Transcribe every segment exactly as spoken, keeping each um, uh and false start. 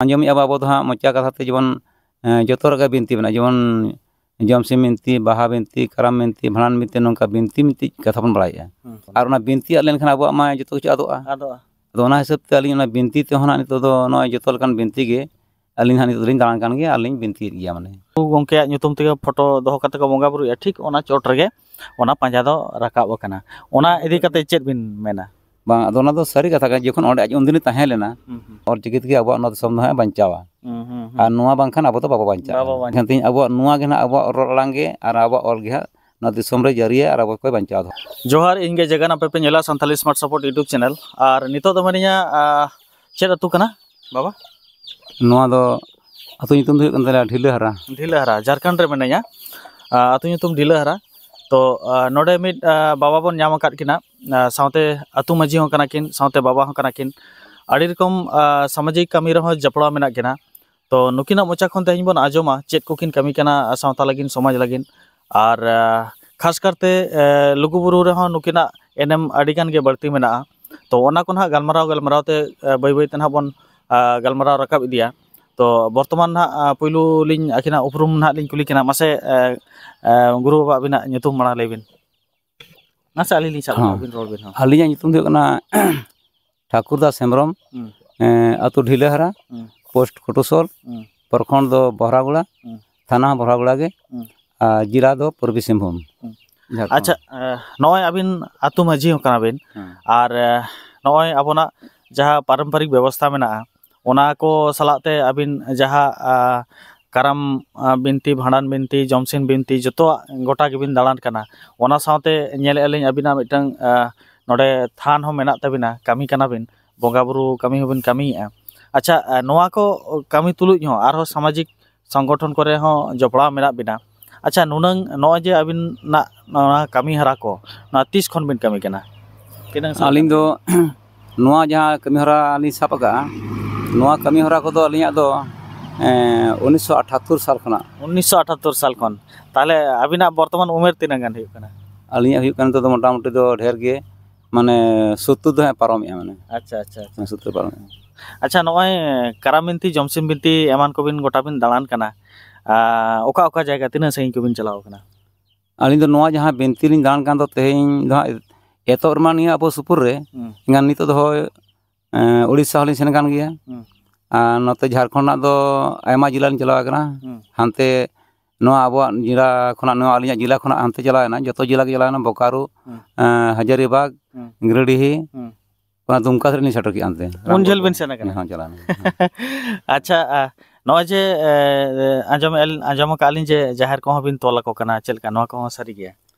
ᱟᱸᱡᱚᱢᱮᱫᱼᱟ ᱵᱚ ᱟᱵᱚ ᱫᱚ ᱦᱟᱸᱜ ᱢᱚᱪᱟ ᱠᱟᱛᱷᱟ ᱛᱮ ᱡᱮᱢᱚᱱ, ᱮᱸ, ᱡᱚᱛᱚ ᱨᱮᱜᱮ ᱵᱤᱱᱛᱤ ᱢᱮᱱᱟᱜᱼᱟ, ᱡᱮᱢᱚᱱ ᱡᱚᱢᱥᱤᱢ ᱵᱤᱱᱛᱤ, ᱵᱟᱦᱟ ᱵᱤᱱᱛᱤ, ᱠᱟᱨᱟᱢ ᱵᱤᱱᱛᱤ, ᱱᱚᱝᱠᱟ ᱵᱤᱱᱛᱤ ᱢᱤᱫᱴᱤᱡ ᱠᱟᱛᱷᱟ ᱵᱚᱱ ᱵᱟᱲᱟᱭᱮᱫᱼᱟ᱾ ᱦᱩᱸ᱾ ᱟᱨ ᱚᱱᱟ ᱵᱤᱱᱛᱤ ᱟᱫ ᱞᱮᱱᱠᱷᱟᱱ ᱟᱵᱚᱣᱟᱜ ᱢᱟ ᱡᱚᱛᱚ ᱠᱤᱪᱷᱩ ᱟᱫᱚᱜᱼᱟ᱾ ᱟᱫᱚᱜᱼᱟ᱾ ᱟᱫᱚ ᱚᱱᱟ ᱦᱤᱥᱟᱹᱵ ᱛᱮ ᱟᱹᱞᱤᱧ ᱚᱱᱟ ᱵᱤᱱᱛᱤ ᱛᱮᱦᱚᱸ ᱱᱟᱜ ᱱᱤᱛᱚᱜ ᱫᱚ ᱱᱚᱜᱼᱚᱭ ᱡᱚᱛᱚ ᱞᱮᱠᱟᱱ ᱵᱤᱱᱛᱤ ᱜᱮ ᱟᱹᱞᱤᱧ ᱦᱟᱸᱜ ᱱᱤᱛᱚᱜ ᱫᱚᱞᱤᱧ ᱫᱟᱬᱟᱱ ᱠᱟᱱ ᱜᱮᱭᱟ ᱟᱨ ᱞᱤᱧ ᱵᱤᱱᱛᱤᱭᱮᱫ ᱜᱮᱭᱟ ᱢᱟᱱᱮ᱾ ᱜᱚᱢᱠᱮᱭᱟᱜ ᱧᱩᱛᱩᱢ ᱛᱮᱜᱮ ᱯᱷᱳᱴᱳ ᱫᱚᱦᱚ ᱠᱟᱛᱮ ᱠᱚ ᱵᱚᱸᱜᱟ ᱵᱩᱨᱩᱭᱮᱫᱼᱟ, ᱴᱷᱤᱠ ᱚᱱᱟ ᱪᱚᱴ ᱨᱮᱜᱮ ᱚᱱᱟ ᱯᱟᱸᱡᱟ ᱫᱚ ᱨᱟᱠᱟᱵ ᱟᱠᱟᱱᱟ᱾ ᱚᱱᱟ ᱤᱫᱤ ᱠᱟᱛᱮ ᱪᱮᱫ ᱵᱤᱱ ᱢᱮᱱᱟ? ᱵᱟᱝ, ᱟᱫᱚ ᱚᱱᱟ ᱫᱚ ᱥᱟᱹᱨᱤ ᱠᱟᱛᱷᱟ ᱠᱟᱱᱟ᱾ ᱡᱚᱠᱷᱚᱱ ᱚᱸᱰᱮ ᱟᱡ ᱩᱱᱫᱤᱱᱮ ᱛᱟᱦᱮᱸ ᱞᱮᱱᱟ, ᱦᱩᱸ, ᱦᱩᱸ᱾ ᱚᱞᱪᱤᱠᱤ ᱛᱮᱜᱮ ᱟᱵᱚᱣᱟᱜ ᱱᱚᱣᱟ ᱫᱤᱥᱚᱢ ᱫᱚ ᱦᱟᱸᱜ ᱵᱟᱧᱪᱟᱣᱟ᱾ ᱦᱩᱸ, ᱦᱩᱸ, ᱦᱩᱸ᱾ ᱟᱨ ᱱᱚᱣᱟ ᱵᱟᱝᱠᱷᱟᱱ ᱟᱵᱚ ᱫᱚ ᱵᱟᱵᱚ ᱵᱟᱧᱪᱟᱜᱼᱟ᱾ ᱵᱟᱵᱚ ᱵᱟᱧᱪᱟᱜᱼᱟ᱾ ᱮᱱᱠᱷᱟᱱ ᱛᱮᱦᱮᱧ ᱟᱵᱚᱣᱟᱜ ᱱᱚᱣᱟ ᱜᱮ ᱦᱟᱸᱜ ᱟᱵᱚᱣᱟᱜ ᱨᱚᱲ ᱟᱲᱟᱝ ᱜᱮ ᱟᱨ ᱟᱵᱚᱣᱟᱜ ᱚᱞ ᱜᱮ ᱦᱟᱸᱜ ᱱᱚᱣᱟ ᱫᱤᱥᱚᱢ ᱨᱮ ᱡᱟᱹᱨᱤᱭᱟ ᱟᱨ ᱟᱵᱚ ᱠᱚᱭ ᱵᱟᱧᱪᱟᱣ ᱫᱚᱦᱚ᱾ ᱡᱚᱦᱟᱨ, ᱤᱧ ᱜᱮ ᱡᱮᱜᱟᱱ ᱟᱯᱮ ᱯᱮ ᱧᱮᱞᱟ Santali Smart Support YouTube channel᱾ ᱟᱨ ᱱᱤᱛᱚᱜ ᱫᱚ ᱢᱤᱱᱟᱹᱧᱟ, ᱟ, ᱪᱮᱫ ᱟᱹᱛᱩ ᱠᱟᱱᱟ ᱵᱟᱵᱟ? ᱱᱚᱣᱟ ᱫᱚ ᱟᱹᱛᱩ ᱧᱩᱛᱩᱢ ᱫᱚ ᱦᱩᱭᱩᱜ ᱠᱟᱱ ᱛᱟᱞᱮᱭᱟ ᱰᱷᱤᱞᱟᱹᱦᱟᱨᱟ᱾ ᱰᱷᱤᱞᱟᱹᱦᱟᱨᱟ, ᱡᱷᱟᱲᱠᱷᱚᱸᱰ ᱨᱮ ᱢᱤᱱᱟᱹᱧᱟ᱾ ᱟ, ᱟᱹᱛᱩ ᱧᱩᱛᱩᱢ ᱰᱷᱤᱞᱟᱹᱦᱟᱨᱟ᱾ ᱛᱚ, ᱟ, ᱱᱚᱰᱮ ᱢᱤᱫ, ᱟ, ᱵᱟᱵᱟ ᱵᱚᱱ ᱧᱟᱢ ᱟᱠᱟᱫ ᱠᱤᱱᱟ, ᱟ, ᱥᱟᱶᱛᱮ ᱟᱹᱛᱩ ᱢᱟᱹᱡᱷᱤ ᱦᱚᱸ ᱠᱟᱱᱟ ᱠᱤᱱ, ᱥᱟᱶᱛᱮ ᱵᱟᱵᱟ ᱦᱚᱸ ᱠᱟᱱᱟ ᱠᱤᱱ᱾ ᱟᱹᱰᱤ ᱨᱚᱠᱚᱢ, ᱟ, ᱥᱟᱢᱟᱡᱤᱠ ᱠᱟᱹᱢᱤ ᱨᱮᱦᱚᱸ ᱡᱚᱯᱲᱟᱣ ᱢᱮᱱᱟᱜ ᱠᱤᱱᱟ᱾ ᱛᱚ, ᱱᱩᱠᱤᱱᱟᱜ ᱢᱚᱪᱟ ᱠᱷᱚᱱ ᱛᱮᱦᱮᱧ ᱵᱚᱱ ᱟᱸᱡᱚᱢᱟ ᱪᱮᱫ ᱠᱚᱠᱤᱱ ᱠᱟᱹᱢᱤ ᱠᱟᱱᱟ ᱥᱟᱶᱛᱟ ᱞᱟᱹᱜᱤᱫ, ᱥᱚᱢᱟᱡᱽ ᱞᱟᱹᱜᱤᱫ᱾ ᱟᱨ, ᱟ, ᱠᱷᱟᱥ ᱠᱟᱨᱛᱮ, ᱮ, ᱞᱩᱜᱩᱵᱩᱨᱩ ᱨᱮᱦᱚᱸ ᱱᱩᱠᱤᱱᱟᱜ ᱮᱱᱮᱢ ᱟᱹᱰᱤ ᱜᱟᱱ ᱜᱮ ᱵᱟᱹᱲᱛᱤ ᱢᱮᱱᱟᱜᱼᱟ᱾ ᱛᱚ, ᱚᱱᱟ ᱠᱚ ᱱᱟᱦᱟᱜ ᱜᱟᱞᱢᱟᱨᱟᱣ, ᱜᱟᱞᱢᱟᱨᱟᱣ ᱛᱮ, ᱮ, ᱵᱟᱹᱭ ᱵᱟᱹᱭ ᱛᱮ ᱱᱟᱦᱟᱜ ᱵᱚᱱ, ᱟ, ᱜᱟᱞᱢᱟᱨᱟᱣ ᱨᱟᱠᱟᱵ ᱤᱫᱤᱭᱟ᱾ ᱛᱚ, ᱵᱚᱨᱛᱚᱢᱟᱱ ᱱᱟᱦᱟᱜ, ᱟ, ᱯᱩᱭᱞᱩ ᱞᱤᱧ ᱟᱹᱠᱤᱱᱟᱜ ᱩᱯᱨᱩᱢ ᱱᱟᱦᱟᱜ ᱞᱤᱧ ᱠᱩᱞᱤ ᱠᱤᱱᱟ᱾ ᱢᱟᱥᱮ, ᱮ, ᱮ, ᱜᱩᱨᱩ ᱵᱟᱵᱟ, ᱟᱹᱵᱤᱱᱟᱜ ᱧᱩᱛᱩᱢ ᱢᱟᱲᱟᱝ ᱞᱟᱹᱭ ᱵᱤᱱ᱾ ᱢᱟᱥᱮ ᱟᱹᱞᱤᱧ ᱞᱤᱧ ᱥᱟᱵ ᱦᱚᱸ᱾ ᱟᱹᱵᱤᱱ ᱨᱚᱲ ᱵᱤᱱ, ᱦᱚᱸ᱾ ᱟᱹᱞᱤᱧᱟᱜ ᱧᱩᱛᱩᱢ ᱫᱚ ᱦᱩᱭᱩᱜ ᱠᱟᱱᱟ ᱴᱷᱟᱹᱠᱩᱨ ᱫᱟᱥ ᱦᱮᱢᱵᱨᱚᱢ, ᱦᱩᱸ᱾ ᱮᱸ, ᱟᱹᱛᱩ ᱰᱷᱤᱞᱟᱹᱦᱟᱨᱟ, ᱦᱩᱸ᱾ ᱯᱳᱥᱴ ᱠᱚᱴᱩᱥᱚᱞ, ᱦᱩᱸ᱾ ᱯᱨᱚᱠᱷᱚᱸᱰ ᱫᱚ ᱵᱚᱦᱨᱟᱜᱩᱲᱟ, ᱦᱩᱸ᱾ ᱛᱷᱟᱱᱟ ᱦᱚᱸ ᱵᱚᱦᱨᱟᱜᱩᱲᱟ ᱜᱮ, ᱦᱩᱸ᱾ ᱟᱨ ᱡᱮᱞᱟ ᱫᱚ ᱯᱩᱨᱵᱤ ᱥᱤᱝᱵᱷᱩᱢ, ᱦᱩᱸ᱾ ᱡᱷᱟᱲᱠᱷᱚᱸᱰ᱾ ᱟᱪᱪᱷᱟ, ᱮ, ᱱᱚᱜᱼᱚᱭ ᱟᱹᱵᱤᱱ ᱟᱹᱛᱩ ᱢᱟᱹᱡᱷᱤ ᱦᱚᱸ ᱠᱟᱱᱟ ᱵᱤᱱ, ᱦᱮᱸ᱾ ᱟᱨ, ᱮ, ᱱᱚᱜᱼᱚᱭ ᱟᱵᱚᱱᱟᱜ ᱡᱟᱦᱟᱸ ᱯᱟᱨᱚᱢᱯᱚᱨᱤᱠ ᱵᱮᱵᱚᱥᱛᱷᱟ ᱢᱮᱱᱟᱜᱼᱟ, ᱚᱱᱟ ᱠᱚ ᱥᱟᱞᱟᱜ ᱛᱮ ᱟᱹᱵᱤᱱ ᱡᱟᱦᱟᱸ, ᱟ, ᱠᱟᱨᱟᱢ, ᱟ, ᱵᱤᱱᱛᱤ, ᱵᱷᱟᱸᱰᱟᱱ ᱵᱤᱱᱛᱤ, ᱡᱚᱢᱥᱤᱢ ᱵᱤᱱᱛᱤ, ᱡᱚᱛᱚᱣᱟᱜ ᱜᱚᱴᱟ ᱜᱮᱵᱤᱱ ᱫᱟᱬᱟᱱ ᱠᱟᱱᱟ᱾ ᱚᱱᱟ ᱥᱟᱶᱛᱮ ᱧᱮᱞᱮᱫᱼᱟ ᱞᱤᱧ ᱟᱹᱵᱤᱱᱟᱜ ᱢᱤᱫᱴᱟᱝ, ᱟ, ᱱᱚᱰᱮ ᱛᱷᱟᱱ ᱦᱚᱸ ᱢᱮᱱᱟᱜ ᱛᱟᱹᱵᱤᱱᱟ, ᱠᱟᱹᱢᱤ ᱠᱟᱱᱟ ᱵᱤᱱ, ᱵᱚᱸᱜᱟ ᱵᱩᱨᱩ ᱠᱟᱹᱢᱤ ᱦᱚᱸᱵᱤᱱ ᱠᱟᱹᱢᱤᱭᱮᱫᱼᱟ᱾ ᱟᱪᱪᱷᱟ, ᱟ, ᱱᱚᱣᱟ ᱠᱚ ᱠᱟᱹᱢᱤ ᱛᱩᱞᱩᱡ ᱦᱚᱸ ᱟᱨᱦᱚᱸ ᱥᱟᱢᱟᱡᱤᱠ ᱥᱚᱝᱜᱚᱴᱷᱚᱱ ᱠᱚᱨᱮ ᱦᱚᱸ ᱡᱚᱯᱲᱟᱣ ᱢᱮᱱᱟᱜ ᱵᱤᱱᱟ᱾ ᱟᱪᱪᱷᱟ, ᱱᱩᱱᱟᱹᱝ ᱱᱚᱜᱼᱚᱭ ᱡᱮ ᱟᱹᱵᱤᱱᱟᱜ ᱱᱚᱣᱟ ᱠᱟᱹᱢᱤ ᱦᱚᱨᱟ ᱠᱚ, ᱱᱚᱣᱟ ᱛᱤᱥ ᱠᱷᱚᱱ ᱵᱤᱱ ᱠᱟᱹᱢᱤ ᱠᱟᱱᱟ? ᱛᱤᱱᱟᱹᱝ ᱥᱟᱞ ᱟᱹᱞᱤᱧ ᱠᱟᱱᱟ? ᱫᱚ ᱱᱚᱣᱟ ᱡᱟᱦᱟᱸ ᱠᱟᱹᱢᱤ ᱦᱚᱨᱟ ᱞᱤᱧ ᱥᱟᱵ ᱟᱠᱟᱫᱼᱟ, ᱱᱚᱣᱟ ᱠᱟᱹᱢᱤ ᱦᱚᱨᱟ ᱠᱚᱫᱚ ᱟᱹᱞᱤᱧᱟᱜ ᱫᱚ, ᱮᱸ, ᱩᱱᱤᱥᱥᱚ ᱟᱴᱷᱟᱛᱛᱳᱨ ᱥᱟᱞ ᱠᱷᱚᱱᱟᱜ᱾ ᱩᱱᱤᱥᱥᱚ ᱟᱴᱷᱟᱛᱛᱳᱨ ᱥᱟᱞ ᱠᱷᱚᱱ᱾ ᱛᱟᱦᱚᱞᱮ ᱟᱹᱵᱤᱱᱟᱜ ᱵᱚᱨᱛᱚᱢᱟᱱ ᱩᱢᱮᱨ ᱛᱤᱱᱟᱹᱜ ᱜᱟᱱ ᱦᱩᱭᱩᱜ ᱠᱟᱱᱟ? ᱟᱹᱞᱤᱧᱟᱜ ᱦᱩᱭᱩᱜ ᱠᱟᱱᱟ ᱱᱤᱛᱚᱜ ᱫᱚ ᱢᱚᱴᱟᱢᱩᱴᱤ ᱫᱚ ᱰᱷᱮᱨ ᱜᱮ, ᱢᱟᱱᱮ ᱥᱳᱛᱛᱳᱨ ᱫᱚ ᱦᱟᱸᱜ ᱯᱟᱨᱚᱢᱮᱜᱼᱟ, ᱢᱟᱱᱮ᱾ ᱟᱪᱪᱷᱟ, ᱟᱪᱪᱷᱟ, ᱟᱪᱪᱷᱟ᱾ ᱦᱮᱸ, ᱥᱳᱛᱛᱳᱨ ᱯᱟᱨᱚᱢᱮᱜᱼᱟ᱾ ᱟᱪᱪᱷᱟ, ᱱᱚᱜᱼᱚᱭ ᱠᱟᱨᱟᱢ ᱵᱤᱱᱛᱤ, ᱡᱚᱢᱥᱤᱢ ᱵᱤᱱᱛᱤ ᱮᱢᱟᱱ ᱠᱚᱵᱤᱱ ᱜᱚᱴᱟ ᱵᱤᱱ ᱫᱟᱬᱟᱱ ᱠᱟᱱᱟ, ᱟᱨ ᱚᱠᱟ ᱚᱠᱟ ᱡᱟᱭᱜᱟ, ᱛᱤᱱᱟᱹᱜ ᱥᱟᱺᱜᱤᱧ ᱠᱚᱵᱤᱱ ᱪᱟᱞᱟᱣ ᱠᱟᱱᱟ? ᱟᱹᱞᱤᱧ ᱫᱚ ᱱᱚᱣᱟ ᱡᱟᱦᱟᱸ ᱵᱤᱱᱛᱤ ᱞᱤᱧ ᱫᱟᱬᱟᱱ ᱠᱟᱱ ᱫᱚ, ᱛᱮᱦᱮᱧ ᱫᱚ ᱦᱟᱸᱜ ᱮᱛᱚᱦᱚᱵ ᱨᱮᱢᱟ ᱱᱤᱭᱟᱹ ᱟᱵᱚ ᱥᱩᱯᱩᱨ ᱨᱮ, ᱦᱩᱸ᱾ ᱮᱱᱠᱷᱟᱱ ᱱᱤᱛᱚᱜ ᱫᱚ ᱦᱳᱭ, ᱮᱸ, ᱩᱲᱤᱥᱥᱟ ᱦᱚᱸᱞᱤᱧ ᱥᱮᱱ ᱟᱠᱟᱱ ᱜᱮᱭᱟ᱾ ᱦᱩᱸ᱾ ᱟᱨ ᱱᱚᱛᱮ ᱡᱷᱟᱲᱠᱷᱚᱸᱰ ᱨᱮᱱᱟᱜ ᱫᱚ ᱟᱭᱢᱟ ᱡᱮᱞᱟ ᱞᱤᱧ ᱪᱟᱞᱟᱣ ᱟᱠᱟᱱᱟ᱾ ᱦᱩᱸ᱾ ᱦᱟᱱᱛᱮ ᱱᱚᱣᱟ ᱟᱵᱚᱣᱟᱜ ᱡᱮᱞᱟ ᱠᱷᱚᱱᱟᱜ, ᱱᱚᱣᱟ ᱟᱹᱞᱤᱧᱟᱜ ᱡᱮᱞᱟ ᱠᱷᱚᱱᱟᱜ ᱦᱟᱱᱛᱮ ᱪᱟᱞᱟᱣ ᱮᱱᱟ, ᱡᱚᱛᱚ ᱡᱮᱞᱟ ᱜᱮ ᱪᱟᱞᱟᱣ ᱮᱱᱟ, ᱵᱳᱠᱟᱨᱳ, ᱦᱩᱸ᱾ ᱮᱸ, ᱦᱟᱡᱟᱨᱤᱵᱟᱜᱽ, ᱦᱩᱸ᱾ ᱜᱤᱨᱤᱰᱤᱦᱤ, ᱦᱩᱸ᱾ ᱚᱱᱟ ᱫᱩᱢᱠᱟ ᱥᱮᱫ ᱞᱤᱧ ᱥᱮᱴᱮᱨ ᱠᱮᱜᱼᱟ ᱚᱱᱛᱮ᱾ ᱩᱱ ᱡᱷᱟᱹᱞ ᱵᱤᱱ ᱥᱮᱱ ᱟᱠᱟᱱᱟ? ᱦᱮᱸ, ᱪᱟᱞᱟᱣ ᱮᱱᱟ᱾ ᱟᱪᱪᱷᱟ, ᱟ, ᱱᱚᱜᱼᱚᱭ ᱡᱮ, ᱮ, ᱟᱸᱡᱚᱢᱮᱜᱼᱟ ᱞᱤᱧ, ᱟᱸᱡᱚᱢ ᱟᱠᱟᱜᱼᱟ ᱞᱤᱧ ᱡᱮ ᱡᱟᱦᱮᱨ ᱠᱚᱦᱚᱸ ᱵᱤᱱ ᱛᱚᱞ ᱟᱠᱚ ᱠᱟᱱᱟ, ᱪᱮᱫ ᱞᱮᱠᱟ, ᱱᱚᱣᱟ ᱠᱚᱦᱚᱸ ᱥᱟᱹᱨᱤ ᱜᱮᱭᱟ?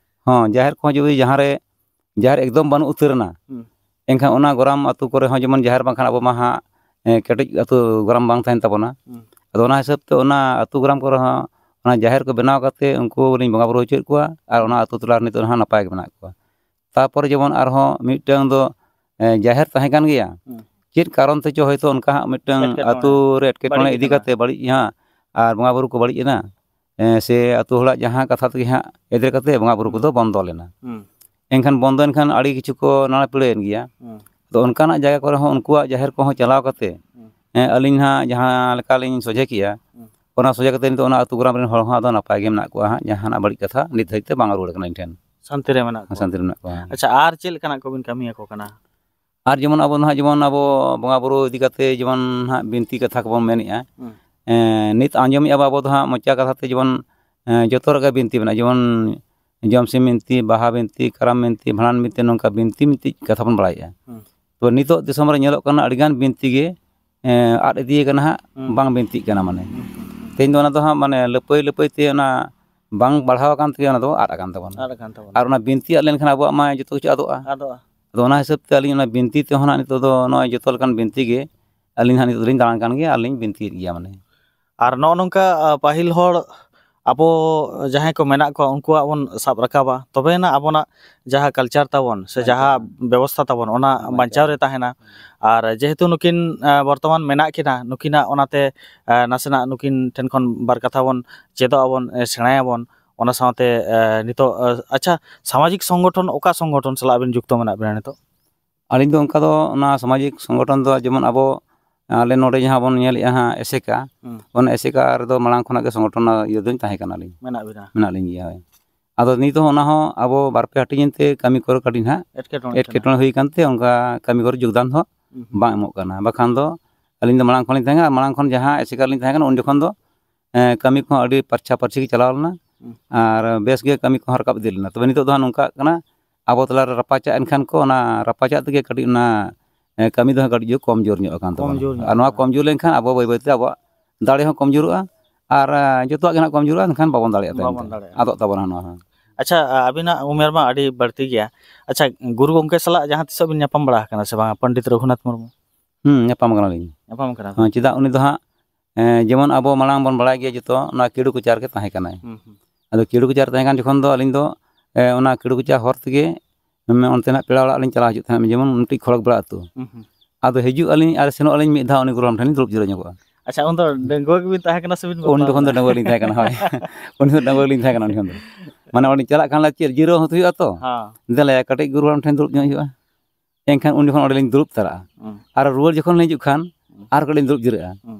ᱦᱚᱸ, ᱡᱟᱦᱮᱨ ᱠᱚᱦᱚᱸ ᱡᱩᱫᱤ ᱡᱟᱦᱟᱸ ᱨᱮ ᱡᱟᱦᱮᱨ ᱮᱠᱫᱚᱢ ᱵᱟᱹᱱᱩᱜ ᱩᱛᱟᱹᱨ ᱮᱱᱟ, ᱦᱩᱸ᱾ ᱮᱱᱠᱷᱟᱱ ᱚᱱᱟ ᱜᱚᱨᱟᱢ ᱟᱹᱛᱩ ᱠᱚᱨᱮ ᱦᱚᱸ ᱡᱮᱢᱚᱱ ᱡᱟᱦᱮᱨ ᱵᱟᱝᱠᱷᱟᱱ ᱟᱵᱚ ᱢᱟ ᱦᱟᱸᱜ, ᱮ, ᱠᱮᱴᱮᱡ ᱟᱹᱛᱩ ᱜᱚᱨᱟᱢ ᱵᱟᱝ ᱛᱟᱦᱮᱱ ᱛᱟᱵᱚᱱᱟ᱾ ᱦᱩᱸ᱾ ᱟᱫᱚ ᱚᱱᱟ ᱦᱤᱥᱟᱹᱵ ᱛᱮ ᱚᱱᱟ ᱟᱹᱛᱩ ᱜᱚᱨᱟᱢ ᱠᱚᱨᱮ ᱦᱚᱸ ᱚᱱᱟ ᱡᱟᱦᱮᱨ ᱠᱚ ᱵᱮᱱᱟᱣ ᱠᱟᱛᱮ ᱩᱱᱠᱩ ᱞᱤᱧ ᱵᱚᱸᱜᱟ ᱵᱩᱨᱩ ᱦᱚᱪᱚᱭᱮᱫ ᱠᱚᱣᱟ ᱟᱨ ᱚᱱᱟ ᱟᱹᱛᱩ ᱴᱚᱞᱟ ᱨᱮ ᱱᱤᱛᱚᱜ ᱦᱚᱸ ᱱᱟᱯᱟᱭ ᱜᱮ ᱢᱮᱱᱟᱜ ᱠᱚᱣᱟ᱾ ᱛᱟᱨᱯᱚᱨᱮ ᱡᱮᱢᱚᱱ ᱟᱨᱦᱚᱸ ᱢᱤᱫᱴᱟᱝ ᱫᱚ, ᱮ, ᱡᱟᱦᱮᱨ ᱛᱟᱦᱮᱸ ᱠᱟᱱ ᱜᱮᱭᱟ᱾ ᱦᱩᱸ᱾ ᱪᱮᱫ ᱠᱟᱨᱚᱱ ᱛᱮᱪᱚ ᱦᱚᱭᱛᱳ ᱚᱱᱠᱟ ᱦᱟᱸᱜ ᱢᱤᱫᱴᱟᱝ ᱮᱴᱠᱮᱴᱚᱬᱮ᱾ ᱟᱹᱛᱩ ᱨᱮ ᱮᱴᱠᱮᱴᱚᱬᱮ ᱵᱟᱹᱲᱤᱡ ᱤᱫᱤ ᱟᱠᱟᱱᱟ᱾ ᱠᱟᱛᱮ ᱵᱟᱹᱲᱤᱡ ᱦᱟᱸᱜ ᱟᱨ ᱵᱚᱸᱜᱟ ᱵᱩᱨᱩ ᱠᱚ ᱵᱟᱹᱲᱤᱡ ᱮᱱᱟ, ᱮ, ᱥᱮ ᱟᱹᱛᱩ ᱦᱚᱲᱟᱜ ᱡᱟᱦᱟᱸ ᱠᱟᱛᱷᱟ ᱛᱮᱜᱮ ᱦᱟᱸᱜ ᱮᱫᱨᱮ ᱠᱟᱛᱮ ᱵᱚᱸᱜᱟ ᱵᱩᱨᱩ ᱠᱚᱫᱚ ᱵᱚᱱᱫᱚ ᱞᱮᱱᱟ᱾ ᱦᱩᱸ᱾ ᱮᱱᱠᱷᱟᱱ ᱵᱚᱱᱫᱚᱭᱮᱱ ᱠᱷᱟᱱ ᱟᱹᱰᱤ ᱠᱤᱪᱷᱩ ᱠᱚ ᱱᱟᱲᱟ ᱯᱤᱲᱟᱹᱭᱮᱱ ᱜᱮᱭᱟ᱾ ᱦᱩᱸ᱾ ᱟᱫᱚ ᱚᱱᱠᱟᱱᱟᱜ ᱡᱟᱭᱜᱟ ᱠᱚᱨᱮ ᱦᱚᱸ ᱩᱱᱠᱩᱣᱟᱜ ᱡᱟᱦᱮᱨ ᱠᱚᱦᱚᱸ ᱪᱟᱞᱟᱣ ᱠᱟᱛᱮ, ᱦᱩᱸ᱾ ᱮ, ᱟᱹᱞᱤᱧ ᱦᱟᱸᱜ ᱡᱟᱦᱟᱸ ᱞᱮᱠᱟᱞᱤᱧ ᱥᱚᱡᱷᱮ ᱠᱮᱜᱼᱟ, ᱦᱩᱸ᱾ ᱚᱱᱟ ᱥᱚᱡᱷᱮ ᱠᱟᱛᱮ ᱱᱤᱛᱚᱜ ᱚᱱᱟ ᱟᱹᱛᱩ ᱜᱚᱨᱟᱢ ᱨᱮᱱ ᱦᱚᱲ ᱦᱚᱸ ᱟᱫᱚ ᱱᱟᱯᱟᱭ ᱜᱮ ᱢᱮᱱᱟᱜ ᱠᱚᱣᱟ ᱦᱟᱸᱜ, ᱡᱟᱦᱟᱱᱟᱜ ᱵᱟᱹᱲᱤᱡ ᱠᱟᱛᱷᱟ ᱱᱤᱛ ᱫᱷᱟᱹᱵᱤᱡ ᱛᱮ ᱵᱟᱝ ᱨᱩᱣᱟᱹᱲ ᱠᱟᱱᱟ ᱤᱧ ᱴᱷᱮᱱ᱾ ᱥᱟᱱᱛᱤ ᱨᱮ ᱢᱮᱱᱟᱜ ᱠᱚᱣᱟ᱾ ᱥᱟᱱᱛᱤ ᱨᱮ ᱢᱮᱱᱟᱜ ᱠᱚᱣᱟ᱾ ᱟᱪᱪᱷᱟ, ᱟᱨ ᱪᱮᱫ ᱞᱮᱠᱟᱱᱟᱜ ᱠᱚᱵᱤᱱ ᱠᱟᱹᱢᱤ ᱟᱠᱚ ᱠᱟᱱᱟ? ᱟᱨ ᱡᱮᱢᱚᱱ ᱟᱵᱚ ᱱᱟᱦᱟᱜ, ᱡᱮᱢᱚᱱ ᱟᱵᱚ ᱵᱚᱸᱜᱟ ᱵᱩᱨᱩ ᱤᱫᱤ ᱠᱟᱛᱮ ᱡᱮᱢᱚᱱ ᱦᱟᱸᱜ ᱵᱤᱱᱛᱤ ᱠᱟᱛᱷᱟ ᱠᱚᱵᱚᱱ ᱢᱮᱱᱮᱫᱼᱟ, ᱦᱩᱸ᱾ ᱮᱸ, ᱱᱤᱛ ᱟᱸᱡᱚᱢᱮᱫᱼᱟ ᱵᱚ ᱟᱵᱚ ᱫᱚ ᱦᱟᱸᱜ ᱢᱚᱪᱟ ᱠᱟᱛᱷᱟ ᱛᱮ ᱡᱮᱢᱚᱱ, ᱮᱸ, ᱡᱚᱛᱚ ᱨᱮᱜᱮ ᱵᱤᱱᱛᱤ ᱢᱮᱱᱟᱜᱼᱟ, ᱡᱮᱢᱚᱱ ᱡᱚᱢᱥᱤᱢ ᱵᱤᱱᱛᱤ, ᱵᱟᱦᱟ ᱵᱤᱱᱛᱤ, ᱠᱟᱨᱟᱢ ᱵᱤᱱᱛᱤ, ᱵᱷᱟᱸᱰᱟᱱ ᱵᱤᱱᱛᱤ, ᱱᱚᱝᱠᱟ ᱵᱤᱱᱛᱤ ᱢᱤᱫᱴᱤᱡ ᱠᱟᱛᱷᱟ ᱵᱚᱱ ᱵᱟᱲᱟᱭᱮᱫᱼᱟ᱾ ᱦᱩᱸ᱾ ᱛᱚ ᱱᱤᱛᱚᱜ ᱫᱤᱥᱚᱢ ᱨᱮ ᱧᱮᱞᱚᱜ ᱠᱟᱱᱟ ᱟᱹᱰᱤᱜᱟᱱ ᱵᱤᱱᱛᱤ ᱜᱮ, ᱮᱸ, ᱟᱫ ᱤᱫᱤᱭ ᱠᱟᱱᱟ ᱦᱟᱸᱜ, ᱦᱩᱸ᱾ ᱵᱟᱝ ᱵᱤᱱᱛᱤᱜ ᱠᱟᱱᱟ ᱢᱟᱱᱮ᱾ ᱦᱩᱸ᱾ ᱛᱮᱦᱮᱧ ᱫᱚ ᱚᱱᱟ ᱫᱚ ᱦᱟᱸᱜ ᱢᱟᱱᱮ ᱞᱟᱹᱯᱟᱹᱭ ᱞᱟᱹᱯᱟᱹᱭ ᱛᱮ ᱚᱱᱟ ᱵᱟᱝ ᱵᱟᱲᱦᱟᱣ ᱟᱠᱟᱱ ᱛᱮᱜᱮ ᱚᱱᱟ ᱫᱚ ᱟᱫ ᱟᱠᱟᱱ ᱛᱟᱵᱚᱱᱟ᱾ ᱟᱫ ᱟᱠᱟᱱ ᱛᱟᱵᱚᱱᱟ᱾ ᱟᱨ ᱚᱱᱟ ᱵᱤᱱᱛᱤ ᱟᱫ ᱞᱮᱱᱠᱷᱟᱱ ᱟᱵᱚᱣᱟᱜ ᱢᱟ ᱡᱚᱛᱚ ᱠᱤᱪᱷᱩ ᱟᱫᱚᱜᱼᱟ᱾ ᱟᱫᱚᱜᱼᱟ᱾ ᱟᱫᱚ ᱚᱱᱟ ᱦᱤᱥᱟᱹᱵ ᱛᱮ ᱟᱹᱞᱤᱧ ᱚᱱᱟ ᱵᱤᱱᱛᱤ ᱛᱮᱦᱚᱸ ᱱᱟᱜ ᱱᱤᱛᱚᱜ ᱫᱚ ᱱᱚᱜᱼᱚᱭ ᱡᱚᱛᱚ ᱞᱮᱠᱟᱱ ᱵᱤᱱᱛᱤ ᱜᱮ ᱟᱹᱞᱤᱧ ᱦᱟᱸᱜ ᱱᱤᱛᱚᱜ ᱫᱚᱞᱤᱧ ᱫᱟᱬᱟᱱ ᱠᱟᱱ ᱜᱮᱭᱟ ᱟᱨ ᱞᱤᱧ ᱵᱤᱱᱛᱤᱭᱮᱫ ᱜᱮᱭᱟ ᱢᱟᱱᱮ᱾ ᱟᱨ ᱱᱚᱜᱼᱚ ᱱᱚᱝᱠᱟ, ᱟ, ᱯᱟᱹᱦᱤᱞ ᱦᱚᱲ ᱟᱵᱚ ᱡᱟᱦᱟᱸᱭ ᱠᱚ ᱢᱮᱱᱟᱜ ᱠᱚᱣᱟ ᱩᱱᱠᱩᱣᱟᱜ ᱵᱚᱱ ᱥᱟᱵ ᱨᱟᱠᱟᱵᱟ, ᱛᱚᱵᱮᱭᱮᱱᱟ ᱟᱵᱚᱱᱟᱜ ᱡᱟᱦᱟᱸ culture ᱛᱟᱵᱚᱱ ᱥᱮ ᱵᱟᱧᱪᱟᱣ᱾ ᱡᱟᱦᱟᱸ ᱵᱮᱵᱚᱥᱛᱷᱟ ᱛᱟᱵᱚᱱ ᱚᱱᱟ ᱵᱟᱧᱪᱟᱣ᱾ ᱵᱟᱧᱪᱟᱣ ᱨᱮ ᱛᱟᱦᱮᱱᱟ᱾ ᱟᱨ ᱡᱮᱦᱮᱛᱩ ᱱᱩᱠᱤᱱ, ᱟ, ᱵᱚᱨᱛᱚᱢᱟᱱ ᱢᱮᱱᱟᱜ ᱠᱤᱱᱟ, ᱱᱩᱠᱤᱱᱟᱜ ᱚᱱᱟᱛᱮ, ᱟ, ᱱᱟᱥᱮᱱᱟᱜ ᱱᱩᱠᱤᱱ ᱴᱷᱮᱱ ᱠᱷᱚᱱ ᱵᱟᱨ ᱠᱟᱛᱷᱟ ᱵᱚᱱ ᱪᱮᱫᱚᱜ ᱟᱵᱚᱱ, ᱮ, ᱥᱮᱬᱟᱭᱟᱵᱚᱱ᱾ ᱚᱱᱟ ᱥᱟᱶᱛᱮ, ᱮ, ᱱᱤᱛᱚᱜ, ᱮ, ᱟᱪᱪᱷᱟ, ᱥᱟᱢᱟᱡᱤᱠ ᱥᱚᱝᱜᱚᱴᱷᱚᱱ ᱚᱠᱟ ᱥᱚᱝᱜᱚᱴᱷᱚᱱ ᱥᱟᱞᱟᱜ ᱟᱵᱤᱱ ᱡᱩᱠᱛᱚ ᱢᱮᱱᱟᱜ ᱵᱤᱱᱟ ᱱᱤᱛᱚᱜ? ᱟᱹᱞᱤᱧ ᱫᱚ ᱚᱱᱠᱟ ᱫᱚ ᱚᱱᱟ ᱥᱟᱢᱟᱡᱤᱠ ᱥᱚᱝᱜᱚᱴᱷᱚᱱ ᱫᱚ ᱡᱮᱢᱚᱱ ᱟᱵᱚ ᱟᱞᱮ ᱱᱚᱰᱮ ᱡᱟᱦᱟᱸ ᱵᱚᱱ ᱧᱮᱞᱮᱫᱼᱟ ᱦᱟᱸᱜ ᱮᱥᱮᱠᱟ, ᱦᱩᱸ᱾ ᱚᱱᱟ ᱮᱥᱮᱠᱟ ᱨᱮᱫᱚ ᱢᱟᱲᱟᱝ ᱠᱷᱚᱱᱟᱜ ᱜᱮ ᱥᱚᱝᱜᱚᱴᱷᱚᱱ ᱤᱭᱟᱹ ᱫᱚᱧ ᱛᱟᱦᱮᱸ ᱠᱟᱱᱟᱞᱤᱧ᱾ ᱢᱮᱱᱟᱜ ᱵᱤᱱᱟ? ᱢᱮᱱᱟᱜ ᱞᱤᱧ ᱜᱮᱭᱟ, ᱦᱳᱭ᱾ ᱟᱫᱚ ᱱᱤᱛ ᱦᱚᱸ ᱚᱱᱟ ᱦᱚᱸ ᱟᱵᱚ ᱵᱟᱨ ᱯᱮ ᱦᱟᱹᱴᱤᱧ ᱮᱱᱛᱮ ᱠᱟᱹᱢᱤ ᱠᱚᱨᱮ ᱠᱟᱹᱴᱤᱡ ᱱᱟᱦᱟᱜ ᱮᱴᱠᱮᱴᱚᱬᱮ ᱮᱴᱠᱮᱴᱚᱬᱮ ᱠᱟᱱᱟ᱾ ᱦᱩᱭ ᱠᱟᱱᱛᱮ ᱚᱱᱠᱟ ᱠᱟᱹᱢᱤ ᱠᱚᱨᱮ ᱡᱳᱜᱽᱫᱟᱱ ᱦᱚᱸ ᱦᱩᱸ ᱦᱩᱸ᱾ ᱵᱟᱝ ᱮᱢᱚᱜ ᱠᱟᱱᱟ᱾ ᱵᱟᱠᱷᱟᱱ ᱫᱚ ᱟᱹᱞᱤᱧ ᱫᱚ ᱢᱟᱲᱟᱝ ᱠᱷᱚᱱ ᱞᱤᱧ ᱛᱟᱦᱮᱸ ᱠᱟᱱᱟ, ᱢᱟᱲᱟᱝ ᱠᱷᱚᱱ ᱡᱟᱦᱟᱸ ᱮᱥᱮᱠᱟ ᱨᱮᱞᱤᱧ ᱛᱟᱦᱮᱸ ᱠᱟᱱᱟ ᱩᱱ ᱡᱚᱠᱷᱚᱱ ᱫᱚ ᱮᱸ, ᱠᱟᱹᱢᱤ ᱠᱚᱦᱚᱸ ᱟᱹᱰᱤ ᱯᱟᱨᱪᱷᱟ ᱯᱟᱹᱨᱪᱷᱤ ᱜᱮ ᱪᱟᱞᱟᱣ ᱞᱮᱱᱟ᱾ ᱦᱩᱸ᱾ ᱟᱨ ᱵᱮᱥ ᱜᱮ ᱠᱟᱹᱢᱤ ᱠᱚᱦᱚᱸ ᱨᱟᱠᱟᱵ ᱤᱫᱤ ᱞᱮᱱᱟ᱾ ᱛᱚᱵᱮ ᱱᱤᱛᱚᱜ ᱫᱚ ᱦᱟᱸᱜ ᱱᱚᱝᱠᱟᱜ ᱠᱟᱱᱟ, ᱟᱵᱚ ᱛᱟᱞᱟᱨᱮ ᱨᱟᱯᱟᱪᱟᱜ ᱮᱱᱠᱷᱟᱱ ᱠᱚ, ᱚᱱᱟ ᱨᱟᱯᱟᱪᱟᱜ ᱛᱮᱜᱮ ᱠᱟᱹᱴᱤᱡ ᱚᱱᱟ, ᱮᱸ, ᱠᱟᱹᱢᱤ ᱫᱚ ᱦᱟᱸᱜ ᱠᱟᱹᱴᱤᱡ ᱠᱚᱢ ᱡᱳᱨ ᱧᱚᱜ ᱟᱠᱟᱱ ᱛᱟᱵᱚᱱᱟ᱾ ᱠᱚᱢ ᱡᱳᱨ ᱧᱚᱜ ᱟᱨ ᱱᱚᱣᱟ ᱟᱠᱟᱱᱟ᱾ ᱠᱚᱢ ᱡᱳᱨ ᱞᱮᱱᱠᱷᱟᱱ ᱟᱵᱚ ᱵᱟᱹᱭ ᱵᱟᱹᱭᱛᱮ ᱟᱵᱚᱣᱟᱜ ᱫᱟᱲᱮ ᱦᱚᱸ ᱠᱚᱢ ᱡᱳᱨᱚᱜᱼᱟ, ᱟᱨ, ᱮᱸ, ᱡᱚᱛᱚᱣᱟᱜ ᱜᱮ ᱦᱟᱸᱜ ᱠᱚᱢ ᱡᱳᱨᱚᱜᱼᱟ, ᱮᱱᱠᱷᱟᱱ ᱵᱟᱵᱚᱱ ᱫᱟᱲᱮᱭᱟᱜᱼᱟ ᱛᱟᱭᱚᱢ ᱵᱟᱵᱚᱱ ᱛᱮ᱾ ᱫᱟᱲᱮᱭᱟᱜᱼᱟ᱾ ᱟᱫᱚᱜ ᱛᱟᱵᱚᱱᱟ ᱱᱚᱣᱟ ᱦᱚᱸ᱾ ᱟᱪᱪᱷᱟ, ᱟ-, ᱟᱹᱵᱤᱱᱟᱜ ᱩᱢᱮᱨ ᱢᱟ ᱟᱹᱰᱤ ᱵᱟᱹᱲᱛᱤ ᱜᱮᱭᱟ᱾ ᱟᱪᱪᱷᱟ, ᱜᱩᱨᱩ ᱜᱚᱢᱠᱮ ᱥᱟᱞᱟᱜ ᱡᱟᱦᱟᱸ ᱛᱤᱥᱚᱜ ᱵᱤᱱ ᱧᱟᱯᱟᱢ ᱵᱟᱲᱟ ᱟᱠᱟᱱᱟ ᱥᱮ ᱵᱟᱝᱟ, ᱯᱚᱱᱰᱤᱛ ᱨᱚᱜᱷᱩᱱᱟᱛᱷ ᱢᱩᱨᱢᱩ? ᱦᱩᱸ, ᱧᱟᱯᱟᱢ ᱟᱠᱟᱱᱟᱞᱤᱧ᱾ ᱧᱟᱯᱟᱢ ᱟᱠᱟᱱᱟ ᱵᱤᱱ? ᱦᱮᱸ, ᱪᱮᱫᱟᱜ ᱩᱱᱤ ᱫᱚ ᱦᱟᱸᱜ ᱮᱸ, ᱡᱮᱢᱚᱱ ᱟᱵᱚ ᱢᱟᱲᱟᱝ ᱵᱚᱱ ᱵᱟᱲᱟᱭ ᱜᱮᱭᱟ ᱡᱚᱛᱚ, ᱱᱚᱣᱟ ᱠᱤᱲᱩ ᱠᱚᱪᱟᱨ ᱜᱮ ᱛᱟᱦᱮᱸ ᱠᱟᱱᱟᱭ᱾ ᱦᱩᱸ, ᱦᱩᱸ᱾ ᱟᱫᱚ ᱠᱤᱲᱩ ᱠᱚᱪᱟᱨ ᱛᱟᱦᱮᱸ ᱠᱟᱱ ᱡᱚᱠᱷᱚᱱ ᱫᱚ ᱟᱹᱞᱤᱧ ᱫᱚ, ᱮᱸ, ᱚᱱᱟ ᱠᱤᱲᱩ ᱠᱚᱪᱟᱨ ᱦᱚᱨ ᱛᱮᱜᱮ, ᱢᱟᱱᱮ, ᱚᱱᱛᱮᱱᱟᱜ ᱯᱮᱲᱟ ᱚᱲᱟᱜ ᱞᱤᱧ ᱪᱟᱞᱟᱣ ᱦᱤᱡᱩᱜ ᱛᱟᱦᱮᱸᱫ, ᱡᱮᱢᱚᱱ ᱢᱤᱫᱴᱤᱡ ᱠᱷᱚᱲᱚᱠ ᱵᱮᱲᱟ ᱟᱹᱛᱩ᱾ ᱦᱩᱸ, ᱦᱩᱸ᱾ ᱟᱫᱚ ᱦᱤᱡᱩᱜ ᱟᱹᱞᱤᱧ ᱟᱨ ᱥᱮᱱᱚᱜ ᱟᱹᱞᱤᱧ ᱢᱤᱫ ᱫᱷᱟᱣ ᱩᱱᱤ ᱜᱩᱨᱩ ᱦᱟᱲᱟᱢ ᱴᱷᱮᱱ ᱞᱤᱧ ᱫᱩᱲᱩᱵ ᱡᱤᱨᱟᱹ ᱧᱚᱜᱚᱜᱼᱟ᱾ ᱟᱪᱪᱷᱟ, ᱩᱱᱫᱚ ᱰᱟᱺᱜᱩᱣᱟᱹ ᱜᱮᱵᱤᱱ ᱛᱟᱦᱮᱸ ᱠᱟᱱᱟ ᱥᱮᱵᱤᱱ ᱩᱱ ᱵᱟᱯᱞᱟ ᱡᱚᱠᱷᱚᱱ ᱫᱚ ᱞᱮᱱᱟ? ᱰᱟᱺᱜᱩᱣᱟᱹ ᱞᱤᱧ ᱛᱟᱦᱮᱸ ᱠᱟᱱᱟ, ᱦᱳᱭ᱾ ᱩᱱ ᱡᱚᱠᱷᱚᱱ ᱰᱟᱺᱜᱩᱣᱟᱹ ᱞᱤᱧ ᱛᱟᱦᱮᱸ ᱠᱟᱱᱟ ᱩᱱ ᱡᱚᱠᱷᱚᱱ ᱫᱚ᱾ ᱢᱟᱱᱮ, ᱚᱸᱰᱮ ᱪᱟᱞᱟᱜ ᱠᱷᱟᱱ ᱞᱮ ᱪᱮᱫ ᱡᱤᱨᱟᱹᱣ ᱦᱚᱸ ᱦᱩᱭᱩᱜᱼᱟ ᱛᱚ? ᱦᱮᱸ᱾ ᱫᱮᱞᱟ ᱭᱟ, ᱠᱟᱹᱴᱤᱡ ᱜᱩᱨᱩ ᱦᱟᱲᱟᱢ ᱴᱷᱮᱱ ᱫᱩᱲᱩᱵ ᱧᱚᱜ ᱦᱩᱭᱩᱜᱼᱟ᱾ ᱮᱱᱠᱷᱟᱱ ᱩᱱ ᱡᱚᱠᱷᱚᱱ ᱚᱸᱰᱮ ᱞᱤᱧ ᱫᱩᱲᱩᱵ ᱛᱟᱨᱟᱜᱼᱟ᱾ ᱦᱩᱸ᱾ ᱟᱨ ᱨᱩᱣᱟᱹᱲ ᱡᱚᱠᱷᱚᱱ ᱞᱤᱧ ᱦᱤᱡᱩᱜ ᱠᱷᱟᱱ ᱦᱩᱸ᱾ ᱟᱨ ᱠᱟᱹᱴᱤᱡ ᱞᱤᱧ ᱫᱩᱲᱩᱵ ᱡᱤᱨᱟᱹᱜᱼᱟ᱾ ᱦᱩᱸ᱾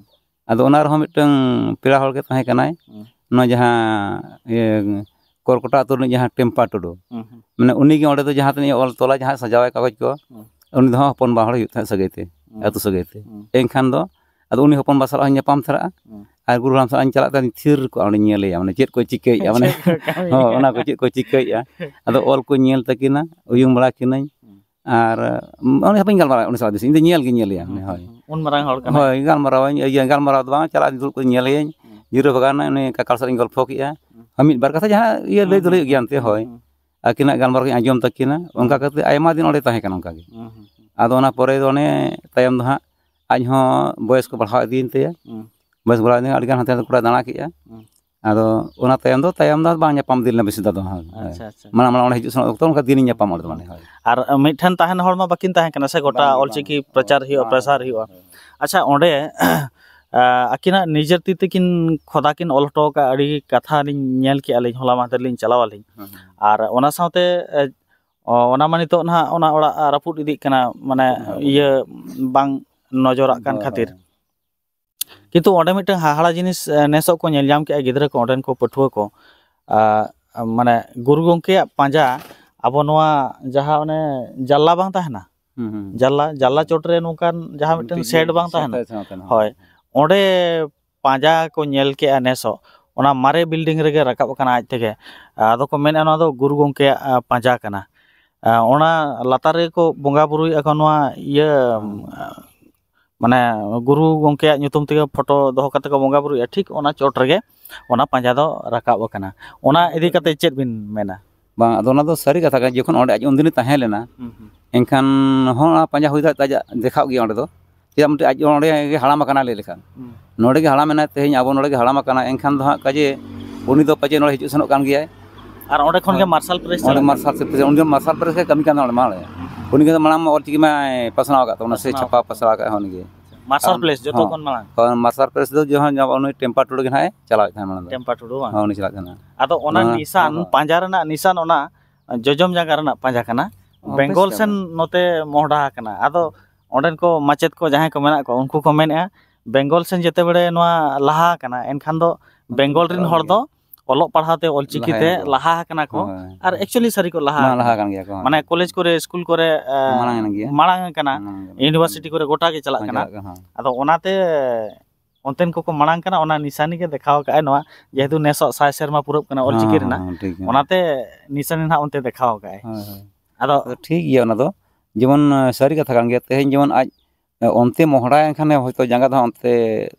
ᱟᱫᱚ ᱚᱱᱟ ᱨᱮᱦᱚᱸ ᱢᱤᱫᱴᱟᱝ ᱯᱮᱲᱟ ᱦᱚᱲ ᱜᱮ ᱛᱟᱦᱮᱸ ᱠᱟᱱᱟᱭ, ᱦᱩᱸ᱾ ᱱᱚᱣᱟ ᱡᱟᱦᱟᱸ, ᱤᱭᱟᱹ, ᱠᱚᱨᱠᱚᱴᱟ ᱟᱹᱛᱩ ᱨᱤᱱᱤᱡ ᱡᱟᱦᱟᱸ ᱴᱮᱢᱯᱟ ᱴᱩᱰᱩ, ᱦᱩᱸ, ᱦᱩᱸ᱾ ᱢᱟᱱᱮ ᱩᱱᱤ ᱜᱮ ᱚᱸᱰᱮ ᱫᱚ ᱡᱟᱦᱟᱸ ᱛᱤᱱᱟᱹᱜ ᱚᱞ ᱛᱚᱞᱟ, ᱡᱟᱦᱟᱸ ᱥᱟᱡᱟᱣᱟᱭ ᱠᱟᱜᱚᱡᱽ ᱠᱚ, ᱦᱩᱸ᱾ ᱩᱱᱤ ᱫᱚ ᱦᱚᱸ ᱦᱚᱯᱚᱱ ᱵᱟ ᱦᱚᱲ ᱦᱩᱭᱩᱜ ᱛᱟᱦᱮᱸᱫ ᱥᱟᱹᱜᱟᱹᱭ ᱛᱮ, ᱦᱩᱸ᱾ ᱟᱹᱛᱩ ᱥᱟᱹᱜᱟᱹᱭ ᱛᱮ᱾ ᱦᱩᱸ᱾ ᱮᱱᱠᱷᱟᱱ ᱫᱚ ᱟᱫᱚ ᱩᱱᱤ ᱦᱚᱯᱚᱱ ᱵᱟ ᱥᱟᱞᱟᱜ ᱦᱚᱸᱧ ᱧᱟᱯᱟᱢ ᱛᱟᱨᱟᱜᱼᱟ᱾ ᱦᱩᱸ᱾ ᱟᱨ ᱜᱩᱨᱩ ᱦᱟᱲᱟᱢ ᱥᱟᱞᱟᱜ ᱤᱧ ᱪᱟᱞᱟᱜ ᱛᱮ ᱛᱷᱤᱨ ᱠᱚᱜᱼᱟ, ᱚᱸᱰᱮᱧ ᱧᱮᱞᱮᱭᱟ, ᱢᱟᱱᱮ ᱪᱮᱫ ᱠᱚᱭ ᱪᱤᱠᱟᱹᱭᱮᱫᱼᱟ, ᱢᱟᱱᱮ ᱪᱮᱫ ᱠᱚᱭ ᱠᱟᱹᱢᱤᱭᱮᱫᱼᱟ? ᱦᱚᱸ, ᱚᱱᱟ ᱠᱚ ᱪᱮᱫ ᱠᱚᱭ ᱪᱤᱠᱟᱹᱭᱮᱫᱼᱟ᱾ ᱟᱫᱚ ᱚᱞ ᱠᱚᱧ ᱧᱮᱞ ᱛᱟᱹᱠᱤᱱᱟ, ᱩᱭᱩᱝ ᱵᱟᱲᱟ ᱠᱤᱱᱟᱹᱧ᱾ ᱦᱩᱸ᱾ ᱟᱨ, ᱩᱱᱤ ᱦᱟᱯᱮᱧ ᱜᱟᱞᱢᱟᱨᱟᱣᱟ, ᱩᱱᱤ ᱥᱟᱞᱟᱜ ᱵᱮᱥᱤ ᱤᱧ ᱫᱚ ᱧᱮᱞ ᱜᱤᱧ ᱧᱮᱞᱮᱭᱟ, ᱦᱩᱸ, ᱩᱱᱤ, ᱦᱳᱭ᱾ ᱦᱩᱸ, ᱦᱩᱸ᱾ ᱩᱱ ᱢᱟᱨᱟᱝ ᱦᱚᱲ ᱠᱟᱱᱟᱭ᱾ ᱦᱳᱭ, ᱜᱟᱞᱢᱟᱨᱟᱣᱟᱹᱧ, ᱤᱭᱟᱹ, ᱜᱟᱞᱢᱟᱨᱟᱣ ᱫᱚ ᱵᱟᱝ, ᱪᱟᱞᱟᱜ ᱟᱹᱧ, ᱫᱩᱲᱩᱵ ᱠᱟᱛᱮᱧ ᱧᱮᱞᱮᱭᱟᱹᱧ᱾ ᱦᱩᱸ᱾ ᱡᱤᱨᱟᱹᱣ ᱵᱷᱟᱜᱟᱣ ᱮᱱᱟᱭ, ᱩᱱᱤ ᱠᱟᱠᱟ ᱥᱟᱞᱟᱜ ᱤᱧ ᱜᱚᱞᱯᱷᱚ ᱠᱮᱜᱼᱟ᱾ ᱦᱩᱸ᱾ ᱦᱳᱭ, ᱢᱤᱫ ᱵᱟᱨ ᱠᱟᱛᱷᱟ ᱡᱟᱦᱟᱸ ᱤᱭᱟᱹ ᱦᱩᱸ, ᱞᱟᱹᱭ ᱫᱚ ᱦᱩᱸ, ᱞᱟᱹᱭ ᱦᱩᱭᱩᱜ ᱜᱮᱭᱟ ᱦᱩᱸ, ᱮᱱᱛᱮ, ᱦᱩᱸ, ᱦᱳᱭ᱾ ᱦᱩᱸ᱾ ᱟᱹᱠᱤᱱᱟᱜ ᱜᱟᱞᱢᱟᱨᱟᱣ ᱠᱚᱧ ᱟᱸᱡᱚᱢ ᱛᱟᱹᱠᱤᱱᱟ, ᱚᱱᱠᱟ ᱦᱩᱸ᱾ ᱠᱟᱛᱮ ᱟᱭᱢᱟ ᱫᱤᱱ ᱚᱸᱰᱮ ᱛᱟᱦᱮᱸ ᱠᱟᱱᱟ ᱚᱱᱠᱟ ᱜᱮ᱾ ᱦᱩᱸ, ᱦᱩᱸ, ᱦᱩᱸ᱾ ᱟᱫᱚ ᱚᱱᱟ ᱯᱚᱨᱮ ᱫᱚ ᱚᱱᱮ ᱛᱟᱭᱚᱢ ᱫᱚ ᱦᱟᱸᱜ ᱟᱡ ᱦᱚᱸ ᱵᱚᱭᱮᱥ ᱠᱚ ᱵᱟᱲᱦᱟᱣ ᱤᱫᱤᱭᱮᱱ ᱛᱟᱭᱟ᱾ ᱦᱩᱸ᱾ ᱵᱚᱭᱮᱥ ᱵᱟᱲᱦᱟᱣ ᱤᱫᱤᱭᱮᱱ, ᱟᱹᱰᱤ ᱜᱟᱱ ᱦᱟᱱᱛᱮ ᱱᱟᱛᱮ ᱜᱚᱴᱟᱭ ᱫᱟᱬᱟ ᱠᱮᱜᱼᱟ᱾ ᱦᱩᱸ᱾ ᱟᱫᱚ ᱚᱱᱟ ᱛᱟᱭᱚᱢ ᱫᱚ, ᱛᱟᱭᱚᱢ ᱫᱚ ᱵᱟᱝ ᱧᱟᱯᱟᱢ ᱤᱫᱤ ᱞᱮᱱᱟ ᱵᱮᱥᱤ ᱫᱚ ᱟᱫᱚ, ᱦᱳᱭ᱾ ᱟᱪᱪᱷᱟ, ᱟᱪᱪᱷᱟ᱾ ᱢᱟᱲᱟᱝ, ᱢᱟᱲᱟᱝ ᱚᱸᱰᱮ ᱦᱤᱡᱩᱜ ᱥᱮᱱᱚᱜ ᱚᱠᱛᱚ ᱚᱱᱠᱟ ᱫᱤᱱᱤᱧ ᱧᱟᱯᱟᱢ ᱚᱸᱰᱮ ᱫᱚ ᱢᱟᱱᱮ, ᱦᱳᱭ᱾ ᱟᱨ ᱢᱤᱫ ᱴᱷᱮᱱ ᱛᱟᱦᱮᱱ ᱦᱚᱲ ᱢᱟ ᱵᱟᱹᱠᱤᱱ ᱛᱟᱦᱮᱸ ᱠᱟᱱᱟ ᱥᱮ, ᱜᱚᱴᱟ ᱵᱟᱝ, ᱵᱟᱝ, ᱚᱞᱪᱤᱠᱤ ᱦᱳᱭ, ᱯᱨᱚᱪᱟᱨ ᱦᱩᱭᱩᱜᱼᱟ, ᱦᱳᱭ, ᱯᱨᱚᱥᱟᱨ ᱦᱳᱭ, ᱦᱩᱭᱩᱜᱼᱟ᱾ ᱦᱳᱭ᱾ ᱟᱪᱪᱷᱟ, ᱚᱸᱰᱮ, ᱟ, ᱟᱹᱠᱤᱱᱟᱜ ᱱᱤᱡᱮᱨ ᱛᱤ ᱛᱮᱠᱤᱱ ᱠᱷᱚᱫᱟ ᱠᱤᱱ ᱚᱞ ᱦᱚᱴᱚ ᱟᱠᱟᱫ ᱟᱹᱰᱤ ᱠᱟᱛᱷᱟ ᱞᱤᱧ ᱧᱮᱞ ᱠᱮᱜᱼᱟ ᱞᱤᱧ, ᱦᱚᱞᱟ ᱢᱟᱦᱫᱮᱨ ᱞᱤᱧ ᱪᱟᱞᱟᱣ ᱟᱹᱞᱤᱧ᱾ ᱦᱮᱸ, ᱦᱮᱸ᱾ ᱟᱨ ᱚᱱᱟ ᱥᱟᱶᱛᱮ, ᱮ, ᱚ, ᱚᱱᱟ ᱢᱟ ᱱᱤᱛᱚᱜ ᱱᱟᱦᱟᱜ ᱚᱱᱟ ᱚᱲᱟᱜ ᱨᱟᱹᱯᱩᱫ ᱤᱫᱤᱜ ᱠᱟᱱᱟ, ᱢᱟᱱᱮ, ᱨᱟᱹᱯᱩᱫ ᱮᱱᱟ᱾ ᱤᱭᱟᱹ ᱵᱟᱝ ᱱᱚᱡᱚᱨᱟᱜ ᱠᱟᱱ ᱠᱷᱟᱹᱛᱤᱨ᱾ ᱠᱤᱱᱛᱩ ᱚᱸᱰᱮ ᱢᱤᱫᱴᱟᱝ ᱦᱟᱦᱟᱲᱟ ᱡᱤᱱᱤᱥ, ᱮ, ᱱᱮᱥᱚᱜ ᱠᱚ ᱧᱮᱞ ᱧᱟᱢ ᱠᱮᱜᱼᱟ ᱜᱤᱫᱽᱨᱟᱹ ᱠᱚ, ᱚᱸᱰᱮᱱ ᱠᱚ ᱯᱟᱹᱴᱷᱩᱣᱟᱹ ᱠᱚ᱾ ᱟ, ᱢᱟᱱᱮ ᱜᱩᱨᱩ ᱜᱚᱢᱠᱮᱭᱟᱜ ᱯᱟᱸᱡᱟ ᱟᱵᱚ ᱱᱚᱣᱟ ᱡᱟᱦᱟᱸ ᱚᱱᱮ ᱡᱟᱞᱞᱟ ᱵᱟᱝ ᱛᱟᱦᱮᱱᱟ? ᱦᱩᱸ, ᱦᱩᱸ᱾ ᱡᱟᱞᱞᱟ, ᱡᱟᱞᱞᱟ ᱪᱚᱴᱨᱮ ᱱᱚᱝᱠᱟᱱ ᱡᱟᱦᱟᱸ ᱢᱤᱫᱴᱟᱝ ᱢᱤᱫᱴᱤᱡ ᱥᱮᱰ ᱵᱟᱝ ᱥᱮᱰ ᱛᱟᱦᱮᱱᱟ? ᱛᱟᱦᱮᱸ ᱠᱟᱱᱟ᱾ ᱦᱳᱭ, ᱚᱸᱰᱮ ᱯᱟᱸᱡᱟ ᱠᱚ ᱧᱮᱞ ᱠᱮᱜᱼᱟ ᱱᱮᱥᱚᱜ, ᱚᱱᱟ ᱢᱟᱨᱮ ᱵᱤᱞᱰᱤᱝ ᱨᱮᱜᱮ ᱨᱟᱠᱟᱵ ᱟᱠᱟᱱᱟ ᱟᱡ ᱛᱮᱜᱮ᱾ ᱟᱫᱚ ᱠᱚ ᱢᱮᱱᱮᱫᱼᱟ ᱱᱚᱣᱟ ᱫᱚ ᱜᱩᱨᱩ ᱜᱚᱢᱠᱮᱭᱟᱜ, ᱟ, ᱯᱟᱸᱡᱟ ᱠᱟᱱᱟ᱾ ᱟ, ᱚᱱᱟ ᱞᱟᱛᱟᱨ ᱨᱮᱜᱮ ᱠᱚ ᱵᱚᱸᱜᱟ ᱵᱩᱨᱩᱭᱮᱫᱼᱟ ᱠᱚ ᱱᱚᱣᱟ ᱤᱭᱟᱹ, ᱦᱩᱸ᱾ ᱟ, ᱢᱟᱱᱮ ᱜᱩᱨᱩ ᱜᱚᱢᱠᱮᱭᱟᱜ ᱧᱩᱛᱩᱢ ᱛᱮᱜᱮ ᱯᱷᱳᱴᱳ ᱫᱚᱦᱚ ᱠᱟᱛᱮ ᱠᱚ ᱵᱚᱸᱜᱟ ᱵᱩᱨᱩᱭᱮᱫᱼᱟ, ᱴᱷᱤᱠ ᱚᱱᱟ ᱪᱚᱴ ᱨᱮᱜᱮ ᱚᱱᱟ ᱯᱟᱸᱡᱟ ᱫᱚ ᱨᱟᱠᱟᱵ ᱟᱠᱟᱱᱟ᱾ ᱚᱱᱟ ᱤᱫᱤ ᱠᱟᱛᱮ ᱪᱮᱫ ᱵᱤᱱ ᱢᱮᱱᱟ? ᱵᱟᱝ, ᱟᱫᱚ ᱚᱱᱟ ᱫᱚ ᱥᱟᱹᱨᱤ ᱠᱟᱛᱷᱟ ᱠᱟᱱᱟ, ᱡᱚᱠᱷᱚᱱ ᱚᱸᱰᱮ ᱟᱡ ᱩᱱᱫᱤᱱᱮ ᱛᱟᱦᱮᱸ ᱞᱮᱱᱟ, ᱦᱩᱸ, ᱦᱩᱸ᱾ ᱮᱱᱠᱷᱟᱱ ᱦᱚᱸ ᱚᱱᱟ ᱯᱟᱸᱡᱟ ᱦᱩᱭ ᱫᱟᱲᱮᱭᱟᱜ ᱛᱟᱭᱟ, ᱫᱮᱠᱷᱟᱜ ᱜᱮᱭᱟ ᱚᱸᱰᱮ ᱫᱚ᱾ ᱪᱮᱫᱟᱜ ᱢᱤᱫᱴᱮᱡ ᱟᱡ ᱚᱸᱰᱮ ᱜᱮ ᱦᱟᱲᱟᱢ ᱟᱠᱟᱱᱟ ᱞᱟᱹᱭ ᱞᱮᱠᱷᱟᱱ᱾ ᱦᱩᱸ᱾ ᱱᱚᱰᱮ ᱜᱮ ᱦᱟᱲᱟᱢ ᱮᱱᱟᱭ, ᱛᱮᱦᱮᱧ ᱟᱵᱚ ᱱᱚᱰᱮ ᱜᱮ ᱦᱟᱲᱟᱢ ᱟᱠᱟᱱᱟ, ᱮᱱᱠᱷᱟᱱ ᱫᱚ ᱦᱟᱸᱜ ᱠᱟᱡᱮ ᱩᱱᱤ ᱫᱚ ᱯᱟᱪᱮ ᱱᱚᱰᱮ ᱦᱤᱡᱩᱜ ᱥᱮᱱᱚᱜ ᱠᱟᱱ ᱜᱮᱭᱟᱭ᱾ ᱟᱨ ᱚᱸᱰᱮ ᱠᱷᱚᱱ ᱜᱮ ᱦᱳᱭ᱾ ᱢᱟᱨᱥᱟᱞ ᱯᱨᱮᱥ ᱚᱸᱰᱮ ᱪᱟᱞᱟᱜ ᱢᱟᱨᱥᱟᱞ ᱯᱨᱮᱥ, ᱩᱱᱤ ᱫᱚ ᱢᱟᱨᱥᱟᱞ ᱯᱨᱮᱥ ᱜᱮ ᱠᱟᱹᱢᱤ ᱠᱟᱱ ᱛᱟᱦᱮᱸᱫ ᱚᱸᱰᱮ ᱢᱟᱲᱟᱝ ᱨᱮ᱾ ᱦᱩᱸ᱾ ᱩᱱᱤ ᱜᱮ ᱢᱟᱲᱟᱝ ᱢᱟ ᱚᱞ ᱪᱤᱠᱤ ᱢᱟᱭ ᱯᱟᱥᱱᱟᱣ ᱟᱠᱟᱫ ᱛᱟᱵᱚᱱᱟ, ᱥᱮ ᱯᱟᱥᱱᱟᱣ ᱪᱷᱟᱯᱟ ᱟᱠᱟᱫ᱾ ᱯᱟᱥᱱᱟᱣ ᱟᱠᱟᱫ ᱦᱚᱸ ᱩᱱᱤ ᱜᱮ᱾ ᱢᱟᱨᱥᱟᱞ ᱟᱨ ᱯᱨᱮᱥ ᱡᱚᱛᱚ ᱦᱚᱸ᱾ ᱠᱷᱚᱱ ᱢᱟᱲᱟᱝ? ᱦᱳᱭ, ᱢᱟᱨᱥᱟᱞ ᱯᱨᱮᱥ ᱫᱚ ᱡᱚᱦᱚᱱ ᱩᱱᱤ ᱴᱮᱢᱯᱟ ᱴᱩᱰᱩ ᱜᱮ ᱱᱟᱦᱟᱜ ᱮ ᱪᱟᱞᱟᱣᱮᱫ ᱛᱟᱦᱮᱸᱫ ᱢᱟᱲᱟᱝ ᱫᱚ᱾ ᱴᱮᱢᱯᱟ ᱴᱩᱰᱩ ᱵᱟᱝ? ᱦᱳᱭ, ᱩᱱᱤ ᱪᱟᱞᱟᱜ ᱠᱟᱱᱟ᱾ ᱟᱫᱚ ᱚᱱᱟ ᱦᱳᱭ, ᱱᱤᱥᱟᱱ, ᱦᱳᱭ᱾ ᱯᱟᱸᱡᱟ ᱨᱮᱱᱟᱜ ᱱᱤᱥᱟᱱ ᱚᱱᱟ ᱡᱚᱡᱚᱢ ᱡᱟᱸᱜᱟ ᱨᱮᱱᱟᱜ ᱯᱟᱸᱡᱟ ᱠᱟᱱᱟ᱾ ᱚ, ᱵᱮᱝᱜᱚᱞ ᱵᱮᱥ ᱥᱮᱱ ᱠᱟᱱᱟ᱾ ᱱᱚᱛᱮ ᱢᱚᱦᱰᱟ ᱟᱠᱟᱱᱟ᱾ ᱟᱫᱚ ᱚᱸᱰᱮᱱ ᱠᱚ ᱢᱟᱪᱮᱫ ᱠᱚ ᱡᱟᱦᱟᱸᱭ ᱠᱚ ᱢᱮᱱᱟᱜ ᱠᱚᱣᱟ, ᱩᱱᱠᱩ ᱠᱚ ᱢᱮᱱᱮᱫᱼᱟ, ᱵᱮᱝᱜᱚᱞ ᱥᱮᱱ ᱡᱮᱛᱮ ᱵᱮᱲᱮ ᱱᱚᱣᱟ ᱞᱟᱦᱟ ᱟᱠᱟᱱᱟ, ᱮᱱᱠᱷᱟᱱ ᱫᱚ ᱵᱮᱝᱜᱚᱞ ᱨᱮᱱ ᱦᱚᱲ ᱫᱚ ᱚᱞᱚᱜ ᱯᱟᱲᱦᱟᱣ ᱛᱮ ᱚᱞᱪᱤᱠᱤ ᱞᱟᱦᱟᱭᱮᱱᱟ ᱛᱮ ᱠᱚ᱾ ᱞᱟᱦᱟ ᱟᱠᱟᱱᱟ ᱠᱚ᱾ ᱦᱳᱭ᱾ ᱟᱨ actually ᱥᱟᱹᱨᱤ ᱠᱚ ᱞᱟᱦᱟ ᱢᱟ ᱟᱠᱟᱱᱟ᱾ ᱞᱟᱦᱟ ᱟᱠᱟᱱ ᱜᱮᱭᱟ ᱠᱚ, ᱦᱳᱭ᱾ ᱢᱟᱱᱮ ᱠᱚᱞᱮᱡᱽ ᱠᱚᱨᱮ, ᱥᱠᱩᱞ ᱠᱚᱨᱮ, ᱮ, ᱢᱟᱲᱟᱝ ᱮᱱ ᱜᱮᱭᱟ᱾ ᱢᱟᱲᱟᱝ ᱟᱠᱟᱱᱟ᱾ ᱢᱟᱲᱟᱝ ᱟᱠᱟᱱᱟ᱾ ᱤᱭᱩᱱᱤᱵᱷᱟᱨᱥᱤᱴᱤ ᱠᱚᱨᱮ ᱜᱚᱴᱟ ᱜᱮ ᱪᱟᱞᱟᱜ ᱠᱟᱱᱟ᱾ ᱪᱟᱞᱟᱜ ᱠᱟᱱᱟ, ᱦᱳᱭ᱾ ᱟᱫᱚ ᱚᱱᱟᱛᱮ ᱚᱱᱛᱮᱱ ᱠᱚᱠᱚ ᱢᱟᱲᱟᱝ ᱠᱟᱱᱟ, ᱚᱱᱟ ᱱᱤᱥᱟᱱᱤ ᱜᱮ ᱫᱮᱠᱷᱟᱣ ᱠᱟᱜᱼᱟᱭ ᱱᱚᱣᱟ, ᱡᱮᱦᱮᱛᱩ ᱱᱮᱥᱚᱜ ᱥᱟᱭ ᱥᱮᱨᱢᱟ ᱯᱩᱨᱟᱹᱜ ᱠᱟᱱᱟ ᱚᱞᱪᱤᱠᱤ ᱦᱮᱸ, ᱨᱮᱱᱟᱜ, ᱦᱮᱸ, ᱴᱷᱤᱠ ᱜᱮᱭᱟ᱾ ᱚᱱᱟᱛᱮ ᱱᱤᱥᱟᱱᱤ ᱱᱟᱦᱟᱜ ᱚᱱᱛᱮ ᱫᱮᱠᱷᱟᱣ ᱠᱟᱜᱼᱟᱭ᱾ ᱦᱳᱭ, ᱦᱳᱭ᱾ ᱟᱫᱚ ᱟᱫᱚ ᱴᱷᱤᱠ ᱜᱮᱭᱟ ᱚᱱᱟ ᱫᱚ, ᱡᱮᱢᱚᱱ, ᱮ, ᱥᱟᱹᱨᱤ ᱠᱟᱛᱷᱟ ᱠᱟᱱ ᱜᱮᱭᱟ, ᱛᱮᱦᱮᱧ ᱡᱮᱢᱚᱱ ᱟᱡ, ᱮ, ᱚᱱᱛᱮ ᱢᱚᱦᱰᱟ ᱮᱱᱠᱷᱟᱱᱮ ᱦᱚᱭᱛᱳ ᱡᱟᱸᱜᱟ ᱫᱚ ᱦᱟᱸᱜ ᱚᱱᱛᱮ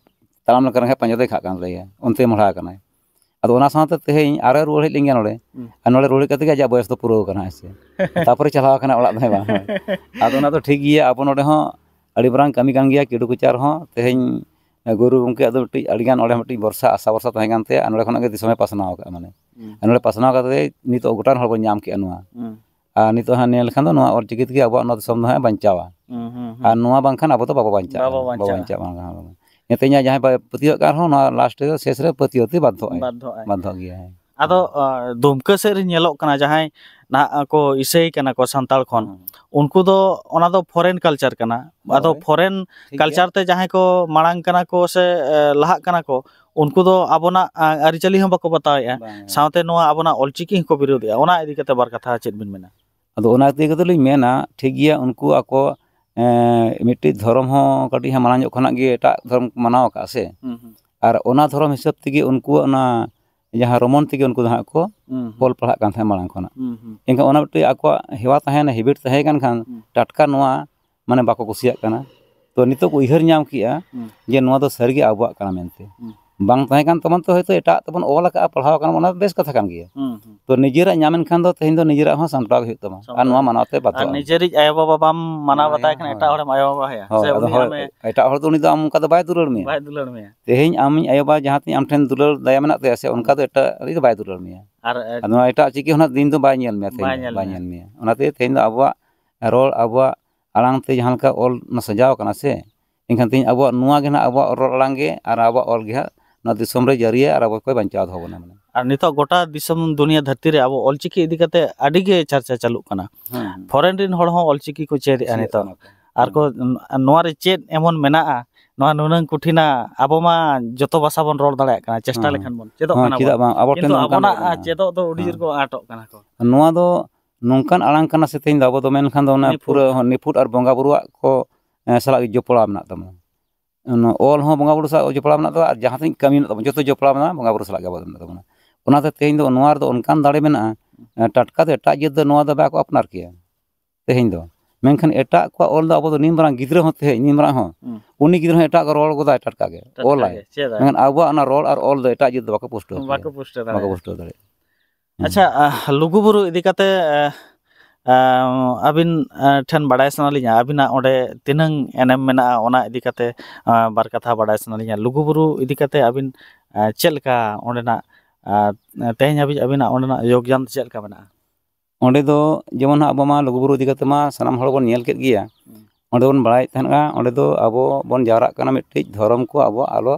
ᱛᱟᱲᱟᱢ ᱞᱮᱠᱟ ᱨᱮ ᱯᱟᱸᱡᱟ ᱫᱚᱭ ᱠᱷᱟᱜ ᱠᱟᱱ ᱛᱟᱭᱟ, ᱚᱱᱛᱮ ᱢᱚᱦᱰᱟ ᱟᱠᱟᱱᱟᱭ᱾ ᱟᱫᱚ ᱚᱱᱟ ᱥᱟᱶᱛᱮ ᱛᱮᱦᱮᱧ ᱟᱨᱚᱭ ᱨᱩᱣᱟᱹᱲ ᱦᱮᱡ ᱞᱮᱱ ᱜᱮᱭᱟ ᱱᱚᱰᱮ, ᱦᱩᱸ᱾ ᱟᱨ ᱱᱚᱰᱮ ᱨᱩᱣᱟᱹᱲ ᱦᱮᱡ ᱠᱟᱛᱮ ᱜᱮ ᱟᱡᱟᱜ ᱵᱚᱭᱮᱥ ᱫᱚ ᱯᱩᱨᱟᱹᱣ ᱠᱟᱱᱟ, ᱦᱮᱸ ᱥᱮ᱾ ᱛᱟᱨᱯᱚᱨᱮ ᱪᱟᱞᱟᱣ ᱠᱟᱱᱟ ᱚᱲᱟᱜ ᱫᱚ, ᱦᱮᱸ ᱵᱟᱝ? ᱦᱳᱭ᱾ ᱟᱫᱚ ᱚᱱᱟ ᱫᱚ ᱴᱷᱤᱠ ᱜᱮᱭᱟ, ᱟᱵᱚ ᱱᱚᱰᱮ ᱦᱚᱸ ᱟᱹᱰᱤ ᱢᱟᱨᱟᱝ ᱠᱟᱹᱢᱤ ᱠᱟᱱ ᱜᱮᱭᱟ, ᱠᱤᱰᱩ ᱠᱚᱪᱟᱨ ᱦᱚᱸ᱾ ᱛᱮᱦᱮᱧ ᱜᱩᱨᱩ ᱜᱚᱢᱠᱮᱭᱟᱜ ᱫᱚ ᱢᱤᱫᱴᱤᱡ ᱟᱹᱰᱤᱜᱟᱱ ᱚᱸᱰᱮ ᱢᱤᱫᱴᱤᱡ ᱵᱷᱚᱨᱥᱟ, ᱟᱥᱟ ᱵᱷᱚᱨᱥᱟ ᱛᱟᱦᱮᱸ ᱠᱟᱱ ᱛᱟᱭᱟ, ᱟᱨ ᱱᱚᱰᱮ ᱠᱷᱚᱱᱟᱜ ᱜᱮ ᱫᱤᱥᱚᱢᱮ ᱯᱟᱥᱱᱟᱣ ᱟᱠᱟᱫᱼᱟ, ᱢᱟᱱᱮ᱾ ᱦᱩᱸ᱾ ᱟᱨ ᱱᱚᱰᱮ ᱯᱟᱥᱱᱟᱣ ᱠᱟᱛᱮ ᱱᱤᱛᱚᱜ ᱜᱚᱴᱟ ᱨᱮᱱ ᱦᱚᱲ ᱵᱚᱱ ᱧᱟᱢ ᱠᱮᱜᱼᱟ ᱱᱚᱣᱟ᱾ ᱦᱩᱸ᱾ ᱟᱨ ᱱᱤᱛᱚᱜ ᱦᱟᱸᱜ ᱧᱮᱞ ᱞᱮᱠᱷᱟᱱ ᱫᱚ ᱱᱚᱣᱟ ᱚᱞᱪᱤᱠᱤ ᱛᱮᱜᱮ ᱟᱵᱚᱣᱟᱜ ᱱᱚᱣᱟ ᱫᱤᱥᱚᱢ ᱫᱚ ᱦᱟᱸᱜ ᱵᱟᱧᱪᱟᱣᱟ᱾ ᱦᱩᱸ, ᱦᱩᱸ, ᱦᱩᱸ᱾ ᱟᱨ ᱱᱚᱣᱟ ᱵᱟᱝᱠᱷᱟᱱ ᱟᱵᱚ ᱫᱚ ᱵᱟᱵᱚ ᱵᱟᱧᱪᱟᱜᱼᱟ᱾ ᱵᱟᱵᱚ ᱵᱟᱵᱚ ᱵᱟᱧᱪᱟᱜᱼᱟ᱾ ᱵᱟᱧᱪᱟᱜᱼᱟ, ᱵᱟᱝᱠᱷᱟᱱ ᱵᱟᱵᱚ ᱵᱟᱧᱪᱟᱜᱼᱟ᱾ ᱱᱤᱛᱚᱜ ᱤᱧᱟᱹᱜ ᱡᱟᱦᱟᱸᱭ ᱯᱟᱹᱛᱭᱟᱹᱣᱟᱜ ᱠᱟᱱ ᱨᱮᱦᱚᱸ, ᱱᱚᱣᱟ ᱞᱟᱥᱴ ᱨᱮᱫᱚ, ᱥᱮᱥ ᱨᱮ ᱯᱟᱹᱛᱭᱟᱹᱣ ᱛᱮ ᱵᱟᱫᱽᱫᱷᱚᱜᱼᱟᱭ᱾ ᱵᱟᱫᱽᱫᱷᱚᱜᱼᱟᱭ᱾ ᱵᱟᱫᱽᱫᱷᱚᱜ ᱜᱮᱭᱟᱭ᱾ ᱟᱫᱚ ᱫᱩᱢᱠᱟᱹ ᱥᱮᱫ ᱨᱮ ᱧᱮᱞᱚᱜ ᱠᱟᱱᱟ, ᱡᱟᱦᱟᱸᱭ ᱱᱟᱦᱟᱜ ᱠᱚ ᱤᱥᱟᱹᱭ ᱠᱟᱱᱟ ᱠᱚ ᱥᱟᱱᱛᱟᱲ ᱠᱷᱚᱱ, ᱩᱱᱠᱩ ᱫᱚ ᱚᱱᱟ ᱫᱚ ᱯᱷᱚᱨᱮᱱ ᱠᱟᱞᱪᱟᱨ ᱠᱟᱱᱟ᱾ ᱟᱫᱚ ᱯᱷᱚᱨᱮᱱ ᱠᱟᱞᱪᱟᱨ ᱛᱮ ᱡᱟᱦᱟᱸᱭ ᱠᱚ ᱢᱟᱲᱟᱝ ᱠᱟᱱᱟ ᱠᱚ ᱥᱮ ᱞᱟᱦᱟᱜ ᱠᱟᱱᱟ ᱠᱚ, ᱩᱱᱠᱩ ᱫᱚ ᱟᱵᱚᱱᱟᱜ ᱟᱹᱨᱤᱪᱟᱹᱞᱤ ᱦᱚᱸ ᱵᱟᱠᱚ ᱵᱟᱛᱟᱣᱮᱫᱼᱟ, ᱥᱟᱶᱛᱮ ᱱᱚᱣᱟ ᱟᱵᱚᱱᱟᱜ ᱚᱞᱪᱤᱠᱤ ᱦᱚᱸᱠᱚ ᱵᱤᱨᱳᱫᱮᱜᱼᱟ᱾ ᱚᱱᱟ ᱤᱫᱤ ᱠᱟᱛᱮ ᱵᱟᱨ ᱠᱟᱛᱷᱟ ᱪᱮᱫ ᱵᱤᱱ ᱢᱮᱱᱟ? ᱟᱫᱚ ᱚᱱᱟ ᱤᱫᱤ ᱠᱟᱛᱮ ᱞᱤᱧ ᱢᱮᱱᱟ, ᱴᱷᱤᱠ ᱜᱮᱭᱟ, ᱩᱱᱠᱩ ᱟᱠᱚ ᱢᱤᱫᱴᱤᱡ ᱫᱷᱚᱨᱚᱢ ᱦᱚᱸ ᱠᱟᱹᱴᱤᱡ ᱦᱚᱸ ᱢᱟᱲᱟᱝ ᱧᱚᱜ ᱠᱷᱚᱱᱟᱜ ᱜᱮ ᱮᱴᱟᱜ ᱫᱷᱚᱨᱚᱢ ᱠᱚ ᱢᱟᱱᱟᱣ ᱟᱠᱟᱫᱼᱟ ᱥᱮ, ᱟᱨ ᱚᱱᱟ ᱫᱷᱚᱨᱚᱢ ᱦᱤᱥᱟᱹᱵ ᱛᱮᱜᱮ ᱩᱱᱠᱩᱣᱟᱜ ᱚᱱᱟ ᱡᱟᱦᱟᱸ ᱨᱚᱢᱚᱱ ᱛᱮᱜᱮ ᱩᱱᱠᱩ ᱫᱚ ᱦᱟᱸᱜ ᱠᱚ ᱚᱞ ᱯᱟᱲᱦᱟᱜ ᱠᱟᱱ ᱛᱟᱦᱮᱸᱫ ᱢᱟᱲᱟᱝ ᱠᱷᱚᱱᱟᱜ᱾ ᱮᱱᱠᱷᱟᱱ ᱚᱱᱟ ᱢᱤᱫᱴᱤᱡ ᱟᱠᱚᱣᱟᱜ ᱦᱮᱣᱟ ᱛᱟᱦᱮᱸ ᱠᱟᱱᱟ, ᱦᱮᱵᱤᱴ ᱛᱟᱦᱮᱸ ᱠᱟᱱ ᱠᱷᱟᱱ ᱴᱟᱴᱠᱟ ᱱᱚᱣᱟ ᱢᱟᱱᱮ ᱵᱟᱠᱚ ᱠᱩᱥᱤᱭᱟᱜ ᱠᱟᱱᱟ᱾ ᱛᱚ ᱱᱤᱛᱚᱜ ᱠᱚ ᱩᱭᱦᱟᱹᱨ ᱧᱟᱢ ᱠᱮᱜᱼᱟ ᱡᱮ ᱱᱚᱣᱟ ᱫᱚ ᱥᱟᱹᱨᱤᱜᱮ ᱟᱵᱚᱣᱟᱜ ᱠᱟᱱᱟ ᱢᱮᱱᱛᱮ᱾ ᱵᱟᱝ ᱛᱟᱦᱮᱸ ᱠᱟᱱ ᱛᱟᱵᱚᱱ ᱛᱮ ᱦᱚᱭᱛᱳ ᱮᱴᱟᱜ ᱛᱮᱵᱚᱱ ᱚᱞ ᱟᱠᱟᱜᱼᱟ, ᱯᱟᱲᱦᱟᱣ ᱟᱠᱟᱱᱟ, ᱚᱱᱟ ᱵᱮᱥ ᱠᱟᱛᱷᱟ ᱠᱟᱱ ᱜᱮᱭᱟ᱾ ᱛᱚ ᱱᱤᱡᱮᱨᱟᱜ ᱧᱟᱢ ᱮᱱ ᱠᱷᱟᱱ ᱫᱚ ᱛᱮᱦᱮᱧ ᱫᱚ ᱱᱤᱡᱮᱨᱟᱜ ᱦᱚᱸ ᱥᱟᱢᱴᱟᱣ ᱜᱮ ᱦᱩᱭᱩᱜ ᱛᱟᱢᱟ ᱟᱨ ᱱᱚᱣᱟ ᱢᱟᱱᱟᱣ ᱛᱮ ᱵᱟᱫᱷᱚᱜᱼᱟ᱾ ᱱᱤᱡᱮᱨᱤᱡ ᱟᱭᱳᱼᱵᱟᱵᱟ ᱵᱟᱢ ᱢᱟᱱᱟᱣ ᱵᱟᱛᱟᱭ ᱠᱷᱟᱱ ᱮᱴᱟᱜ ᱦᱚᱲᱮᱢ ᱟᱭᱳ ᱵᱟᱵᱟ ᱟᱭᱟ? ᱦᱳᱭ, ᱥᱮ ᱟᱫᱚ ᱩᱱᱤ ᱦᱳᱭ, ᱟᱢᱮ ᱮᱴᱟᱜ ᱦᱚᱲ ᱫᱚ ᱩᱱᱤ ᱫᱚ ᱟᱢ ᱚᱱᱠᱟ ᱫᱚ ᱵᱟᱭ ᱫᱩᱞᱟᱹᱲ ᱢᱮᱭᱟ᱾ ᱵᱟᱭ ᱫᱩᱞᱟᱹᱲ ᱢᱮᱭᱟ᱾ ᱛᱮᱦᱮᱧ ᱟᱢᱤᱡ ᱟᱭᱳᱼᱵᱟᱵᱟ ᱡᱟᱦᱟᱸ ᱛᱤᱱᱟᱹᱜ ᱟᱢ ᱴᱷᱮᱱ ᱫᱩᱞᱟᱹᱲ ᱫᱟᱭᱟ ᱢᱮᱱᱟᱜ ᱛᱟᱭᱟ ᱥᱮ, ᱚᱱᱠᱟ ᱫᱚ ᱮᱴᱟᱜ ᱨᱮ ᱫᱚ ᱵᱟᱭ ᱫᱩᱞᱟᱹᱲ ᱢᱮᱭᱟ᱾ ᱟᱨ ᱟᱨ ᱱᱚᱣᱟ ᱮᱴᱟᱜ ᱪᱤᱠᱤ ᱦᱚᱸ ᱫᱤᱱ ᱫᱚ ᱵᱟᱭ ᱧᱮᱞ ᱢᱮᱭᱟ, ᱛᱮᱦᱮᱧ ᱵᱟᱭ ᱫᱚ ᱧᱮᱞ ᱵᱟᱭ ᱢᱮᱭᱟ᱾ ᱧᱮᱞ ᱢᱮᱭᱟ᱾ ᱚᱱᱟᱛᱮ ᱛᱮᱦᱮᱧ ᱫᱚ ᱟᱵᱚᱣᱟᱜ ᱨᱚᱲ, ᱟᱵᱚᱣᱟᱜ ᱟᱲᱟᱝ ᱛᱮ ᱡᱟᱦᱟᱸ ᱞᱮᱠᱟ ᱚᱞ ᱚᱱᱟ ᱥᱟᱡᱟᱣ ᱠᱟᱱᱟ ᱥᱮ, ᱮᱱᱠᱷᱟᱱ ᱛᱮᱦᱮᱧ ᱟᱵᱚᱣᱟᱜ ᱱᱚᱣᱟ ᱜᱮ ᱱᱟᱦᱟᱜ ᱟᱵᱚᱣᱟᱜ ᱨᱚᱲ ᱟᱲᱟᱝ ᱜᱮ ᱟᱨ ᱟᱵᱚᱣᱟᱜ ᱚᱞ ᱜᱮ ᱦᱟᱸᱜ ᱱᱚᱣᱟ ᱫᱤᱥᱚᱢ ᱨᱮ ᱡᱟᱹᱨᱤᱭᱟ ᱟᱨ ᱟᱵᱚ ᱠᱚᱭ ᱵᱟᱧᱪᱟᱣ ᱫᱚᱦᱚ ᱵᱚᱱᱟ ᱢᱟᱱᱮ᱾ ᱟᱨ ᱱᱤᱛᱚᱜ ᱜᱚᱴᱟ ᱫᱤᱥᱚᱢ ᱫᱩᱱᱤᱭᱟᱹ ᱫᱷᱟᱹᱨᱛᱤ ᱨᱮ ᱟᱵᱚ ᱚᱞᱪᱤᱠᱤ ᱤᱫᱤ ᱠᱟᱛᱮ ᱟᱹᱰᱤ ᱜᱮ ᱪᱟᱨᱪᱟ ᱪᱟᱹᱞᱩᱜ ᱠᱟᱱᱟ᱾ ᱦᱮᱸ, ᱦᱮᱸ᱾ ᱯᱷᱚᱨᱮᱱ ᱨᱮᱱ ᱦᱚᱲ ᱦᱚᱸ ᱚᱞᱪᱤᱠᱤ ᱠᱚ ᱪᱮᱫ ᱮᱫᱼᱟ ᱪᱮᱫ ᱱᱤᱛᱚᱜ᱾ ᱠᱟᱱᱟ ᱠᱚ᱾ ᱟᱨ ᱠᱚ, ᱱᱚᱣᱟ ᱨᱮ ᱪᱮᱫ ᱮᱢᱚᱱ ᱢᱮᱱᱟᱜᱼᱟ, ᱱᱚᱣᱟ ᱱᱩᱱᱟᱹᱝ ᱠᱚᱴᱷᱤᱱᱟ, ᱟᱵᱚ ᱢᱟ ᱡᱚᱛᱚ ᱵᱷᱟᱥᱟ ᱵᱚᱱ ᱨᱚᱲ ᱫᱟᱲᱮᱭᱟᱜ ᱠᱟᱱᱟ, ᱪᱮᱥᱴᱟ ᱦᱮᱸ᱾ ᱞᱮᱠᱷᱟᱱ ᱵᱚᱱ ᱪᱮᱫᱚᱜ ᱦᱮᱸ, ᱠᱟᱱᱟ ᱪᱮᱫᱟᱜ ᱵᱚᱱ᱾ ᱵᱟᱝ? ᱟᱵᱚ ᱴᱷᱮᱱ ᱠᱤᱱᱛᱩ ᱱᱚᱝᱠᱟᱱ ᱟᱵᱚᱱᱟᱜ ᱦᱮᱸ᱾ ᱪᱮᱫᱚᱜ ᱫᱚ ᱟᱹᱰᱤ ᱡᱳᱨ ᱦᱮᱸ᱾ ᱠᱚ ᱟᱸᱴᱚᱜ ᱠᱟᱱᱟ ᱠᱚ᱾ ᱱᱚᱣᱟ ᱫᱚ ᱱᱚᱝᱠᱟᱱ ᱟᱲᱟᱝ ᱠᱟᱱᱟ ᱥᱮ ᱛᱮᱦᱮᱧ ᱫᱚ ᱟᱵᱚ ᱫᱚ ᱢᱮᱱᱠᱷᱟᱱ ᱫᱚ ᱚᱱᱟ ᱱᱤᱯᱷᱩᱴ᱾ ᱯᱩᱨᱟᱹ ᱱᱤᱯᱷᱩᱴ ᱟᱨ ᱵᱚᱸᱜᱟ ᱵᱩᱨᱩᱣᱟᱜ ᱠᱚ, ᱮ, ᱥᱟᱞᱟᱜ ᱜᱮ ᱡᱚᱯᱲᱟᱣ ᱢᱮᱱᱟᱜ ᱛᱟᱵᱚᱱᱟ᱾ ᱚᱱᱟ ᱚᱞ ᱦᱚᱸ ᱵᱚᱸᱜᱟ ᱵᱩᱨᱩ ᱥᱟᱞᱟᱜ ᱡᱚᱯᱲᱟᱣ ᱢᱮᱱᱟᱜ ᱛᱟᱵᱚᱱᱟ ᱟᱨ ᱡᱟᱦᱟᱸ ᱛᱤᱱᱟᱹᱜ ᱠᱟᱹᱢᱤ ᱢᱮᱱᱟᱜ ᱛᱟᱵᱚᱱᱟ, ᱡᱚᱛᱚ ᱡᱚᱯᱲᱟᱣ ᱢᱮᱱᱟᱜᱼᱟ, ᱵᱚᱸᱜᱟ ᱵᱩᱨᱩ ᱥᱟᱞᱟᱜ ᱜᱮ ᱟᱵᱚ ᱫᱚ ᱢᱮᱱᱟᱜ ᱛᱟᱵᱚᱱᱟ᱾ ᱚᱱᱟᱛᱮ ᱛᱮᱦᱮᱧ ᱫᱚ ᱱᱚᱣᱟ ᱨᱮᱫᱚ ᱚᱱᱠᱟᱱ ᱫᱟᱲᱮ ᱢᱮᱱᱟᱜᱼᱟ, ᱮ, ᱴᱟᱴᱠᱟ ᱫᱚ ᱮᱴᱟᱜ ᱡᱟᱹᱛ ᱫᱚ ᱱᱚᱣᱟ ᱫᱚ ᱵᱟᱠᱚ ᱟᱯᱱᱟᱨ ᱠᱮᱭᱟ᱾ ᱛᱮᱦᱮᱧ ᱫᱚ᱾ ᱢᱮᱱᱠᱷᱟᱱ ᱮᱴᱟᱜ ᱠᱚᱣᱟᱜ ᱚᱞ ᱫᱚ ᱟᱵᱚ ᱫᱚ ᱱᱤᱱ ᱢᱟᱨᱟᱝ ᱜᱤᱫᱽᱨᱟᱹ ᱦᱚᱸ ᱛᱮᱦᱮᱧ, ᱱᱤᱱ ᱢᱟᱨᱟᱝ ᱦᱚᱸ, ᱦᱩᱸ᱾ ᱩᱱᱤ ᱜᱤᱫᱽᱨᱟᱹ ᱦᱚᱸ ᱮᱴᱟᱜ ᱠᱚ ᱨᱚᱲ ᱜᱚᱫᱟᱭ ᱴᱟᱴᱠᱟ ᱜᱮ, ᱴᱟᱴᱠᱟ ᱚᱞᱟᱭ᱾ ᱜᱮ, ᱪᱮᱫᱟᱭ? ᱢᱮᱱᱠᱷᱟᱱ ᱟᱵᱚᱣᱟᱜ ᱚᱱᱟ ᱨᱚᱲ ᱟᱨ ᱚᱞ ᱫᱚ ᱮᱴᱟᱜ ᱡᱟᱹᱛ ᱫᱚ ᱵᱟᱠᱚ ᱯᱩᱥᱴᱟᱹᱣ ᱵᱟᱠᱚ ᱫᱟᱲᱮᱭᱟᱜᱼᱟ᱾ ᱯᱩᱥᱴᱟᱹᱣ ᱵᱟᱠᱚ ᱫᱟᱲᱮᱭᱟᱜᱼᱟ᱾ ᱯᱩᱥᱴᱟᱹᱣ ᱫᱟᱲᱮᱭᱟᱜᱼᱟ᱾ ᱦᱩᱸ᱾ ᱟᱪᱪᱷᱟ, ᱟᱦ, ᱞᱩᱜᱩᱵᱩᱨᱩ ᱤᱫᱤ ᱠᱟᱛᱮ, ᱟᱦ, ᱟᱦ, ᱟᱹᱵᱤᱱ, ᱟᱦ, ᱴᱷᱮᱱ ᱵᱟᱲᱟᱭ ᱥᱟᱱᱟ ᱞᱤᱧᱟ, ᱟᱹᱵᱤᱱᱟᱜ ᱚᱸᱰᱮ ᱛᱤᱱᱟᱹᱝ ᱮᱱᱮᱢ ᱢᱮᱱᱟᱜᱼᱟ, ᱚᱱᱟ ᱤᱫᱤ ᱠᱟᱛᱮ, ᱟᱦ, ᱵᱟᱨ ᱠᱟᱛᱷᱟ ᱵᱟᱲᱟᱭ ᱥᱟᱱᱟ ᱞᱤᱧᱟ᱾ ᱞᱩᱜᱩᱵᱩᱨᱩ ᱤᱫᱤ ᱠᱟᱛᱮ ᱟᱹᱵᱤᱱ, ᱟᱦ, ᱪᱮᱫ ᱞᱮᱠᱟ ᱚᱸᱰᱮᱱᱟᱜ, ᱟᱦ, ᱛᱮᱦᱮᱧ ᱦᱟᱹᱵᱤᱡ ᱟᱹᱵᱤᱱᱟᱜ ᱚᱸᱰᱮᱱᱟᱜ ᱭᱳᱜᱽᱫᱟᱱ ᱪᱮᱫ ᱞᱮᱠᱟ ᱢᱮᱱᱟᱜᱼᱟ? ᱚᱸᱰᱮ ᱫᱚ ᱡᱮᱢᱚᱱ ᱦᱟᱸᱜ ᱟᱵᱚ ᱢᱟ ᱞᱩᱜᱩᱵᱩᱨᱩ ᱤᱫᱤ ᱠᱟᱛᱮ ᱢᱟ ᱥᱟᱱᱟᱢ ᱦᱚᱲ ᱵᱚᱱ ᱧᱮᱞ ᱠᱮᱫ ᱜᱮᱭᱟ᱾ ᱦᱩᱸ᱾ ᱚᱸᱰᱮ ᱵᱚᱱ ᱵᱟᱲᱟᱭᱮᱫ ᱛᱟᱦᱮᱱᱟ, ᱚᱸᱰᱮ ᱫᱚ ᱟᱵᱚ ᱵᱚᱱ ᱡᱟᱣᱨᱟᱜ ᱠᱟᱱᱟ ᱢᱤᱫᱴᱤᱡ ᱫᱷᱚᱨᱚᱢ ᱠᱚ ᱟᱵᱚᱣᱟᱜ ᱟᱞᱚ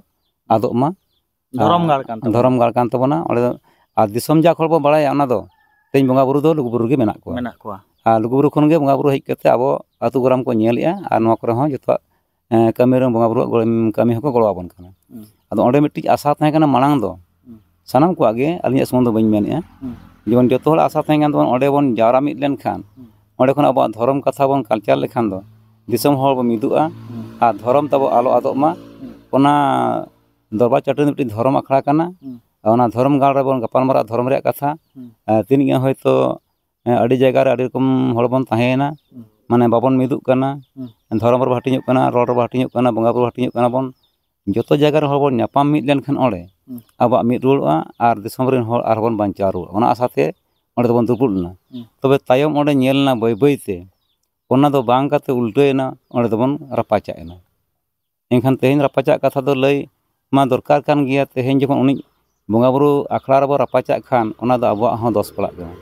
ᱟᱫᱚᱜ ᱢᱟ᱾ ᱫᱷᱚᱨᱚᱢ ᱟᱨ ᱜᱟᱲ ᱠᱟᱱ ᱛᱟᱵᱚᱱᱟ᱾ ᱫᱷᱚᱨᱚᱢ ᱜᱟᱲ ᱠᱟᱱ ᱛᱟᱵᱚᱱᱟ᱾ ᱚᱸᱰᱮ ᱫᱚ ᱟᱨ ᱫᱤᱥᱚᱢ ᱡᱟᱠ ᱦᱚᱲ ᱵᱚ ᱵᱟᱲᱟᱭᱟ ᱚᱱᱟ ᱫᱚ, ᱛᱮᱦᱮᱧ ᱵᱚᱸᱜᱟ ᱵᱩᱨᱩ ᱫᱚ ᱞᱩᱜᱩ ᱵᱩᱨᱩ ᱨᱮᱜᱮ ᱢᱮᱱᱟᱜ ᱠᱚᱣᱟ᱾ ᱢᱮᱱᱟᱜ ᱠᱚᱣᱟ᱾ ᱟᱨ ᱞᱩᱜᱩ ᱵᱩᱨᱩ ᱠᱷᱚᱱ ᱜᱮ ᱵᱚᱸᱜᱟ ᱵᱩᱨᱩ ᱦᱮᱡ ᱠᱟᱛᱮ ᱟᱵᱚ ᱟᱹᱛᱩ ᱜᱚᱨᱟᱢ ᱠᱚ ᱧᱮᱞᱮᱜᱼᱟ, ᱟᱨ ᱱᱚᱣᱟ ᱠᱚᱨᱮ ᱦᱚᱸ ᱡᱚᱛᱚᱣᱟᱜ, ᱮᱸ, ᱠᱟᱹᱢᱤ ᱨᱮ ᱵᱚᱸᱜᱟ ᱵᱩᱨᱩᱣᱟᱜ ᱜᱚᱲᱚ, ᱠᱟᱹᱢᱤ ᱦᱚᱸᱠᱚ ᱜᱚᱲᱚ ᱟᱵᱚᱱ ᱠᱟᱱᱟ᱾ ᱦᱩᱸ᱾ ᱟᱫᱚ ᱚᱸᱰᱮ ᱢᱤᱫᱴᱤᱡ ᱟᱥᱟ ᱛᱟᱦᱮᱸ ᱠᱟᱱᱟ ᱢᱟᱲᱟᱝ ᱫᱚ, ᱦᱩᱸ᱾ ᱥᱟᱱᱟᱢ ᱠᱚᱣᱟᱜ ᱜᱮ, ᱟᱹᱞᱤᱧᱟᱜ ᱥᱩᱢᱩᱝ ᱫᱚ ᱵᱟᱹᱧ ᱢᱮᱱᱮᱜᱼᱟ, ᱦᱩᱸ᱾ ᱡᱮᱢᱚᱱ ᱡᱚᱛᱚ ᱦᱚᱲ ᱟᱥᱟ ᱛᱟᱦᱮᱸ ᱠᱟᱱ ᱛᱟᱵᱚᱱ, ᱚᱸᱰᱮ ᱵᱚᱱ ᱡᱟᱣᱨᱟ ᱢᱤᱫ ᱞᱮᱱᱠᱷᱟᱱ, ᱦᱩᱸ᱾ ᱚᱸᱰᱮ ᱠᱷᱚᱱ ᱟᱵᱚᱣᱟᱜ ᱫᱷᱚᱨᱚᱢ ᱠᱟᱛᱷᱟ ᱵᱚᱱ ᱠᱟᱞᱪᱟᱨ ᱞᱮᱠᱷᱟᱱ ᱫᱚ, ᱫᱤᱥᱚᱢ ᱦᱚᱲ ᱵᱚᱱ ᱢᱤᱫᱚᱜᱼᱟ, ᱦᱩᱸ᱾ ᱟᱨ ᱫᱷᱚᱨᱚᱢ ᱛᱟᱵᱚ ᱟᱞᱚ ᱟᱫᱚᱜ ᱢᱟ᱾ ᱦᱩᱸ᱾ ᱚᱱᱟ ᱫᱚᱨᱵᱟᱨ ᱪᱟᱹᱴᱟᱹᱱᱤ ᱢᱤᱫᱴᱤᱡ ᱫᱷᱚᱨᱚᱢ ᱟᱠᱷᱲᱟ ᱠᱟᱱᱟ᱾ ᱦᱩᱸ᱾ ᱚᱱᱟ ᱫᱷᱚᱨᱚᱢ ᱜᱟᱲ ᱨᱮᱵᱚᱱ ᱜᱟᱯᱟᱞ ᱢᱟᱨᱟᱜᱼᱟ ᱫᱷᱚᱨᱚᱢ ᱨᱮᱭᱟᱜ ᱠᱟᱛᱷᱟ᱾ ᱦᱩᱸ᱾ ᱟᱨ ᱛᱤᱱᱟᱹᱜ ᱜᱟᱱ ᱦᱚᱭᱛᱳ, ᱦᱮᱸ, ᱟᱹᱰᱤ ᱡᱟᱭᱜᱟ ᱨᱮ ᱟᱹᱰᱤ ᱨᱚᱠᱚᱢ ᱦᱚᱲ ᱵᱚᱱ ᱛᱟᱦᱮᱸᱭᱮᱱᱟ᱾ ᱦᱩᱸ᱾ ᱢᱟᱱᱮ, ᱵᱟᱵᱚᱱ ᱢᱤᱫᱚᱜ ᱠᱟᱱᱟ, ᱦᱩᱸ᱾ ᱫᱷᱚᱨᱚᱢ ᱨᱮᱵᱚᱱ ᱦᱟᱹᱴᱤᱧᱚᱜ ᱠᱟᱱᱟ, ᱨᱚᱲ ᱨᱮᱵᱚᱱ ᱦᱟᱹᱴᱤᱧᱚᱜ ᱠᱟᱱᱟ, ᱵᱚᱸᱜᱟ ᱵᱩᱨᱩ ᱦᱟᱹᱴᱤᱧᱚᱜ ᱠᱟᱱᱟ ᱵᱚᱱ᱾ ᱡᱚᱛᱚ ᱡᱟᱭᱜᱟ ᱨᱮ ᱦᱚᱲ ᱵᱚᱱ ᱧᱟᱯᱟᱢ ᱢᱤᱫ ᱞᱮᱱᱠᱷᱟᱱ ᱚᱸᱰᱮ ᱦᱩᱸ᱾ ᱟᱵᱚᱣᱟᱜ ᱢᱤᱫ ᱨᱩᱣᱟᱹᱲᱚᱜᱼᱟ ᱟᱨ ᱫᱤᱥᱚᱢ ᱨᱮᱱ ᱦᱚᱲ ᱟᱨᱦᱚᱸ ᱵᱚᱱ ᱵᱟᱧᱪᱟᱣ ᱨᱩᱣᱟᱹᱲᱚᱜᱼᱟ᱾ ᱚᱱᱟ ᱟᱥᱟᱛᱮ ᱚᱸᱰᱮ ᱫᱚᱵᱚᱱ ᱫᱩᱯᱲᱩᱵ ᱞᱮᱱᱟ᱾ ᱦᱩᱸ᱾ ᱛᱚᱵᱮ ᱛᱟᱭᱚᱢ ᱚᱸᱰᱮ ᱧᱮᱞ ᱮᱱᱟ ᱵᱟᱹᱭ ᱵᱟᱹᱭ ᱛᱮ, ᱚᱱᱟ ᱫᱚ ᱵᱟᱝ ᱠᱟᱛᱮ ᱩᱞᱴᱟᱹᱭᱮᱱᱟ, ᱚᱸᱰᱮ ᱫᱚᱵᱚᱱ ᱨᱟᱯᱟᱪᱟᱜ ᱮᱱᱟ᱾ ᱮᱱᱠᱷᱟᱱ ᱛᱮᱦᱮᱧ ᱨᱟᱯᱟᱪᱟᱜ ᱠᱟᱛᱷᱟ ᱫᱚ ᱞᱟᱹᱭ ᱢᱟ ᱫᱚᱨᱠᱟᱨ ᱠᱟᱱ ᱜᱮᱭᱟ᱾ ᱛᱮᱦᱮᱧ ᱡᱚᱠᱷᱚᱱ ᱩᱱᱤ ᱵᱚᱸᱜᱟ ᱵᱩᱨᱩ ᱟᱠᱷᱲᱟ ᱨᱮᱵᱚ ᱨᱟᱯᱟᱪᱟᱜ ᱠᱷᱟᱱ, ᱚᱱᱟ ᱫᱚ ᱟᱵᱚᱣᱟᱜ ᱦᱚᱸ ᱫᱚᱥ ᱯᱟᱲᱟᱜ ᱠᱟᱱᱟ᱾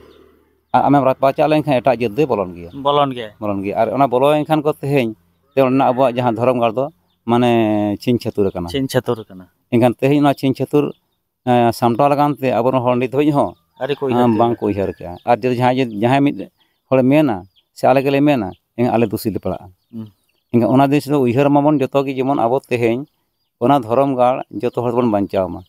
ᱟᱨ ᱟᱢᱮᱢ ᱨᱟᱯᱟᱪᱟᱜ ᱞᱮᱱᱠᱷᱟᱱ ᱮᱴᱟᱜ ᱡᱟᱹᱛ ᱫᱚᱭ ᱵᱚᱞᱚᱱ ᱜᱮᱭᱟ᱾ ᱵᱚᱞᱚᱱ ᱜᱮᱭᱟᱭ᱾ ᱵᱚᱞᱚᱱ ᱜᱮᱭᱟ᱾ ᱟᱨ ᱚᱱᱟ ᱵᱚᱞᱚᱭᱮᱱ ᱠᱷᱟᱱ ᱠᱚ ᱛᱮᱦᱮᱧ, ᱛᱮ ᱚᱸᱰᱮᱱᱟᱜ ᱟᱵᱚᱣᱟᱜ ᱡᱟᱦᱟᱸ ᱫᱷᱚᱨᱚᱢ ᱜᱟᱲ ᱫᱚ ᱢᱟᱱᱮ ᱪᱷᱤᱝ ᱪᱷᱟᱹᱛᱩᱨ ᱟᱠᱟᱱᱟ᱾ ᱪᱷᱤᱝ ᱪᱷᱟᱹᱛᱩᱨ ᱟᱠᱟᱱᱟ᱾ ᱮᱱᱠᱷᱟᱱ ᱛᱮᱦᱮᱧ ᱚᱱᱟ ᱪᱷᱤᱝ ᱪᱷᱟᱹᱛᱩᱨ, ᱮᱸ, ᱥᱟᱢᱴᱟᱣ ᱞᱟᱜᱟᱱ ᱛᱮ ᱟᱵᱚᱨᱮᱱ ᱦᱚᱲ ᱱᱤᱛ ᱫᱷᱟᱹᱵᱤᱡ ᱦᱚᱸ, ᱟᱹᱣᱨᱤ ᱠᱚ ᱩᱭᱦᱟᱹᱨ ᱮᱸ, ᱛᱤᱭᱳᱜᱟ᱾ ᱵᱟᱝ ᱠᱚ ᱩᱭᱦᱟᱹᱨ ᱠᱟᱜᱼᱟ᱾ ᱟᱨ ᱡᱩᱫᱤ ᱡᱟᱦᱟᱸᱭ, ᱡᱟᱦᱟᱸᱭ ᱢᱤᱫ ᱦᱚᱲᱮ ᱢᱮᱱᱟ, ᱥᱮ ᱟᱞᱮ ᱜᱮᱞᱮ ᱢᱮᱱᱟ, ᱮᱱᱠᱷᱟᱱ ᱟᱞᱮ ᱫᱩᱥᱤ ᱞᱮ ᱯᱟᱲᱟᱜᱼᱟ᱾ ᱦᱩᱸ᱾ ᱮᱱᱠᱷᱟᱱ ᱚᱱᱟ ᱡᱤᱱᱤᱥ ᱫᱚ ᱩᱭᱦᱟᱹᱨ ᱢᱟᱵᱚᱱ ᱡᱚᱛᱚ ᱜᱮ, ᱡᱮᱢᱚᱱ ᱟᱵᱚ ᱛᱮᱦᱮᱧ ᱚᱱᱟ ᱫᱷᱚᱨᱚᱢ ᱜᱟᱲ ᱡᱚᱛᱚ ᱦᱚᱲ ᱵᱚᱱ ᱵᱟᱧᱪᱟᱣ ᱢᱟ᱾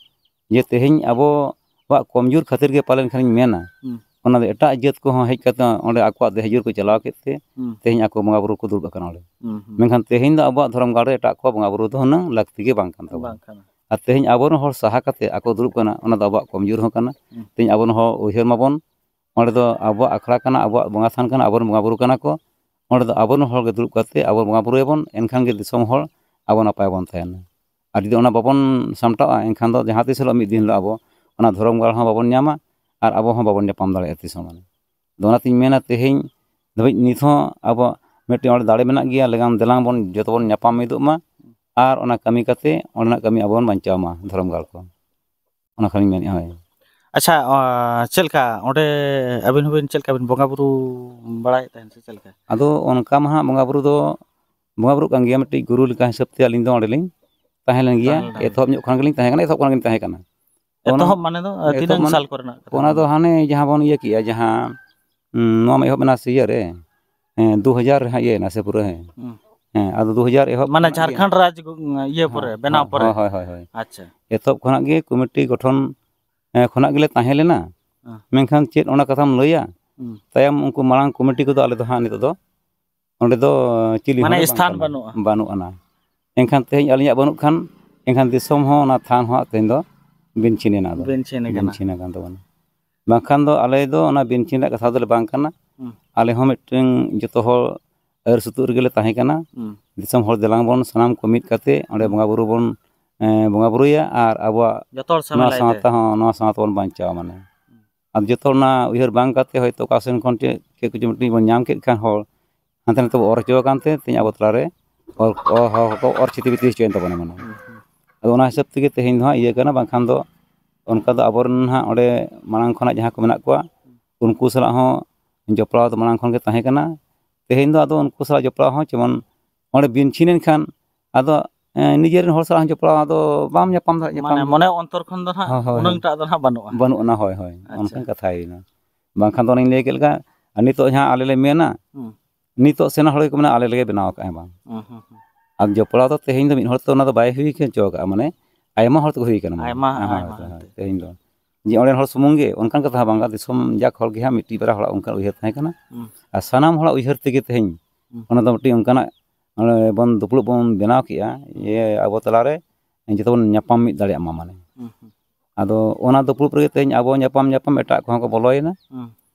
ᱡᱮ ᱛᱮᱦᱮᱧ ᱟᱵᱚᱣᱟᱜ ᱠᱚᱢᱡᱳᱨ ᱠᱷᱟᱹᱛᱤᱨ ᱜᱮ ᱯᱟᱞᱮᱱ ᱠᱷᱟᱱᱤᱧ ᱢᱮᱱᱟ, ᱦᱩᱸ᱾ ᱚᱱᱟ ᱫᱚ ᱮᱴᱟᱜ ᱡᱟᱹᱛ ᱠᱚᱦᱚᱸ ᱦᱮᱡ ᱠᱟᱛᱮ ᱚᱸᱰᱮ ᱟᱠᱚᱣᱟᱜ ᱫᱮᱦᱡᱳᱨ ᱠᱚ ᱪᱟᱞᱟᱣ ᱠᱮᱫ ᱛᱮ, ᱦᱩᱸ᱾ ᱛᱮᱦᱮᱧ ᱟᱠᱚ ᱵᱚᱸᱜᱟ ᱵᱩᱨᱩ ᱠᱚ ᱫᱩᱲᱩᱵ ᱟᱠᱟᱱᱟ ᱚᱸᱰᱮ᱾ ᱦᱩᱸ, ᱦᱩᱸ᱾ ᱢᱮᱱᱠᱷᱟᱱ ᱛᱮᱦᱮᱧ ᱫᱚ ᱟᱵᱚᱣᱟᱜ ᱫᱷᱚᱨᱚᱢ ᱜᱟᱲ ᱨᱮ ᱮᱴᱟᱜ ᱠᱚᱣᱟᱜ ᱵᱚᱸᱜᱟ ᱵᱩᱨᱩ ᱫᱚ ᱦᱩᱱᱟᱹᱝ ᱞᱟᱹᱠᱛᱤ ᱜᱮ ᱵᱟᱝ ᱠᱟᱱ ᱛᱟᱵᱚᱱᱟ᱾ ᱵᱟᱝ ᱠᱟᱱᱟ᱾ ᱟᱨ ᱛᱮᱦᱮᱧ ᱟᱵᱚᱨᱮᱱ ᱦᱚᱲ ᱥᱟᱦᱟ ᱠᱟᱛᱮ ᱟᱠᱚ ᱫᱩᱲᱩᱵ ᱠᱟᱱᱟ, ᱚᱱᱟ ᱫᱚ ᱟᱵᱚᱣᱟᱜ ᱠᱚᱢᱡᱳᱨ ᱦᱚᱸ ᱠᱟᱱᱟ᱾ ᱦᱩᱸ᱾ ᱛᱮᱦᱮᱧ ᱟᱵᱚᱨᱮᱱ ᱦᱚᱲ ᱩᱭᱦᱟᱹᱨ ᱢᱟᱵᱚᱱ, ᱚᱸᱰᱮ ᱫᱚ ᱟᱵᱚᱣᱟᱜ ᱟᱠᱷᱲᱟ ᱠᱟᱱᱟ, ᱟᱵᱚᱣᱟᱜ ᱵᱚᱸᱜᱟ ᱛᱷᱟᱱ ᱠᱟᱱᱟ, ᱟᱵᱚᱨᱮᱱ ᱵᱚᱸᱜᱟ ᱵᱩᱨᱩ ᱠᱟᱱᱟ ᱠᱚ᱾ ᱚᱸᱰᱮ ᱫᱚ ᱟᱵᱚᱨᱮᱱ ᱦᱚᱲ ᱜᱮ ᱫᱩᱲᱩᱵ ᱠᱟᱛᱮ ᱟᱵᱚ ᱵᱚᱸᱜᱟ ᱵᱩᱨᱩᱭᱟᱵᱚᱱ, ᱮᱱᱠᱷᱟᱱ ᱜᱮ ᱫᱤᱥᱚᱢ ᱦᱚᱲ ᱟᱵᱚ ᱱᱟᱯᱟᱭ ᱵᱚᱱ ᱛᱟᱦᱮᱱᱟ᱾ ᱟᱨ ᱡᱩᱫᱤ ᱚᱱᱟ ᱵᱟᱵᱚᱱ ᱥᱟᱢᱴᱟᱣᱟ, ᱮᱱᱠᱷᱟᱱ ᱫᱚ ᱡᱟᱦᱟᱸ ᱛᱤᱥ ᱦᱤᱞᱳᱜ ᱢᱤᱫ ᱫᱤᱱ ᱦᱤᱞᱳᱜ ᱟᱵᱚ ᱚᱱᱟ ᱫᱷᱚᱨᱚᱢ ᱜᱟᱲ ᱦᱚᱸ ᱵᱟᱵᱚᱱ ᱧᱟᱢᱟ ᱟᱨ ᱟᱵᱚ ᱦᱚᱸ ᱵᱟᱵᱚᱱ ᱧᱟᱯᱟᱢ ᱫᱟᱲᱮᱭᱟᱜᱼᱟ ᱛᱤᱥ ᱦᱚᱸ ᱢᱟᱱᱮ᱾ ᱟᱫᱚ ᱚᱱᱟᱛᱤᱧ ᱢᱮᱱᱟ, ᱛᱮᱦᱮᱧ ᱫᱷᱟᱹᱵᱤᱡ ᱱᱤᱛ ᱦᱚᱸ ᱟᱵᱚ ᱢᱤᱫᱴᱮᱱ ᱚᱸᱰᱮ ᱫᱟᱲᱮ ᱢᱮᱱᱟᱜ ᱜᱮᱭᱟ, ᱞᱮᱜᱟᱱ ᱫᱮᱞᱟᱝ ᱵᱚᱱ ᱡᱚᱛᱚ ᱵᱚᱱ ᱧᱟᱯᱟᱢ ᱢᱤᱫᱚᱜ ᱢᱟ ᱟᱨ ᱚᱱᱟ ᱠᱟᱹᱢᱤ ᱠᱟᱛᱮ ᱚᱸᱰᱮᱱᱟᱜ ᱠᱟᱹᱢᱤ ᱟᱵᱚ ᱵᱚᱱ ᱵᱟᱧᱪᱟᱣ ᱢᱟ, ᱫᱷᱚᱨᱚᱢ ᱜᱟᱲ ᱠᱚ᱾ ᱚᱱᱟ ᱠᱷᱟᱱᱤᱧ ᱢᱮᱱᱮᱫᱼᱟ, ᱦᱳᱭ᱾ ᱟᱪᱪᱷᱟ, ᱚ, ᱪᱮᱫ ᱞᱮᱠᱟ ᱚᱸᱰᱮ ᱟᱹᱵᱤᱱ ᱦᱚᱸᱵᱤᱱ, ᱪᱮᱫ ᱞᱮᱠᱟ ᱵᱤᱱ ᱵᱚᱸᱜᱟ ᱵᱩᱨᱩ ᱵᱟᱲᱟᱭᱮᱫ ᱛᱟᱦᱮᱱ ᱥᱮ ᱪᱮᱫ ᱞᱮᱠᱟ? ᱟᱫᱚ ᱚᱱᱠᱟ ᱢᱟ ᱦᱟᱸᱜ ᱵᱚᱸᱜᱟ ᱵᱩᱨᱩ ᱫᱚ ᱵᱚᱸᱜᱟ ᱵᱩᱨᱩᱜ ᱠᱟᱱ ᱜᱮᱭᱟ, ᱢᱤᱫᱴᱤᱡ ᱜᱩᱨᱩ ᱞᱮᱠᱟ ᱦᱤᱥᱟᱹᱵ ᱛᱮ ᱟᱹᱞᱤᱧ ᱫᱚ ᱚᱸᱰᱮ ᱞᱤᱧ ᱛᱟᱦᱮᱸ ᱞᱮᱱ ᱜᱮᱭᱟ᱾ ᱛᱟᱦᱮᱸ ᱞᱮᱱᱟ᱾ ᱮᱛᱚᱦᱚᱵ ᱧᱚᱜ ᱠᱷᱚᱱ ᱜᱮᱞᱤᱧ ᱛᱟᱦᱮᱸ ᱠᱟᱱᱟ, ᱮᱛᱚᱦᱚᱵ ᱠᱷᱚᱱ ᱜᱮᱞᱤᱧ ᱛᱟᱦᱮᱸ ᱠᱟᱱᱟ᱾ ᱮᱛᱚᱦᱚᱵ ᱢᱟᱱᱮ ᱫᱚ ᱛᱤᱱᱟᱹᱝ ᱥᱟᱞ ᱠᱚᱨᱮᱱᱟᱜ ᱠᱟᱛᱷᱟ? ᱚᱱᱟ ᱫᱚ ᱦᱟᱱᱮ ᱡᱟᱦᱟᱸ ᱵᱚᱱ ᱤᱭᱟᱹ ᱠᱮᱜᱼᱟ, ᱡᱟᱦᱟᱸ ᱱᱚᱣᱟ ᱢᱟ ᱮᱦᱚᱵ ᱮᱱᱟ ᱥᱮ ᱤᱭᱟᱹ ᱨᱮ, ᱫᱩ ᱦᱟᱡᱟᱨ ᱨᱮ ᱦᱟᱸᱜ ᱤᱭᱟᱹᱭᱮᱱᱟ ᱥᱮ ᱯᱩᱨᱟᱹ? ᱦᱮᱸ, ᱟᱫᱚ ᱫᱩ ᱦᱟᱡᱟᱨ ᱮᱦᱚᱵ ᱢᱟᱱᱮ ᱠᱷᱚᱱᱟᱜ ᱜᱮ, ᱡᱷᱟᱨᱠᱷᱚᱸᱰ ᱨᱟᱡᱽ ᱤᱭᱟᱹ ᱯᱚᱨᱮ, ᱵᱮᱱᱟᱣ ᱯᱚᱨᱮ? ᱦᱳᱭ, ᱦᱳᱭ, ᱦᱳᱭ᱾ ᱟᱪᱪᱷᱟ᱾ ᱮᱛᱚᱦᱚᱵ ᱠᱷᱚᱱᱟᱜ ᱜᱮ ᱠᱚᱢᱤᱴᱤ ᱜᱚᱴᱷᱚᱱ ᱠᱷᱚᱱᱟᱜ ᱜᱮᱞᱮ ᱛᱟᱦᱮᱸ ᱞᱮᱱᱟ᱾ ᱢᱮᱱᱠᱷᱟᱱ ᱪᱮᱫ ᱚᱱᱟ ᱠᱟᱛᱷᱟᱢ ᱞᱟᱹᱭᱟ, ᱛᱟᱭᱚᱢ ᱩᱱᱠᱩ ᱢᱟᱲᱟᱝ ᱠᱚᱢᱤᱴᱤ ᱠᱚᱫᱚ ᱟᱞᱮ ᱫᱚ ᱦᱟᱸᱜ ᱱᱤᱛᱚᱜ ᱫᱚ ᱚᱸᱰᱮ ᱫᱚ ᱪᱤᱞᱤ ᱦᱚᱸ ᱢᱟᱱᱮ ᱵᱟᱝ ᱥᱛᱷᱟᱱ ᱠᱟᱱᱟ, ᱵᱟᱹᱱᱩᱜᱼᱟ᱾ ᱵᱟᱹᱱᱩᱜ ᱟᱱᱟ᱾ ᱮᱱᱠᱷᱟᱱ ᱛᱮᱦᱮᱧ ᱟᱹᱞᱤᱧᱟᱜ ᱵᱟᱹᱱᱩᱜ ᱠᱷᱟᱱ, ᱮᱱᱠᱷᱟᱱ ᱫᱤᱥᱚᱢ ᱦᱚᱸ ᱚᱱᱟ ᱛᱷᱟᱱ ᱦᱚᱸ ᱛᱮᱦᱮᱧ ᱫᱚ ᱵᱤᱱ ᱪᱷᱤᱱ ᱮᱱᱟ, ᱟᱫᱚ ᱵᱤᱱ ᱪᱷᱤᱱ ᱟᱠᱟᱱᱟ᱾ ᱵᱤᱱ ᱪᱷᱤᱱ ᱟᱠᱟᱱ ᱛᱟᱵᱚᱱᱟ᱾ ᱵᱟᱝᱠᱷᱟᱱ ᱫᱚ ᱟᱞᱮ ᱫᱚ ᱚᱱᱟ ᱵᱤᱱ ᱪᱷᱤᱱ ᱨᱮᱱᱟᱜ ᱠᱟᱛᱷᱟ ᱫᱚᱞᱮ ᱵᱟᱝ ᱠᱟᱱᱟ᱾ ᱦᱩᱸ᱾ ᱟᱞᱮ ᱦᱚᱸ ᱢᱤᱫᱴᱟᱝ ᱡᱚᱛᱚ ᱦᱚᱲ ᱟᱹᱨ ᱥᱩᱛᱩᱜ ᱨᱮᱜᱮ ᱞᱮ ᱛᱟᱦᱮᱸ ᱠᱟᱱᱟ᱾ ᱦᱩᱸ᱾ ᱫᱤᱥᱚᱢ ᱦᱚᱲ ᱫᱮᱞᱟᱝ ᱵᱚᱱ ᱥᱟᱱᱟᱢ ᱠᱚ ᱢᱤᱫ ᱠᱟᱛᱮ ᱚᱸᱰᱮ ᱦᱩᱸ᱾ ᱵᱚᱸᱜᱟ ᱵᱩᱨᱩ ᱵᱚᱱ, ᱮᱸ, ᱵᱚᱸᱜᱟ ᱵᱩᱨᱩᱭᱟ ᱟᱨ ᱟᱵᱚᱣᱟᱜ ᱡᱚᱛᱚ ᱦᱚᱲ ᱥᱟᱢᱮᱞ ᱱᱚᱣᱟ ᱟᱭ ᱛᱮ᱾ ᱥᱟᱶᱛᱟ ᱦᱚᱸ, ᱱᱚᱣᱟ ᱥᱟᱶᱛᱟ ᱵᱚᱱ ᱵᱟᱧᱪᱟᱣᱟ ᱢᱟᱱᱮ᱾ ᱟᱫᱚ ᱡᱚᱛᱚ ᱚᱱᱟ ᱩᱭᱦᱟᱹᱨ ᱵᱟᱝ ᱠᱟᱛᱮ ᱦᱚᱭᱛᱳ ᱚᱠᱟ ᱥᱮᱱ ᱠᱷᱚᱱ ᱪᱮᱫ, ᱪᱮᱫ ᱠᱚᱪᱚ ᱢᱤᱫᱴᱤᱡ ᱵᱚᱱ ᱧᱟᱢ ᱠᱮᱫ ᱠᱷᱟᱱ ᱦᱚᱲ, ᱦᱟᱱᱛᱮ ᱱᱟᱛᱮ ᱵᱚᱱ ᱚᱨ ᱦᱚᱪᱚ ᱟᱠᱟᱱ ᱛᱮ ᱛᱮᱦᱮᱧ ᱟᱵᱚ ᱛᱟᱞᱟᱨᱮ ᱚᱨ, ᱚ, ᱦᱚ, ᱦᱚ, ᱚᱨ ᱪᱷᱤᱛᱤ ᱵᱤᱛᱤ ᱦᱚᱪᱚᱭᱮᱱ ᱛᱟᱵᱚᱱᱟ ᱢᱟᱱᱮ᱾ ᱦᱩᱸ, ᱦᱩᱸ᱾ ᱟᱫᱚ ᱚᱱᱟ ᱦᱤᱥᱟᱹᱵ ᱛᱮᱜᱮ ᱛᱮᱦᱮᱧ ᱫᱚ ᱦᱟᱸᱜ ᱤᱭᱟᱹ ᱠᱟᱱᱟ, ᱵᱟᱝᱠᱷᱟᱱ ᱫᱚ ᱚᱱᱠᱟ ᱫᱚ ᱟᱵᱚᱨᱮᱱ ᱦᱟᱸᱜ ᱚᱸᱰᱮ ᱢᱟᱲᱟᱝ ᱠᱷᱚᱱᱟᱜ ᱡᱟᱦᱟᱸ ᱠᱚ ᱢᱮᱱᱟᱜ ᱠᱚᱣᱟ, ᱩᱱᱠᱩ ᱥᱟᱞᱟᱜ ᱦᱚᱸ ᱡᱚᱯᱲᱟᱣ ᱫᱚ ᱢᱟᱲᱟᱝ ᱠᱷᱚᱱ ᱜᱮ ᱛᱟᱦᱮᱸ ᱠᱟᱱᱟ᱾ ᱛᱮᱦᱮᱧ ᱫᱚ ᱟᱫᱚ ᱩᱱᱠᱩ ᱥᱟᱞᱟᱜ ᱡᱚᱯᱲᱟᱣ ᱦᱚᱸ ᱡᱮᱢᱚᱱ ᱚᱸᱰᱮ ᱵᱤᱱ ᱪᱷᱤᱱ ᱮᱱ ᱠᱷᱟᱱ ᱟᱫᱚ, ᱮᱸ, ᱱᱤᱡᱮᱨᱮᱱ ᱦᱚᱲ ᱥᱟᱞᱟᱜ ᱦᱚᱸ ᱡᱚᱯᱲᱟᱣ ᱟᱫᱚ ᱵᱟᱢ ᱧᱟᱯᱟᱢ ᱫᱟᱲᱮᱭᱟᱜᱼᱟ, ᱧᱟᱯᱟᱢ ᱢᱟᱱᱮ ᱫᱚ᱾ ᱢᱚᱱᱮ ᱚᱱᱛᱚᱨ ᱠᱷᱚᱱ ᱫᱚ ᱱᱟᱦᱟᱜ ᱦᱳᱭ, ᱦᱳᱭ, ᱩᱱᱟᱹᱝ ᱦᱳᱭ᱾ ᱴᱟᱜ ᱫᱚ ᱱᱟᱦᱟᱜ ᱵᱟᱹᱱᱩᱜᱼᱟ᱾ ᱵᱟᱹᱱᱩᱜ ᱟᱱᱟ, ᱦᱳᱭ, ᱦᱳᱭ᱾ ᱟᱪᱪᱷᱟ᱾ ᱚᱱᱠᱟᱱ ᱠᱟᱛᱷᱟ ᱦᱩᱭᱱᱟ᱾ ᱵᱟᱝᱠᱷᱟᱱ ᱫᱚ ᱚᱱᱮᱧ ᱞᱟᱹᱭ ᱠᱮᱫ ᱞᱮᱠᱟ, ᱟᱨ ᱱᱤᱛᱚᱜ ᱡᱟᱦᱟᱸ ᱟᱞᱮ ᱞᱮ ᱢᱮᱱᱟ, ᱦᱩᱸ᱾ ᱱᱤᱛᱚᱜ ᱥᱮᱱᱟᱜ ᱦᱚᱲ ᱜᱮᱠᱚ ᱢᱮᱱᱟ, "ᱟᱞᱮ ᱞᱮ ᱵᱮᱱᱟᱣ ᱟᱠᱟᱫᱼᱟ ᱵᱟᱝ?" ᱦᱩᱸ, ᱦᱩᱸ, ᱦᱩᱸ᱾ ᱟᱨ ᱡᱚᱯᱲᱟᱣ ᱫᱚ ᱛᱮᱦᱮᱧ ᱫᱚ ᱢᱤᱫ ᱦᱚᱲ ᱛᱮ ᱚᱱᱟ ᱫᱚ ᱵᱟᱭ ᱦᱩᱭ ᱦᱚᱪᱚ ᱟᱠᱟᱫᱼᱟ, ᱢᱟᱱᱮ ᱟᱭᱢᱟ ᱦᱚᱲ ᱛᱮᱠᱚ ᱦᱩᱭ ᱠᱟᱱᱟ, ᱢᱟᱱᱮ᱾ ᱟᱭᱢᱟ, ᱦᱮᱸ, ᱦᱳᱭ, ᱟᱭᱢᱟ ᱦᱳᱭ, ᱦᱚᱲ ᱦᱳᱭ, ᱛᱮ᱾ ᱛᱮᱦᱮᱧ ᱫᱚ ᱡᱮ ᱚᱸᱰᱮᱱ ᱦᱚᱲ ᱥᱩᱢᱩᱝ ᱜᱮ ᱚᱱᱠᱟᱱ ᱠᱟᱛᱷᱟ ᱦᱚᱸ ᱵᱟᱝ, ᱫᱤᱥᱚᱢ ᱡᱟᱠ ᱦᱚᱲ ᱜᱮ ᱦᱟᱸᱜ ᱢᱤᱫᱴᱤᱡ ᱵᱟᱨᱭᱟ ᱦᱚᱲᱟᱜ ᱚᱱᱠᱟᱱ ᱩᱭᱦᱟᱹᱨ ᱛᱟᱦᱮᱸ ᱠᱟᱱᱟ᱾ ᱦᱩᱸ᱾ ᱟᱨ ᱥᱟᱱᱟᱢ ᱦᱚᱲᱟᱜ ᱩᱭᱦᱟᱹᱨ ᱛᱮᱜᱮ ᱛᱮᱦᱮᱧ ᱦᱩᱸ᱾ ᱚᱱᱟ ᱫᱚ ᱢᱤᱫᱴᱤᱡ ᱚᱱᱠᱟᱱᱟᱜ, ᱚᱸᱰᱮ ᱵᱚᱱ ᱫᱩᱯᱲᱩᱵ ᱵᱚᱱ ᱵᱮᱱᱟᱣ ᱠᱮᱜᱼᱟ, ᱡᱮ ᱟᱵᱚ ᱛᱟᱞᱟᱨᱮ ᱡᱚᱛᱚ ᱵᱚᱱ ᱧᱟᱯᱟᱢ ᱢᱤᱫ ᱫᱟᱲᱮᱭᱟᱜ ᱢᱟ, ᱢᱟᱱᱮ᱾ ᱦᱩᱸ, ᱦᱩᱸ᱾ ᱟᱫᱚ ᱚᱱᱟ ᱫᱩᱯᱲᱩᱵ ᱨᱮᱜᱮ ᱛᱮᱦᱮᱧ ᱟᱵᱚ ᱧᱟᱯᱟᱢ, ᱧᱟᱯᱟᱢ ᱮᱴᱟᱜ ᱠᱚᱦᱚᱸ ᱠᱚ ᱵᱚᱞᱚᱭᱮᱱᱟ᱾ ᱦᱩᱸ᱾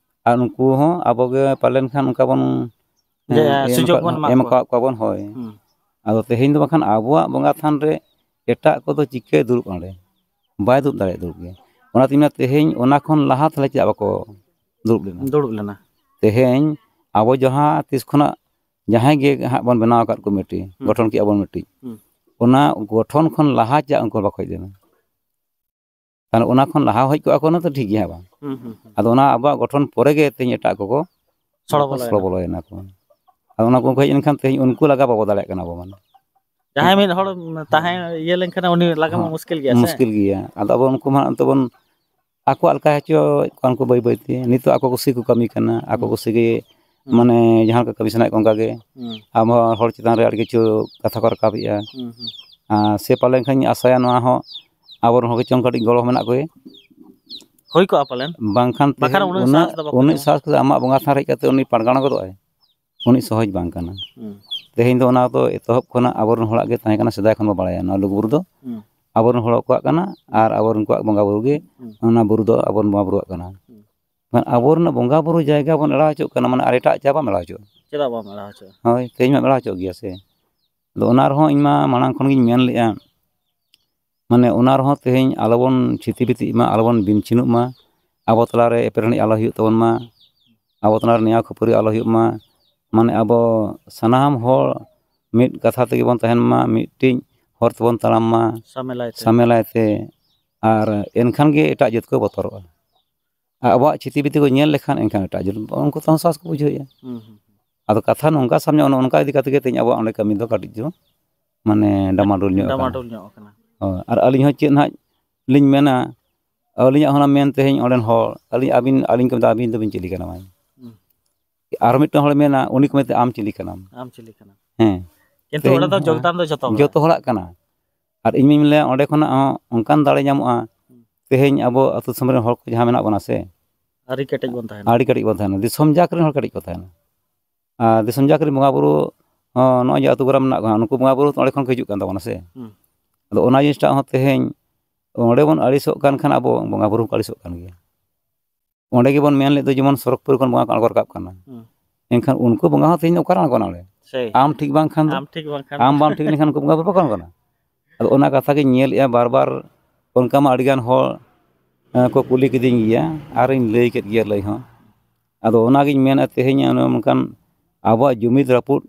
ᱟᱨ ᱩᱱᱠᱩ ᱦᱚᱸ ᱟᱵᱚ ᱜᱮ ᱯᱟᱞᱮᱱ ᱠᱷᱟᱱ ᱚᱱᱠᱟ ᱵᱚᱱ, ᱡᱮ, ᱮᱸ, ᱮᱢ ᱥᱩᱡᱳᱜᱽ ᱟᱠᱟᱫ, ᱵᱚᱱ ᱮᱢᱟ ᱮᱢ ᱠᱚᱣᱟ᱾ ᱟᱠᱟᱫ ᱠᱚᱣᱟ ᱵᱚᱱ, ᱦᱳᱭ᱾ ᱦᱩᱸ᱾ ᱟᱫᱚ ᱛᱮᱦᱮᱧ ᱫᱚ ᱵᱟᱠᱷᱟᱱ ᱟᱵᱚᱣᱟᱜ ᱵᱚᱸᱜᱟ ᱛᱷᱟᱱ ᱨᱮ ᱮᱴᱟᱜ ᱠᱚᱫᱚ ᱪᱤᱠᱟᱹᱭ ᱫᱩᱲᱩᱵ ᱚᱸᱰᱮ? ᱵᱟᱭ ᱫᱩᱲᱩᱵ ᱫᱟᱲᱮᱭᱟᱜ, ᱫᱩᱲᱩᱵ ᱜᱮ᱾ ᱚᱱᱟᱛᱤᱧ ᱢᱮᱱᱟ, ᱛᱮᱦᱮᱧ ᱚᱱᱟ ᱠᱷᱚᱱ ᱞᱟᱦᱟ ᱛᱟᱦᱞᱮ ᱪᱮᱫᱟᱜ ᱵᱟᱠᱚ ᱫᱩᱲᱩᱵ ᱞᱮᱱᱟ? ᱫᱩᱲᱩᱵ ᱞᱮᱱᱟ᱾ ᱛᱮᱦᱮᱧ ᱟᱵᱚ ᱡᱟᱦᱟᱸ ᱛᱤᱥ ᱠᱷᱚᱱᱟᱜ ᱡᱟᱦᱟᱸᱭ ᱜᱮ ᱦᱟᱸᱜ ᱵᱚᱱ ᱵᱮᱱᱟᱣ ᱟᱠᱟᱫ ᱠᱚᱢᱤᱴᱤ, ᱦᱩᱸ᱾ ᱜᱚᱴᱷᱚᱱ ᱠᱮᱜᱼᱟ ᱵᱚᱱ ᱢᱤᱫᱴᱤᱡ, ᱦᱩᱸ᱾ ᱚᱱᱟ ᱜᱚᱴᱷᱚᱱ ᱠᱷᱚᱱ ᱞᱟᱦᱟ ᱪᱮᱫᱟᱜ ᱩᱱᱠᱩ ᱵᱟᱠᱚ ᱦᱮᱡ ᱞᱮᱱᱟ? ᱛᱟᱦᱞᱮ ᱚᱱᱟ ᱠᱷᱚᱱ ᱞᱟᱦᱟ ᱦᱮᱡ ᱠᱚᱜᱼᱟ ᱠᱚ, ᱚᱱᱟ ᱫᱚ ᱴᱷᱤᱠ ᱜᱮᱭᱟ, ᱦᱮᱸ ᱵᱟᱝ? ᱦᱩᱸ, ᱦᱩᱸ, ᱦᱩᱸ᱾ ᱟᱫᱚ ᱚᱱᱟ ᱟᱵᱚᱣᱟᱜ ᱜᱚᱴᱷᱚᱱ ᱯᱚᱨᱮ ᱜᱮ ᱛᱮᱦᱮᱧ ᱮᱴᱟᱜ ᱠᱚᱠᱚ ᱥᱚᱲᱚ ᱵᱚᱞᱚᱭᱮᱱᱟ᱾ ᱥᱚᱲᱚ ᱵᱚᱞᱚᱭᱮᱱᱟ ᱠᱚ᱾ ᱟᱫᱚ ᱚᱱᱟ ᱠᱚ ᱦᱮᱡ ᱞᱮᱱᱠᱷᱟᱱ ᱛᱮᱦᱮᱧ ᱩᱱᱠᱩ ᱞᱟᱜᱟ ᱵᱟᱵᱚ ᱫᱟᱲᱮᱭᱟᱜ ᱠᱟᱱᱟ ᱟᱵᱚ ᱢᱟᱱᱮ᱾ ᱡᱟᱦᱟᱸᱭ ᱢᱤᱫ ᱦᱚᱲ ᱛᱟᱦᱮᱸ ᱤᱭᱟᱹ ᱞᱮᱱᱠᱷᱟᱱ ᱩᱱᱤ ᱞᱟᱜᱟ ᱢᱟ ᱦᱮᱸ, ᱢᱩᱥᱠᱤᱞ ᱜᱮᱭᱟ ᱥᱮ᱾ ᱢᱩᱥᱠᱤᱞ ᱜᱮᱭᱟ᱾ ᱟᱫᱚ ᱟᱵᱚ ᱩᱱᱠᱩ ᱢᱟ ᱱᱤᱛᱚᱜ ᱵᱚᱱ ᱟᱠᱚᱣᱟᱜ ᱞᱮᱠᱟ ᱦᱚᱪᱚᱭᱮᱫ ᱠᱚᱣᱟ, ᱩᱱᱠᱩ ᱵᱟᱹᱭ ᱵᱟᱹᱭ ᱛᱮ ᱱᱤᱛᱚᱜ ᱟᱠᱚ ᱠᱩᱥᱤ ᱠᱚ ᱠᱟᱹᱢᱤ ᱠᱟᱱᱟ, ᱟᱠᱚ ᱦᱩᱸ᱾ ᱠᱩᱥᱤ ᱜᱮ ᱦᱩᱸ᱾ ᱢᱟᱱᱮ ᱡᱟᱦᱟᱸ ᱞᱮᱠᱟ ᱠᱟᱹᱢᱤ ᱥᱟᱱᱟᱭᱮᱫ ᱠᱚᱣᱟ ᱚᱱᱠᱟ ᱜᱮ᱾ ᱦᱩᱸ᱾ ᱟᱵᱚ ᱦᱚᱲ ᱪᱮᱛᱟᱱ ᱨᱮ ᱟᱹᱰᱤ ᱠᱤᱪᱷᱩ ᱠᱟᱛᱷᱟ ᱠᱚ ᱨᱟᱠᱟᱵᱮᱜᱼᱟ᱾ ᱦᱩᱸ, ᱦᱩᱸ᱾ ᱟᱨ ᱥᱮ ᱯᱟᱞᱮᱱ ᱠᱷᱟᱱ ᱤᱧ ᱟᱥᱟᱭᱟ ᱱᱚᱣᱟ ᱦᱚᱸ ᱟᱵᱚᱨᱮᱱ ᱦᱚᱲ ᱜᱮ ᱪᱚᱝ ᱠᱟᱹᱴᱤᱡ ᱜᱚᱲᱚ ᱢᱮᱱᱟᱜ ᱠᱚᱜᱮ᱾ ᱦᱩᱭ ᱠᱚᱜᱼᱟ ᱯᱟᱞᱮᱱ᱾ ᱵᱟᱝᱠᱷᱟᱱ ᱵᱟᱠᱷᱟᱱ ᱛᱮᱦᱮᱧ ᱩᱱᱟᱹᱜ ᱩᱱᱟᱹᱜ, ᱥᱟᱦᱚᱥ ᱫᱚ ᱵᱟᱠᱚ ᱩᱱᱟᱹᱜ ᱧᱟᱢᱟ᱾ ᱥᱟᱦᱚᱥ ᱠᱟᱛᱮ ᱟᱢᱟᱜ ᱵᱚᱸᱜᱟ ᱛᱷᱟᱱ ᱨᱮ ᱦᱮᱡ ᱠᱟᱛᱮ ᱩᱱᱤ ᱯᱟᱲᱜᱟᱱᱟ ᱜᱚᱫᱚᱜᱼᱟᱭ, ᱩᱱᱤ ᱥᱚᱦᱚᱡᱽ ᱵᱟᱝ ᱠᱟᱱᱟ᱾ ᱦᱩᱸ᱾ ᱛᱮᱦᱮᱧ ᱫᱚ ᱚᱱᱟ ᱫᱚ ᱮᱛᱚᱦᱚᱵ ᱠᱷᱚᱱᱟᱜ ᱟᱵᱚᱨᱮᱱ ᱦᱚᱲᱟᱜ ᱜᱮ ᱛᱟᱦᱮᱸ ᱠᱟᱱᱟ, ᱥᱮᱫᱟᱭ ᱠᱷᱚᱱ ᱵᱚ ᱵᱟᱲᱟᱭᱟ ᱱᱚᱣᱟ ᱞᱩᱜᱩᱵᱩᱨᱩ ᱫᱚ ᱦᱩᱸ᱾ ᱟᱵᱚᱨᱮᱱ ᱦᱚᱲ ᱠᱚᱣᱟᱜ ᱠᱟᱱᱟ ᱟᱨ ᱟᱵᱚᱨᱮᱱ ᱠᱚᱣᱟᱜ ᱵᱚᱸᱜᱟ ᱵᱩᱨᱩ ᱜᱮ ᱦᱩᱸ᱾ ᱚᱱᱟ ᱵᱩᱨᱩ ᱫᱚ ᱟᱵᱚᱨᱮᱱ ᱵᱚᱸᱜᱟ ᱵᱩᱨᱩᱣᱟᱜ ᱠᱟᱱᱟ᱾ ᱦᱩᱸ᱾ ᱢᱮᱱᱠᱷᱟᱱ ᱟᱵᱚᱨᱮᱱ ᱵᱚᱸᱜᱟ ᱵᱩᱨᱩ ᱡᱟᱭᱜᱟ ᱵᱚᱱ ᱮᱲᱟᱣ ᱦᱚᱪᱚᱜ ᱠᱟᱱᱟ, ᱢᱟᱱᱮ ᱟᱨ ᱮᱴᱟᱜ ᱡᱟᱭᱜᱟ ᱵᱟᱢ ᱮᱲᱟᱣ ᱦᱚᱪᱚᱜᱼᱟ᱾ ᱪᱮᱫᱟᱜ ᱵᱟᱢ ᱮᱲᱟᱣ ᱦᱚᱪᱚᱜᱼᱟ? ᱦᱳᱭ, ᱛᱮᱦᱮᱧ ᱢᱟᱢ ᱮᱲᱟᱣ ᱦᱚᱪᱚᱜ ᱜᱮᱭᱟ ᱥᱮ᱾ ᱟᱫᱚ ᱚᱱᱟ ᱨᱮᱦᱚᱸ ᱤᱧ ᱢᱟ ᱢᱟᱲᱟᱝ ᱠᱷᱚᱱ ᱜᱤᱧ ᱢᱮᱱ ᱞᱮᱫᱼᱟ, ᱢᱟᱱᱮ ᱚᱱᱟ ᱨᱮᱦᱚᱸ ᱛᱮᱦᱮᱧ ᱟᱞᱚᱵᱚᱱ ᱪᱷᱤᱛᱤ ᱵᱤᱛᱤᱜ ᱢᱟ, ᱟᱞᱚᱵᱚᱱ ᱵᱤᱱ ᱪᱷᱤᱱᱩᱜ ᱢᱟ, ᱟᱵᱚ ᱛᱟᱞᱟᱨᱮ ᱮᱯᱮᱨᱦᱮᱸᱰᱮᱡ ᱟᱞᱚ ᱦᱩᱭᱩᱜ ᱛᱟᱵᱚᱱ ᱢᱟ, ᱟᱵᱚ ᱛᱟᱞᱟᱨᱮ ᱱᱮᱭᱟᱣ ᱠᱷᱟᱹᱯᱟᱹᱨᱤ ᱟᱞᱚ ᱦᱩᱭᱩᱜ ᱢᱟ, ᱢᱟᱱᱮ ᱟᱵᱚ ᱥᱟᱱᱟᱢ ᱦᱚᱲ ᱢᱤᱫ ᱠᱟᱛᱷᱟ ᱛᱮᱜᱮ ᱵᱚᱱ ᱛᱟᱦᱮᱱ ᱢᱟ, ᱢᱤᱫᱴᱤᱡ ᱦᱚᱨ ᱛᱮᱵᱚᱱ ᱛᱟᱲᱟᱢ ᱢᱟ ᱥᱟᱢᱮᱞᱟᱭ ᱛᱮ᱾ ᱥᱟᱢᱮᱞᱟᱭ ᱛᱮ, ᱟᱨ ᱮᱱᱠᱷᱟᱱ ᱜᱮ ᱮᱴᱟᱜ ᱡᱟᱹᱛ ᱠᱚ ᱵᱚᱛᱚᱨᱚᱜᱼᱟ᱾ ᱟᱨ ᱟᱵᱚᱣᱟᱜ ᱪᱷᱤᱛᱤ ᱵᱤᱛᱤ ᱠᱚ ᱧᱮᱞ ᱞᱮᱠᱷᱟᱱ ᱮᱱᱠᱷᱟᱱ ᱮᱴᱟᱜ ᱡᱟᱹᱛ ᱩᱱᱠᱩ ᱛᱮᱦᱚᱸ ᱥᱟᱦᱚᱥ ᱠᱚ ᱵᱩᱡᱷᱟᱹᱣᱮᱫᱼᱟ᱾ ᱦᱩᱸ, ᱦᱩᱸ, ᱦᱩᱸ᱾ ᱟᱫᱚ ᱠᱟᱛᱷᱟ ᱱᱚᱝᱠᱟ ᱥᱟᱵ ᱧᱚᱜ, ᱱᱚᱜᱼᱚ ᱱᱚᱝᱠᱟ ᱤᱫᱤ ᱠᱟᱛᱮ ᱜᱮ ᱛᱮᱦᱮᱧ ᱟᱵᱚᱣᱟᱜ ᱚᱸᱰᱮ ᱠᱟᱹᱢᱤ ᱫᱚ ᱠᱟᱹᱴᱤᱡ ᱫᱚ ᱢᱟᱱᱮ ᱰᱟᱢᱟᱰᱳᱞ ᱧᱚᱜ ᱟᱠᱟᱱᱟ᱾ ᱰᱟᱢᱟᱰᱳᱞ ᱧᱚᱜ ᱟᱠᱟᱱᱟ᱾ ᱦᱳᱭ, ᱟᱨ ᱟᱹᱞᱤᱧ ᱦᱚᱸ ᱪᱮᱫ ᱱᱟᱦᱟᱜ ᱞᱤᱧ ᱢᱮᱱᱟ, ᱟᱹᱞᱤᱧᱟᱜ ᱦᱚᱸ ᱚᱱᱟ ᱢᱮᱱ ᱛᱮᱦᱮᱧ ᱚᱸᱰᱮᱱ ᱦᱚᱲ, ᱟᱹᱞᱤᱧ, ᱟᱹᱵᱤᱱ, ᱟᱹᱞᱤᱧ ᱠᱚ ᱢᱮᱛᱟᱜᱼᱟ, "ᱟᱹᱵᱤᱱ ᱫᱚᱵᱤᱱ ᱪᱤᱞᱤ ᱠᱟᱱᱟ ᱢᱟᱹᱭ?" ᱦᱩᱸ᱾ ᱟᱨ ᱢᱤᱫᱴᱟᱝ ᱦᱚᱲ ᱢᱮᱱᱟ, ᱩᱱᱤ ᱠᱚ ᱢᱮᱛᱟᱜᱼᱟ, "ᱟᱢ ᱪᱤᱞᱤ ᱠᱟᱱᱟᱢ?" ᱟᱢ ᱪᱤᱞᱤ ᱠᱟᱱᱟᱢ? ᱦᱮᱸ᱾ ᱠᱤᱱᱛᱩ ᱛᱮᱦᱮᱧ ᱚᱸᱰᱮ ᱫᱚ ᱦᱚᱸ ᱡᱳᱜᱽᱫᱟᱱ ᱫᱚ ᱡᱚᱛᱚ ᱦᱚᱲᱟᱜ᱾ ᱡᱚᱛᱚ ᱦᱚᱲᱟᱜ ᱠᱟᱱᱟ᱾ ᱟᱨ ᱤᱧ ᱢᱟᱧ ᱞᱟᱹᱭᱟ, ᱚᱸᱰᱮ ᱠᱷᱚᱱᱟᱜ ᱦᱚᱸ ᱚᱱᱠᱟᱱ ᱫᱟᱲᱮ ᱧᱟᱢᱚᱜᱼᱟ᱾ ᱦᱩᱸ᱾ ᱛᱮᱦᱮᱧ ᱟᱵᱚ ᱟᱹᱛᱩ ᱫᱤᱥᱚᱢ ᱨᱮᱱ ᱦᱚᱲ ᱠᱚ ᱡᱟᱦᱟᱸ ᱢᱮᱱᱟᱜ ᱵᱚᱱᱟ ᱥᱮ, ᱟᱹᱰᱤ ᱠᱮᱴᱮᱡ ᱵᱚᱱ ᱛᱟᱦᱮᱱᱟ᱾ ᱟᱹᱰᱤ ᱠᱮᱴᱮᱡ ᱵᱚᱱ ᱛᱟᱦᱮᱱᱟ, ᱫᱤᱥᱚᱢ ᱡᱟᱠ ᱨᱮᱱ ᱦᱚᱲ ᱠᱮᱴᱮᱡ ᱠᱚ ᱛᱟᱦᱮᱱᱟ᱾ ᱟᱨ ᱫᱤᱥᱚᱢ ᱡᱟᱠ ᱨᱮᱱ ᱵᱚᱸᱜᱟ ᱵᱩᱨᱩ ᱦᱚᱸ, ᱱᱚᱜᱼᱚᱭ ᱡᱮ ᱟᱹᱛᱩ ᱠᱚᱨᱮ ᱢᱮᱱᱟᱜ ᱠᱚᱣᱟ, ᱱᱩᱠᱩ ᱵᱚᱸᱜᱟ ᱵᱩᱨᱩ ᱚᱸᱰᱮ ᱠᱷᱚᱱ ᱠᱚ ᱦᱤᱡᱩᱜ ᱠᱟᱱ ᱛᱟᱵᱚᱱᱟ ᱥᱮ᱾ ᱦᱩᱸ᱾ ᱟᱫᱚ ᱚᱱᱟ ᱡᱤᱱᱤᱥᱴᱟᱜ ᱦᱚᱸ ᱛᱮᱦᱮᱧ ᱚᱸᱰᱮ ᱵᱚᱱ ᱟᱹᱲᱤᱥᱚᱜ ᱠᱟᱱ ᱠᱷᱟᱱ ᱟᱵᱚ ᱵᱚᱸᱜᱟ ᱵᱩᱨᱩ ᱦᱚᱸᱠᱚ ᱟᱹᱲᱤᱥᱚᱜ ᱠᱟᱱ ᱜᱮᱭᱟ᱾ ᱚᱸᱰᱮ ᱜᱮᱵᱚᱱ ᱢᱮᱱ ᱞᱮᱫ ᱫᱚ ᱡᱮᱢᱚᱱ ᱥᱚᱨᱚᱜᱽᱯᱩᱨᱤ ᱠᱷᱚᱱ ᱵᱚᱸᱜᱟ ᱠᱚ ᱟᱬᱜᱚ ᱨᱟᱠᱟᱵ ᱠᱟᱱᱟ᱾ ᱦᱩᱸ᱾ ᱮᱱᱠᱷᱟᱱ ᱩᱱᱠᱩ ᱵᱚᱸᱜᱟ ᱦᱚᱸ ᱛᱮᱦᱮᱧ ᱫᱚ ᱚᱠᱟᱨᱮ ᱟᱬᱜᱚᱱᱟ ᱚᱸᱰᱮ? ᱥᱮᱭ᱾ ᱟᱢ ᱴᱷᱤᱠ ᱵᱟᱝᱠᱷᱟᱱ ᱫᱚ᱾ ᱟᱢ ᱴᱷᱤᱠ ᱵᱟᱝᱠᱷᱟᱱ ᱟᱢ ᱫᱚ᱾ ᱵᱟᱢ ᱴᱷᱤᱠ ᱞᱮᱱᱠᱷᱟᱱ ᱩᱱᱠᱩ ᱵᱚᱸᱜᱟ ᱵᱩᱨᱩ ᱵᱟᱠᱚ ᱟᱬᱜᱚᱱᱟ᱾ ᱟᱫᱚ ᱚᱱᱟ ᱠᱟᱛᱷᱟ ᱜᱤᱧ ᱧᱮᱞᱮᱫᱼᱟ ᱵᱟᱨ ᱵᱟᱨ, ᱚᱱᱠᱟ ᱢᱟ ᱟᱹᱰᱤᱜᱟᱱ ᱦᱚᱲ, ᱮᱸ, ᱠᱚ ᱠᱩᱞᱤ ᱠᱤᱫᱤᱧ ᱜᱮᱭᱟ ᱟᱨᱤᱧ ᱞᱟᱹᱭ ᱠᱮᱫ ᱜᱮᱭᱟ ᱞᱟᱹᱭ ᱦᱚᱸ᱾ ᱟᱫᱚ ᱚᱱᱟᱜᱤᱧ ᱢᱮᱱᱟ ᱛᱮᱦᱮᱧ ᱚᱱᱮ ᱚᱱᱠᱟᱱ ᱟᱵᱚᱣᱟᱜ ᱡᱩᱢᱤᱫ ᱨᱟᱹᱯᱩᱫ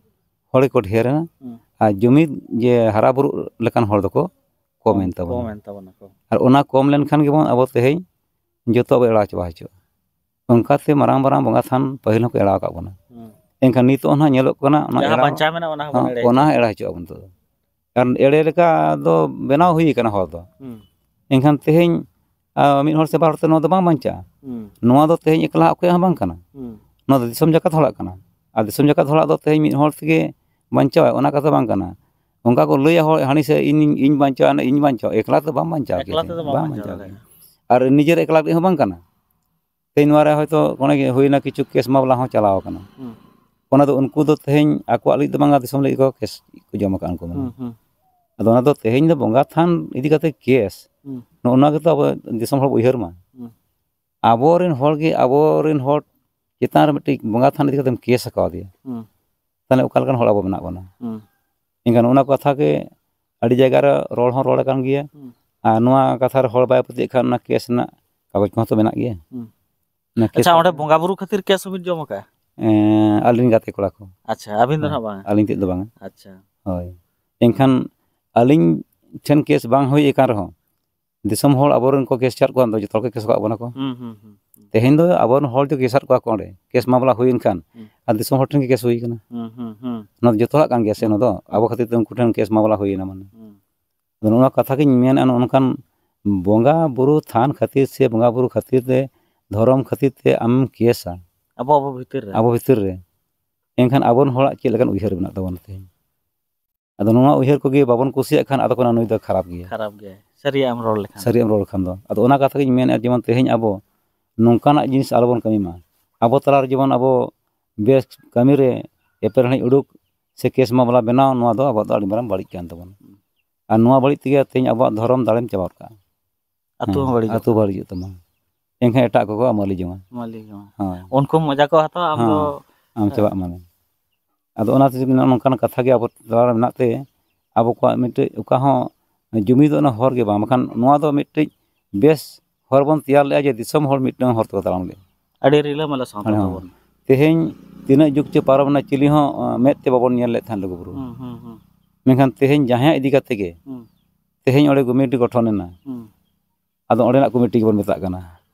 ᱦᱚᱲ ᱜᱮᱠᱚ ᱰᱷᱮᱨ ᱮᱱᱟ, ᱦᱩᱸ᱾ ᱟᱨ ᱡᱩᱢᱤᱫ ᱡᱮ ᱦᱟᱨᱟ ᱵᱩᱨᱩᱜ ᱞᱮᱠᱟᱱ ᱦᱚᱲ ᱫᱚᱠᱚ ᱠᱚᱢ ᱮᱱ ᱛᱟᱵᱚᱱᱟ᱾ ᱠᱚᱢ ᱮᱱ ᱛᱟᱵᱚᱱᱟ ᱠᱚ᱾ ᱟᱨ ᱚᱱᱟ ᱠᱚᱢ ᱞᱮᱱᱠᱷᱟᱱ ᱜᱮᱵᱚᱱ ᱟᱵᱚ ᱛᱮᱦᱮᱧ ᱡᱚᱛᱚ ᱵᱚ ᱮᱲᱟᱣ ᱪᱟᱵᱟ ᱦᱚᱪᱚᱜᱼᱟ᱾ ᱚᱱᱠᱟᱛᱮ ᱢᱟᱨᱟᱝ ᱢᱟᱨᱟᱝ ᱵᱚᱸᱜᱟ ᱛᱷᱟᱱ ᱯᱟᱹᱦᱤᱞ ᱦᱚᱸᱠᱚ ᱮᱲᱟᱣ ᱟᱠᱟᱫ ᱵᱚᱱᱟ᱾ ᱦᱩᱸ᱾ ᱮᱱᱠᱷᱟᱱ ᱱᱤᱛᱚᱜ ᱦᱚᱸ ᱱᱟᱦᱟᱜ ᱧᱮᱞᱚᱜ ᱠᱟᱱᱟ, ᱚᱱᱟ ᱡᱟᱦᱟᱸ ᱮᱲᱟᱣ, ᱵᱟᱧᱪᱟᱣ ᱢᱮᱱᱟᱜᱼᱟ, ᱚᱱᱟ ᱦᱚᱸ ᱵᱚᱱ ᱦᱚᱸ, ᱮᱲᱮ ᱚᱱᱟ ᱦᱚᱸ ᱦᱚᱪᱚᱜᱼᱟ᱾ ᱮᱲᱟᱣ ᱦᱚᱪᱚᱜ ᱟᱵᱚᱱ ᱱᱤᱛᱚᱜ ᱫᱚ᱾ ᱠᱟᱨᱚᱱ ᱮᱲᱮ ᱞᱮᱠᱟ ᱫᱚ ᱵᱮᱱᱟᱣ ᱦᱩᱭ ᱟᱠᱟᱱᱟ ᱦᱚᱨ ᱫᱚ᱾ ᱦᱩᱸ᱾ ᱮᱱᱠᱷᱟᱱ ᱛᱮᱦᱮᱧ, ᱟ, ᱢᱤᱫ ᱦᱚᱲ ᱥᱮ ᱵᱟᱨ ᱦᱚᱲ ᱛᱮ ᱱᱚᱣᱟ ᱫᱚ ᱵᱟᱝ ᱵᱟᱧᱪᱟᱜᱼᱟ᱾ ᱦᱩᱸ᱾ ᱱᱚᱣᱟ ᱫᱚ ᱛᱮᱦᱮᱧ ᱮᱠᱞᱟ ᱚᱠᱚᱭᱟᱜ ᱦᱚᱸ ᱵᱟᱝ ᱠᱟᱱᱟ᱾ ᱦᱩᱸ᱾ ᱱᱚᱣᱟ ᱫᱚ ᱫᱤᱥᱚᱢ ᱡᱟᱠᱟᱛ ᱦᱚᱲᱟᱜ ᱠᱟᱱᱟ᱾ ᱟᱨ ᱫᱤᱥᱚᱢ ᱡᱟᱠᱟᱛ ᱦᱚᱲᱟᱜ ᱫᱚ ᱛᱮᱦᱮᱧ ᱢᱤᱫ ᱦᱚᱲ ᱛᱮᱜᱮ ᱵᱟᱧᱪᱟᱣᱟᱭ, ᱚᱱᱟ ᱠᱟᱛᱷᱟ ᱵᱟᱝ ᱠᱟᱱᱟ᱾ ᱚᱱᱠᱟ ᱠᱚ ᱞᱟᱹᱭᱟ ᱦᱚᱲ, ᱦᱟᱹᱱᱤ ᱥᱮ ᱤᱧ, ᱤᱧ ᱵᱟᱧᱪᱟᱣᱟ, ᱤᱧ ᱵᱟᱧᱪᱟᱣᱟ, ᱮᱠᱞᱟ ᱛᱮ ᱵᱟᱢ ᱵᱟᱧᱪᱟᱣ ᱮᱠᱞᱟ ᱠᱮᱭᱟ, ᱛᱮᱫᱚ ᱵᱟᱢ ᱵᱟᱢ ᱵᱟᱧᱪᱟᱣ ᱵᱟᱧᱪᱟᱣ ᱫᱟᱲᱮᱭᱟᱜᱼᱟ᱾ ᱫᱟᱲᱮᱭᱟᱜᱼᱟ᱾ ᱟᱨ ᱱᱤᱡᱮᱨ ᱮᱠᱞᱟ ᱞᱟᱹᱜᱤᱫ ᱦᱚᱸ ᱵᱟᱝ ᱠᱟᱱᱟ᱾ ᱛᱮᱦᱮᱧ ᱱᱚᱣᱟ ᱨᱮ ᱦᱚᱭᱛᱳ ᱚᱱᱮ ᱜᱮ ᱦᱩᱭᱱᱟ, ᱠᱤᱪᱷᱩ ᱠᱮᱥ ᱢᱟᱢᱞᱟ ᱦᱚᱸ ᱪᱟᱞᱟᱣ ᱟᱠᱟᱱᱟ᱾ ᱦᱩᱸ᱾ ᱚᱱᱟ ᱫᱚ ᱩᱱᱠᱩ ᱫᱚ ᱛᱮᱦᱮᱧ ᱟᱠᱚᱣᱟᱜ ᱞᱟᱹᱜᱤᱫ ᱫᱚ ᱵᱟᱝᱟ, ᱫᱤᱥᱚᱢ ᱞᱟᱹᱜᱤᱫ ᱠᱚ ᱠᱮᱥ ᱠᱚ ᱡᱚᱢ ᱟᱠᱟᱫ ᱩᱱᱠᱩ ᱢᱟ᱾ ᱦᱩᱸ, ᱦᱩᱸ᱾ ᱟᱫᱚ ᱚᱱᱟ ᱫᱚ ᱛᱮᱦᱮᱧ ᱫᱚ ᱵᱚᱸᱜᱟ ᱛᱷᱟᱱ ᱤᱫᱤ ᱠᱟᱛᱮ ᱠᱮᱥ, ᱦᱩᱸ᱾ ᱱᱚᱜᱼᱚ ᱱᱚᱣᱟ ᱜᱮᱛᱚ ᱟᱵᱚ ᱫᱤᱥᱚᱢ ᱦᱚᱲ ᱵᱚ ᱩᱭᱦᱟᱹᱨ ᱢᱟ᱾ ᱦᱩᱸ᱾ ᱟᱵᱚᱨᱮᱱ ᱦᱚᱲ ᱜᱮ ᱟᱵᱚᱨᱮᱱ ᱦᱚᱲ ᱪᱮᱛᱟᱱ ᱨᱮ ᱢᱤᱫᱴᱤᱡ ᱵᱚᱸᱜᱟ ᱛᱷᱟᱱ ᱤᱫᱤ ᱠᱟᱛᱮᱢ ᱠᱮᱥ ᱟᱠᱟᱣᱟᱫᱮᱭᱟ᱾ ᱦᱩᱸ᱾ ᱛᱟᱦᱚᱞᱮ ᱚᱠᱟ ᱞᱮᱠᱟᱱ ᱦᱚᱲ ᱟᱵᱚ ᱢᱮᱱᱟᱜ ᱵᱚᱱᱟ? ᱦᱩᱸ᱾ ᱮᱱᱠᱷᱟᱱ ᱚᱱᱟ ᱠᱟᱛᱷᱟ ᱜᱮ ᱟᱹᱰᱤ ᱡᱟᱭᱜᱟ ᱨᱮ ᱨᱚᱲ ᱦᱚᱸ ᱨᱚᱲ ᱟᱠᱟᱱ ᱜᱮᱭᱟ᱾ ᱦᱩᱸ᱾ ᱟᱨ ᱱᱚᱣᱟ ᱠᱟᱛᱷᱟ ᱨᱮ ᱦᱚᱲ ᱵᱟᱭ ᱯᱟᱹᱛᱭᱟᱹᱜ ᱠᱷᱟᱱ ᱚᱱᱟ ᱠᱮᱥ ᱨᱮᱱᱟᱜ ᱠᱟᱜᱚᱡᱽ ᱠᱚᱦᱚᱸ ᱛᱚ ᱢᱮᱱᱟᱜ ᱜᱮᱭᱟ᱾ ᱦᱩᱸ᱾ ᱚᱱᱟ ᱠᱮᱥ ᱟᱪᱪᱷᱟ, ᱚᱸᱰᱮ ᱠᱟᱛᱮ ᱵᱚᱸᱜᱟ ᱵᱩᱨᱩ ᱠᱷᱟᱹᱛᱤᱨ ᱠᱮᱥ ᱦᱚᱸᱵᱤᱱ ᱡᱚᱢ ᱟᱠᱟᱫᱼᱟ? ᱮᱸ, ᱟᱹᱞᱤᱧ ᱜᱟᱛᱮ ᱠᱚᱲᱟ ᱠᱚ᱾ ᱟᱪᱪᱷᱟ, ᱟᱹᱵᱤᱱ ᱫᱚ ᱦᱮᱸ, ᱱᱟᱦᱟᱜ ᱵᱟᱝᱟ? ᱟᱹᱞᱤᱧ ᱛᱮᱫ ᱫᱚ ᱵᱟᱝᱟ᱾ ᱟᱪᱪᱷᱟ᱾ ᱦᱳᱭ᱾ ᱮᱱᱠᱷᱟᱱ ᱟᱹᱞᱤᱧ ᱴᱷᱮᱱ ᱠᱮᱥ ᱵᱟᱝ ᱦᱩᱭ ᱟᱠᱟᱱ ᱨᱮᱦᱚᱸ, ᱫᱤᱥᱚᱢ ᱦᱚᱲ ᱟᱵᱚᱨᱮᱱ ᱠᱚ ᱠᱮᱥ ᱪᱟᱨ ᱠᱚᱣᱟ, ᱫᱚ ᱡᱚᱛᱚ ᱦᱚᱲ ᱠᱚ ᱠᱮᱥ ᱟᱠᱟᱫ ᱵᱚᱱᱟ ᱠᱚ᱾ ᱦᱩᱸ, ᱦᱩᱸ, ᱦᱩᱸ, ᱦᱩᱸ᱾ ᱛᱮᱦᱮᱧ ᱫᱚ ᱟᱵᱚᱨᱮᱱ ᱦᱚᱲ ᱡᱩᱫᱤ ᱠᱮᱥ ᱟᱫ ᱠᱚᱣᱟ ᱠᱚ ᱚᱸᱰᱮ, ᱠᱮᱥ ᱢᱟᱢᱞᱟ ᱦᱩᱭᱮᱱ ᱠᱷᱟᱱ, ᱦᱩᱸ᱾ ᱟᱨ ᱫᱤᱥᱚᱢ ᱦᱚᱲ ᱴᱷᱮᱱ ᱜᱮ ᱠᱮᱥ ᱦᱩᱭ ᱠᱟᱱᱟ᱾ ᱦᱩᱸ, ᱦᱩᱸ, ᱦᱩᱸ᱾ ᱚᱱᱟ ᱫᱚ ᱡᱚᱛᱚ ᱦᱚᱲᱟᱜ ᱠᱟᱱ ᱜᱮᱭᱟ ᱥᱮ, ᱦᱩᱸ᱾ ᱚᱱᱟ ᱫᱚ ᱟᱵᱚ ᱠᱷᱟᱹᱛᱤᱨ ᱛᱮ ᱩᱱᱠᱩ ᱴᱷᱮᱱ ᱠᱮᱥ ᱢᱟᱢᱞᱟ ᱦᱩᱭᱮᱱᱟ ᱢᱟᱱᱮ᱾ ᱦᱩᱸ᱾ ᱟᱫᱚ ᱱᱚᱣᱟ ᱠᱟᱛᱷᱟ ᱜᱤᱧ ᱢᱮᱱᱟ, ᱱᱚᱜᱼᱚ ᱱᱚᱝᱠᱟᱱ ᱵᱚᱸᱜᱟ ᱵᱩᱨᱩ ᱛᱷᱟᱱ ᱠᱷᱟᱹᱛᱤᱨ ᱥᱮ ᱵᱚᱸᱜᱟ ᱵᱩᱨᱩ ᱠᱷᱟᱹᱛᱤᱨ ᱛᱮ, ᱫᱷᱚᱨᱚᱢ ᱠᱷᱟᱹᱛᱤᱨ ᱛᱮ ᱟᱢᱮᱢ ᱠᱮᱥᱟ ᱟᱵᱚ, ᱟᱵᱚ ᱵᱷᱤᱛᱤᱨ ᱨᱮ᱾ ᱟᱵᱚ ᱵᱷᱤᱛᱤᱨ ᱨᱮ, ᱮᱱᱠᱷᱟᱱ ᱟᱵᱚᱨᱮᱱ ᱦᱚᱲᱟᱜ ᱪᱮᱫ ᱞᱮᱠᱟᱱ ᱩᱭᱦᱟᱹᱨ ᱢᱮᱱᱟᱜ ᱛᱟᱵᱚᱱᱟ ᱛᱮᱦᱮᱧ? ᱟᱫᱚ ᱱᱚᱣᱟ ᱩᱭᱦᱟᱹᱨ ᱠᱚᱜᱮ ᱵᱟᱵᱚᱱ ᱠᱩᱥᱤᱭᱟᱜ ᱠᱷᱟᱱ, ᱟᱫᱚ ᱠᱚ ᱢᱮᱱᱟ, "ᱱᱩᱭ ᱫᱚ ᱠᱷᱟᱨᱟᱯ ᱜᱮᱭᱟ᱾" ᱠᱷᱟᱨᱟᱯ ᱜᱮᱭᱟ, ᱥᱟᱹᱨᱤᱭᱟᱜ ᱮᱢ ᱨᱚᱲ ᱞᱮᱠᱷᱟᱱ᱾ ᱥᱟᱹᱨᱤᱭᱟᱜ ᱮᱢ ᱨᱚᱲ ᱞᱮᱠᱷᱟᱱ ᱫᱚ᱾ ᱟᱫᱚ ᱚᱱᱟ ᱠᱟᱛᱷᱟ ᱜᱤᱧ ᱢᱮᱱᱮᱫᱼᱟ, ᱡᱮᱢᱚᱱ ᱛᱮᱦᱮᱧ ᱟᱵᱚ ᱱᱚᱝᱠᱟᱱᱟᱜ ᱡᱤᱱᱤᱥ ᱟᱞᱚᱵᱚᱱ ᱠᱟᱹᱢᱤ ᱢᱟ᱾ ᱟᱵᱚ ᱛᱟᱞᱟ ᱨᱮ ᱡᱮᱢᱚᱱ ᱟᱵᱚ ᱵᱮᱥ ᱠᱟᱹᱢᱤ ᱨᱮ ᱮᱯᱮᱨᱦᱮᱸᱰᱮᱡ ᱩᱰᱩᱠ ᱥᱮ ᱠᱮᱥ ᱢᱟᱢᱞᱟ ᱵᱮᱱᱟᱣ, ᱱᱚᱣᱟ ᱫᱚ ᱟᱵᱚᱣᱟᱜ ᱫᱚ ᱟᱹᱰᱤ ᱢᱟᱨᱟᱝ ᱵᱟᱹᱲᱤᱡ ᱠᱟᱱ ᱛᱟᱵᱚᱱᱟ᱾ ᱟᱨ ᱱᱚᱣᱟ ᱵᱟᱹᱲᱤᱡ ᱛᱮᱜᱮ ᱛᱮᱦᱮᱧ ᱟᱵᱚᱣᱟᱜ ᱫᱷᱚᱨᱚᱢ ᱫᱟᱲᱮᱢ ᱪᱟᱵᱟ ᱜᱚᱫ ᱠᱟᱜᱼᱟ᱾ ᱟᱹᱛᱩ ᱦᱮᱸ, ᱦᱚᱸ ᱵᱟᱹᱲᱤᱡᱚᱜ ᱟᱹᱛᱩ ᱛᱟᱢᱟ᱾ ᱵᱟᱹᱲᱤᱡᱚᱜ ᱛᱟᱢᱟ᱾ ᱮᱱᱠᱷᱟᱱ ᱮᱴᱟᱜ ᱠᱚᱠᱚ ᱟᱢᱟᱹᱞᱤ ᱡᱚᱝᱟ᱾ ᱟᱢᱟᱹᱞᱤ ᱡᱚᱝᱟ᱾ ᱦᱳᱭ᱾ ᱩᱱᱠᱩ ᱢᱚᱡᱟ ᱠᱚ ᱦᱟᱛᱟᱣᱟ, ᱟᱢ ᱦᱮᱸ, ᱫᱚ ᱟᱢ ᱪᱟᱵᱟᱜ ᱢᱟᱱᱮ᱾ ᱟᱫᱚ ᱚᱱᱟ ᱛᱮᱜᱮ ᱱᱚᱜᱼᱚ ᱱᱚᱝᱠᱟᱱ ᱠᱟᱛᱷᱟ ᱜᱮ ᱟᱵᱚ ᱛᱟᱞᱟ ᱨᱮ ᱢᱮᱱᱟᱜ ᱛᱮ, ᱟᱵᱚ ᱠᱚᱣᱟᱜ ᱢᱤᱫᱴᱮᱡ ᱚᱠᱟ ᱦᱚᱸ ᱡᱩᱢᱤᱫᱚᱜ ᱨᱮᱱᱟᱜ ᱦᱚᱨ ᱜᱮ ᱵᱟᱝ, ᱵᱟᱠᱷᱟᱱ ᱱᱚᱣᱟ ᱫᱚ ᱢᱤᱫᱴᱮᱡ ᱵᱮᱥ ᱦᱚᱨ ᱵᱚᱱ ᱛᱮᱭᱟᱨ ᱞᱮᱜᱼᱟ ᱡᱮ ᱫᱤᱥᱚᱢ ᱦᱚᱲ ᱢᱤᱫᱴᱟᱝ ᱦᱚᱨ ᱛᱮᱠᱚ ᱛᱟᱲᱟᱢ ᱞᱮᱫ᱾ ᱟᱹᱰᱤ ᱨᱤᱞᱟᱹᱢᱟᱞᱟ ᱥᱟᱶᱛᱟ ᱦᱮᱸ᱾ ᱛᱟᱵᱚᱱ᱾ ᱛᱮᱦᱮᱧ ᱛᱤᱱᱟᱹᱜ ᱡᱩᱜᱽ ᱪᱚ ᱯᱟᱨᱚᱢ ᱮᱱᱟ, ᱪᱤᱞᱤ ᱦᱚᱸ, ᱟᱸ, ᱢᱮᱫ ᱛᱮ ᱵᱟᱵᱚᱱ ᱧᱮᱞ ᱞᱮᱫ ᱛᱟᱦᱮᱸᱫ ᱞᱩᱜᱩᱵᱩᱨᱩ᱾ ᱦᱩᱸ, ᱦᱩᱸ, ᱦᱩᱸ᱾ ᱢᱮᱱᱠᱷᱟᱱ ᱛᱮᱦᱮᱧ ᱡᱟᱦᱟᱸᱭᱟᱜ ᱤᱫᱤ ᱠᱟᱛᱮ ᱜᱮ, ᱦᱩᱸ᱾ ᱛᱮᱦᱮᱧ ᱚᱸᱰᱮ ᱠᱚᱢᱤᱴᱤ ᱜᱚᱴᱷᱚᱱ ᱮᱱᱟ᱾ ᱦᱩᱸ᱾ ᱟᱫᱚ ᱚᱸᱰᱮᱱᱟᱜ ᱠᱚᱢᱤᱴᱤ ᱜᱮᱵᱚᱱ ᱢᱮᱛᱟᱜ ᱠᱟᱱᱟ᱾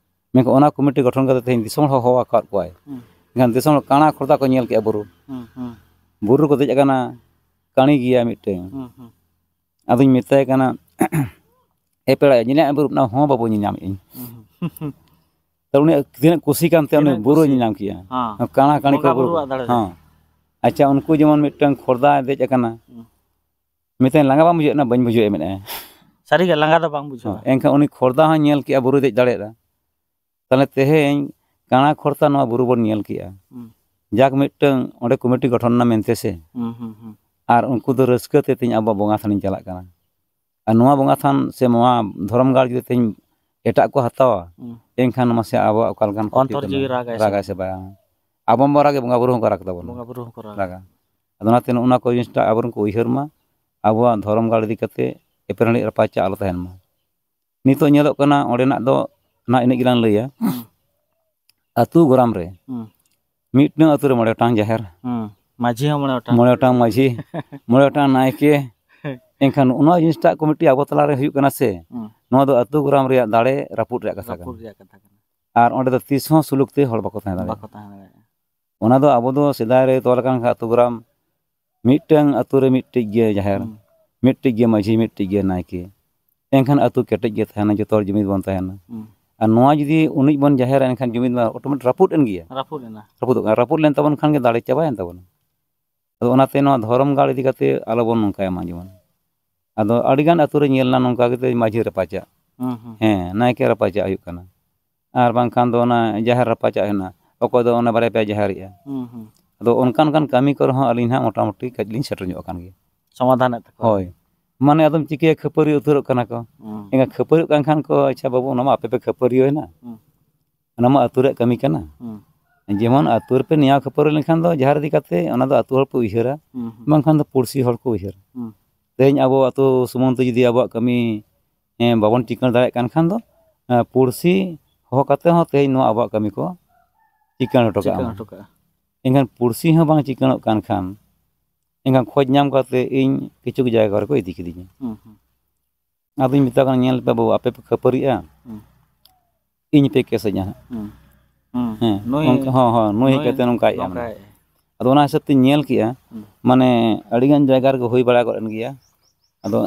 ᱢᱮᱱᱠᱷᱟᱱ ᱚᱱᱟ ᱠᱚᱢᱤᱴᱤ ᱜᱚᱴᱷᱚᱱ ᱠᱟᱛᱮ ᱛᱮᱦᱮᱧ ᱫᱤᱥᱚᱢ ᱦᱚᱲ ᱦᱚᱦᱚ ᱟᱠᱟᱫ ᱠᱚᱣᱟᱭ᱾ ᱦᱩᱸ᱾ ᱢᱮᱱᱠᱷᱟᱱ ᱫᱤᱥᱚᱢ ᱦᱚᱲ ᱠᱟᱬᱟ ᱠᱷᱚᱨᱫᱟ ᱠᱚ ᱧᱮᱞ ᱠᱮᱜᱼᱟ ᱵᱩᱨᱩ᱾ ᱦᱩᱸ, ᱦᱩᱸ᱾ ᱵᱩᱨᱩ ᱨᱮᱠᱚ ᱫᱮᱡ ᱟᱠᱟᱱᱟ, ᱠᱟᱹᱬᱤ ᱜᱮᱭᱟ ᱢᱤᱫᱴᱟᱹᱝ᱾ ᱦᱩᱸ, ᱦᱩᱸ᱾ ᱟᱫᱚᱧ ᱢᱮᱛᱟᱭ ᱠᱟᱱᱟ, "ᱮ ᱯᱮᱲᱟ, ᱧᱮᱞᱮᱫ ᱵᱩᱨᱩ ᱨᱮᱱᱟᱜ ᱦᱚᱸ ᱵᱟᱵᱚ ᱧᱮᱞ ᱧᱟᱢᱮᱫ ᱟᱹᱧ?" ᱛᱟᱦᱞᱮ ᱩᱱᱤ ᱛᱤᱱᱟᱹᱜ ᱠᱩᱥᱤ ᱠᱟᱱᱛᱮ ᱩᱱᱤ ᱛᱤᱱᱟᱹᱜ ᱵᱩᱨᱩᱭ ᱠᱩᱥᱤ᱾ ᱧᱮᱞ ᱧᱟᱢ ᱠᱮᱜᱼᱟ᱾ ᱦᱮᱸ᱾ ᱠᱟᱬᱟ ᱠᱟᱹᱬᱤ ᱠᱚ ᱵᱚᱸᱜᱟ ᱵᱩᱨᱩ᱾ ᱵᱩᱨᱩᱣᱟᱜ ᱫᱟᱲᱮ ᱫᱚ᱾ ᱦᱮᱸ᱾ ᱟᱪᱪᱷᱟ, ᱩᱱᱠᱩ ᱡᱮᱢᱚᱱ ᱢᱤᱫᱴᱟᱝ ᱠᱷᱚᱨᱫᱟ ᱫᱮᱡ ᱟᱠᱟᱱᱟ᱾ ᱦᱩᱸ᱾ ᱢᱮᱛᱟᱭ, "ᱞᱟᱸᱜᱟ ᱵᱟᱢ ᱵᱩᱡᱷᱟᱹᱣᱮᱫ ᱠᱟᱱᱟ?" "ᱵᱟᱹᱧ ᱵᱩᱡᱷᱟᱹᱣᱮᱫ", ᱢᱮᱱᱮᱫᱼᱟᱭ᱾ ᱥᱟᱹᱨᱤᱜᱮ ᱞᱟᱸᱜᱟ ᱫᱚ ᱵᱟᱝ ᱵᱩᱡᱷᱟᱹᱜᱼᱟ᱾ ᱦᱮᱸ, ᱮᱱᱠᱷᱟᱱ ᱩᱱᱤ ᱠᱷᱚᱨᱫᱟ ᱦᱚᱸᱭ ᱧᱮᱞ ᱠᱮᱜᱼᱟ, ᱵᱩᱨᱩᱭ ᱫᱮᱡ ᱫᱟᱲᱮᱭᱟᱫᱟ᱾ ᱛᱟᱦᱞᱮ ᱛᱮᱦᱮᱧ ᱠᱟᱬᱟ ᱠᱷᱚᱨᱫᱟ ᱱᱚᱣᱟ ᱵᱩᱨᱩ ᱵᱚᱱ ᱧᱮᱞ ᱠᱮᱜᱼᱟ᱾ ᱦᱩᱸ᱾ ᱡᱟᱠ ᱢᱤᱫᱴᱟᱝ ᱚᱸᱰᱮ ᱠᱚᱢᱤᱴᱤ ᱜᱚᱴᱷᱚᱱ ᱮᱱᱟ ᱢᱮᱱᱛᱮ ᱥᱮ᱾ ᱦᱩᱸ, ᱦᱩᱸ, ᱦᱩᱸ᱾ ᱟᱨ ᱩᱱᱠᱩ ᱫᱚ ᱨᱟᱹᱥᱠᱟᱹ ᱛᱮ ᱛᱮᱦᱮᱧ ᱟᱵᱚᱣᱟᱜ ᱵᱚᱸᱜᱟ ᱛᱷᱟᱱᱤᱧ ᱪᱟᱞᱟᱜ ᱠᱟᱱᱟ᱾ ᱟᱨ ᱱᱚᱣᱟ ᱵᱚᱸᱜᱟ ᱛᱷᱟᱱ ᱥᱮ ᱱᱚᱣᱟ ᱫᱷᱚᱨᱚᱢ ᱜᱟᱲ ᱡᱩᱫᱤ ᱛᱮᱦᱮᱧ ᱮᱴᱟᱜ ᱠᱚ ᱦᱟᱛᱟᱣᱟ, ᱦᱩᱸ᱾ ᱮᱱᱠᱷᱟᱱ ᱢᱟᱥᱮ ᱟᱵᱚᱣᱟᱜ ᱚᱠᱟ ᱞᱮᱠᱟᱱ ᱠᱷᱚᱛᱤ ᱚᱱᱛᱚᱨ ᱠᱟᱱᱟ? ᱡᱤᱣᱤ ᱨᱟᱜᱟᱭ ᱥᱮ ᱨᱟᱜᱟᱭ ᱥᱮ ᱵᱟᱝ? ᱟᱵᱚ ᱵᱚᱱ ᱨᱟᱜᱟ, ᱵᱚᱸᱜᱟ ᱵᱩᱨᱩ ᱦᱚᱸᱠᱚ ᱨᱟᱜᱽ ᱛᱟᱵᱚᱱᱟ᱾ ᱵᱚᱸᱜᱟ ᱵᱩᱨᱩ ᱦᱚᱸᱠᱚ ᱨᱟᱜᱟ᱾ ᱨᱟᱜᱟ᱾ ᱟᱫᱚ ᱚᱱᱟᱛᱮ ᱱᱚᱜᱼᱚ ᱱᱚᱣᱟ ᱠᱚ ᱡᱤᱱᱤᱥᱴᱟ ᱟᱵᱚᱨᱮᱱ ᱠᱚ ᱩᱭᱦᱟᱹᱨ ᱢᱟ, ᱟᱵᱚᱣᱟᱜ ᱫᱷᱚᱨᱚᱢ ᱜᱟᱲ ᱤᱫᱤ ᱠᱟᱛᱮ ᱮᱯᱮᱨᱦᱮᱸᱰᱮᱡ ᱨᱟᱯᱟᱪᱟᱜ ᱟᱞᱚ ᱛᱟᱦᱮᱱ ᱢᱟ᱾ ᱱᱤᱛᱚᱜ ᱧᱮᱞᱚᱜ ᱠᱟᱱᱟ ᱚᱸᱰᱮᱱᱟᱜ ᱫᱚ ᱱᱟᱜ ᱤᱱᱟᱹᱜ ᱜᱮᱞᱟᱝ ᱞᱟᱹᱭᱟ᱾ ᱦᱩᱸ᱾ ᱟᱹᱛᱩ ᱜᱚᱨᱟᱢ ᱨᱮ ᱦᱩᱸ᱾ ᱢᱤᱫᱴᱟᱝ ᱟᱹᱛᱩ ᱨᱮ ᱢᱚᱬᱮ ᱜᱚᱴᱟᱝ ᱡᱟᱦᱮᱨ, ᱦᱩᱸ᱾ ᱢᱟᱹᱡᱷᱤ ᱦᱚᱸ ᱢᱚᱬᱮ ᱜᱚᱴᱟᱝ᱾ ᱢᱚᱬᱮ ᱜᱚᱴᱟᱝ ᱢᱟᱹᱡᱷᱤ, ᱢᱚᱬᱮ ᱜᱚᱴᱟᱝ ᱱᱟᱭᱠᱮ, ᱮᱱᱠᱷᱟᱱ ᱱᱚᱜᱼᱚ ᱱᱚᱣᱟ ᱡᱤᱱᱤᱥᱴᱟᱜ ᱠᱚ ᱢᱤᱫᱴᱤᱡ ᱟᱵᱚ ᱛᱟᱞᱟᱨᱮ ᱦᱩᱭᱩᱜ ᱠᱟᱱᱟ ᱥᱮ, ᱦᱩᱸ᱾ ᱱᱚᱣᱟ ᱫᱚ ᱟᱹᱛᱩ ᱜᱚᱨᱟᱢ ᱨᱮᱭᱟᱜ ᱫᱟᱲᱮ ᱨᱟᱹᱯᱩᱫ ᱨᱮᱭᱟᱜ ᱠᱟᱛᱷᱟ ᱨᱟᱹᱯᱩᱫ ᱠᱟᱱᱟ᱾ ᱨᱮᱭᱟᱜ ᱠᱟᱛᱷᱟ ᱠᱟᱱᱟ᱾ ᱟᱨ ᱚᱸᱰᱮ ᱫᱚ ᱛᱤᱥ ᱦᱚᱸ ᱥᱩᱞᱩᱠ ᱛᱮ ᱦᱚᱲ ᱵᱟᱠᱚ ᱛᱟᱦᱮᱸ ᱫᱟᱲᱮᱭᱟᱜᱼᱟ᱾ ᱵᱟᱠᱚ ᱛᱟᱦᱮᱸ ᱫᱟᱲᱮᱭᱟᱜᱼᱟ᱾ ᱚᱱᱟ ᱫᱚ ᱟᱵᱚ ᱫᱚ ᱥᱮᱫᱟᱭ ᱨᱮ ᱛᱚᱞ ᱟᱠᱟᱱ ᱠᱷᱟᱱ ᱟᱹᱛᱩ ᱜᱚᱨᱟᱢ, ᱢᱤᱫᱴᱟᱝ ᱟᱹᱛᱩ ᱨᱮ ᱢᱤᱫᱴᱤᱡ ᱜᱮ ᱡᱟᱦᱮᱨ, ᱦᱩᱸ᱾ ᱢᱤᱫᱴᱤᱡ ᱜᱮ ᱢᱟᱹᱡᱷᱤ, ᱢᱤᱫᱴᱤᱡ ᱜᱮ ᱱᱟᱭᱠᱮ, ᱮᱱᱠᱷᱟᱱ ᱟᱹᱛᱩ ᱠᱮᱴᱮᱡ ᱜᱮ ᱛᱟᱦᱮᱱᱟ, ᱡᱚᱛᱚ ᱦᱚᱲ ᱡᱩᱢᱤᱫ ᱵᱚᱱ ᱛᱟᱦᱮᱱᱟ᱾ ᱦᱩᱸ᱾ ᱟᱨ ᱱᱚᱣᱟ ᱡᱩᱫᱤ ᱩᱱᱤᱡ ᱵᱚᱱ ᱡᱟᱦᱮᱨᱟ, ᱮᱱᱠᱷᱟᱱ ᱡᱩᱢᱤᱫ ᱢᱟ automatic ᱨᱟᱹᱯᱩᱫ ᱮᱱ ᱜᱮᱭᱟ᱾ ᱨᱟᱹᱯᱩᱫ ᱮᱱᱟ᱾ ᱨᱟᱹᱯᱩᱫᱚᱜ ᱠᱟᱱᱟ᱾ ᱨᱟᱹᱯᱩᱫ ᱞᱮᱱ ᱛᱟᱵᱚᱱ ᱠᱷᱟᱱ ᱜᱮ ᱫᱟᱲᱮ ᱪᱟᱵᱟᱭᱮᱱ ᱛᱟᱵᱚᱱᱟ᱾ ᱟᱫᱚ ᱚᱱᱟᱛᱮ ᱱᱚᱣᱟ ᱫᱷᱚᱨᱚᱢ ᱜᱟᱲ ᱤᱫᱤ ᱠᱟᱛᱮ ᱟᱞᱚᱵᱚᱱ ᱱᱚᱝᱠᱟᱭ ᱢᱟ ᱡᱮᱢᱚᱱ᱾ ᱟᱫᱚ ᱟᱹᱰᱤᱜᱟᱱ ᱟᱹᱛᱩ ᱨᱮ ᱧᱮᱞ ᱮᱱᱟ ᱱᱚᱝᱠᱟ ᱠᱟᱛᱮ ᱢᱟᱹᱡᱷᱤ ᱨᱟᱯᱟᱪᱟᱜ᱾ ᱦᱩᱸ, ᱦᱩᱸ᱾ ᱦᱮᱸ, ᱱᱟᱭᱠᱮ ᱨᱟᱯᱟᱪᱟᱜ ᱦᱩᱭᱩᱜ ᱠᱟᱱᱟ᱾ ᱟᱨ ᱵᱟᱝᱠᱷᱟᱱ ᱫᱚ ᱚᱱᱟ ᱡᱟᱦᱮᱨ ᱨᱟᱯᱟᱪᱟᱜ ᱦᱮᱱᱟᱜ, ᱚᱠᱚᱭ ᱫᱚ ᱚᱱᱟ ᱵᱟᱨᱭᱟ ᱯᱮᱭᱟ ᱡᱟᱦᱮᱨᱮᱜᱼᱟ᱾ ᱦᱩᱸ, ᱦᱩᱸ᱾ ᱟᱫᱚ ᱚᱱᱠᱟᱱ ᱚᱱᱠᱟᱱ ᱠᱟᱹᱢᱤ ᱠᱚᱨᱮ ᱦᱚᱸ ᱟᱹᱞᱤᱧ ᱦᱟᱸᱜ ᱢᱚᱴᱟᱢᱩᱴᱤ ᱠᱟᱹᱡ ᱞᱤᱧ ᱥᱮᱴᱮᱨ ᱧᱚᱜ ᱟᱠᱟᱱ ᱜᱮᱭᱟ᱾ ᱥᱚᱢᱟᱫᱷᱟᱱᱮᱫ ᱛᱟᱠᱚᱣᱟ᱾ ᱦᱳᱭ᱾ ᱢᱟᱱᱮ ᱟᱫᱚᱢ ᱪᱤᱠᱟᱹᱭᱟ, ᱠᱷᱟᱹᱯᱟᱹᱨᱤ ᱩᱛᱟᱹᱨᱚᱜ ᱠᱟᱱᱟ ᱠᱚ᱾ ᱦᱩᱸ᱾ ᱮᱱᱠᱷᱟᱱ ᱠᱷᱟᱹᱯᱟᱹᱨᱤᱜ ᱠᱟᱱ ᱠᱷᱟᱱ ᱠᱚ, "ᱟᱪᱪᱷᱟ ᱵᱟᱹᱵᱩ, ᱚᱱᱟ ᱢᱟ ᱟᱯᱮ ᱯᱮ ᱠᱷᱟᱹᱯᱟᱹᱨᱤᱭᱟᱹᱣ ᱮᱱᱟ᱾ ᱦᱩᱸ᱾ ᱚᱱᱟ ᱢᱟ ᱟᱹᱛᱩ ᱨᱮᱭᱟᱜ ᱠᱟᱹᱢᱤ ᱠᱟᱱᱟ᱾" ᱦᱩᱸ᱾ ᱡᱮᱢᱚᱱ ᱟᱹᱛᱩ ᱨᱮᱯᱮ ᱱᱮᱭᱟᱣ ᱠᱷᱟᱹᱯᱟᱹᱨᱤ ᱞᱮᱱᱠᱷᱟᱱ ᱫᱚ ᱡᱟᱦᱮᱨ ᱤᱫᱤ ᱠᱟᱛᱮ ᱚᱱᱟ ᱫᱚ ᱟᱹᱛᱩ ᱦᱚᱲ ᱠᱚ ᱩᱭᱦᱟᱹᱨᱟ, ᱦᱩᱸ, ᱦᱩᱸ᱾ ᱵᱟᱝᱠᱷᱟᱱ ᱫᱚ ᱯᱩᱲᱥᱤ ᱦᱚᱲ ᱠᱚ ᱩᱭᱦᱟᱹᱨᱟ᱾ ᱦᱩᱸ᱾ ᱛᱮᱦᱮᱧ ᱟᱵᱚ ᱟᱹᱛᱩ ᱥᱩᱢᱩᱝ ᱛᱮ ᱡᱩᱫᱤ ᱟᱵᱚᱣᱟᱜ ᱠᱟᱹᱢᱤ, ᱦᱮᱸ, ᱵᱟᱵᱚᱱ ᱪᱤᱠᱟᱹᱬ ᱫᱟᱲᱮᱭᱟᱜ ᱠᱟᱱ ᱠᱷᱟᱱ ᱫᱚ, ᱮᱸ, ᱯᱩᱲᱥᱤ ᱦᱚᱦᱚ ᱠᱟᱛᱮ ᱦᱚᱸ ᱛᱮᱦᱮᱧ ᱱᱚᱣᱟ ᱟᱵᱚᱣᱟᱜ ᱠᱟᱹᱢᱤ ᱠᱚ ᱪᱤᱠᱟᱹᱬ ᱦᱚᱴᱚ ᱠᱟᱜᱼᱟ᱾ ᱪᱤᱠᱟᱹᱬ ᱦᱚᱴᱚ ᱠᱟᱜᱼᱟ᱾ ᱮᱱᱠᱷᱟᱱ ᱯᱩᱲᱥᱤ ᱦᱚᱸ ᱵᱟᱝ ᱪᱤᱠᱟᱹᱬᱚᱜ ᱠᱟᱱ ᱠᱷᱟᱱ, ᱮᱱᱠᱷᱟᱱ ᱠᱷᱚᱡᱽ ᱧᱟᱢ ᱠᱟᱛᱮ ᱤᱧ ᱠᱤᱪᱷᱩ ᱡᱟᱭᱜᱟ ᱨᱮᱠᱚ ᱤᱫᱤ ᱠᱤᱫᱤᱧᱟ᱾ ᱦᱩᱸ, ᱦᱩᱸ᱾ ᱟᱫᱚᱧ ᱢᱮᱛᱟ ᱠᱚ ᱠᱟᱱᱟ, "ᱧᱮᱞ ᱯᱮ ᱵᱟᱹᱵᱩ, ᱟᱯᱮ ᱯᱮ ᱠᱷᱟᱹᱯᱟᱹᱨᱤᱜᱼᱟ, ᱦᱩᱸ᱾ ᱤᱧ ᱯᱮ ᱠᱮᱥᱟᱹᱧᱟ ᱦᱟᱸᱜ᱾" ᱦᱩᱸ᱾ ᱦᱩᱸ᱾ ᱦᱮᱸ, ᱱᱩᱭ, ᱚᱱᱠᱟ, ᱦᱚᱸ, ᱦᱚᱸ, ᱱᱩᱭ ᱱᱩᱭ ᱦᱮᱡ ᱠᱟᱛᱮ ᱱᱚᱝᱠᱟᱭᱮᱫᱼᱟ ᱢᱟᱱᱮ᱾ ᱱᱚᱝᱠᱟᱭᱮᱫᱼᱟ᱾ ᱟᱫᱚ ᱚᱱᱟ ᱦᱤᱥᱟᱹᱵ ᱛᱤᱧ ᱧᱮᱞ ᱠᱮᱜᱼᱟ, ᱦᱩᱸ᱾ ᱢᱟᱱᱮ ᱟᱹᱰᱤᱜᱟᱱ ᱡᱟᱭᱜᱟ ᱨᱮᱜᱮ ᱦᱩᱭ ᱵᱟᱲᱟ ᱜᱚᱫ ᱮᱱ ᱜᱮᱭᱟ᱾ ᱟᱫᱚ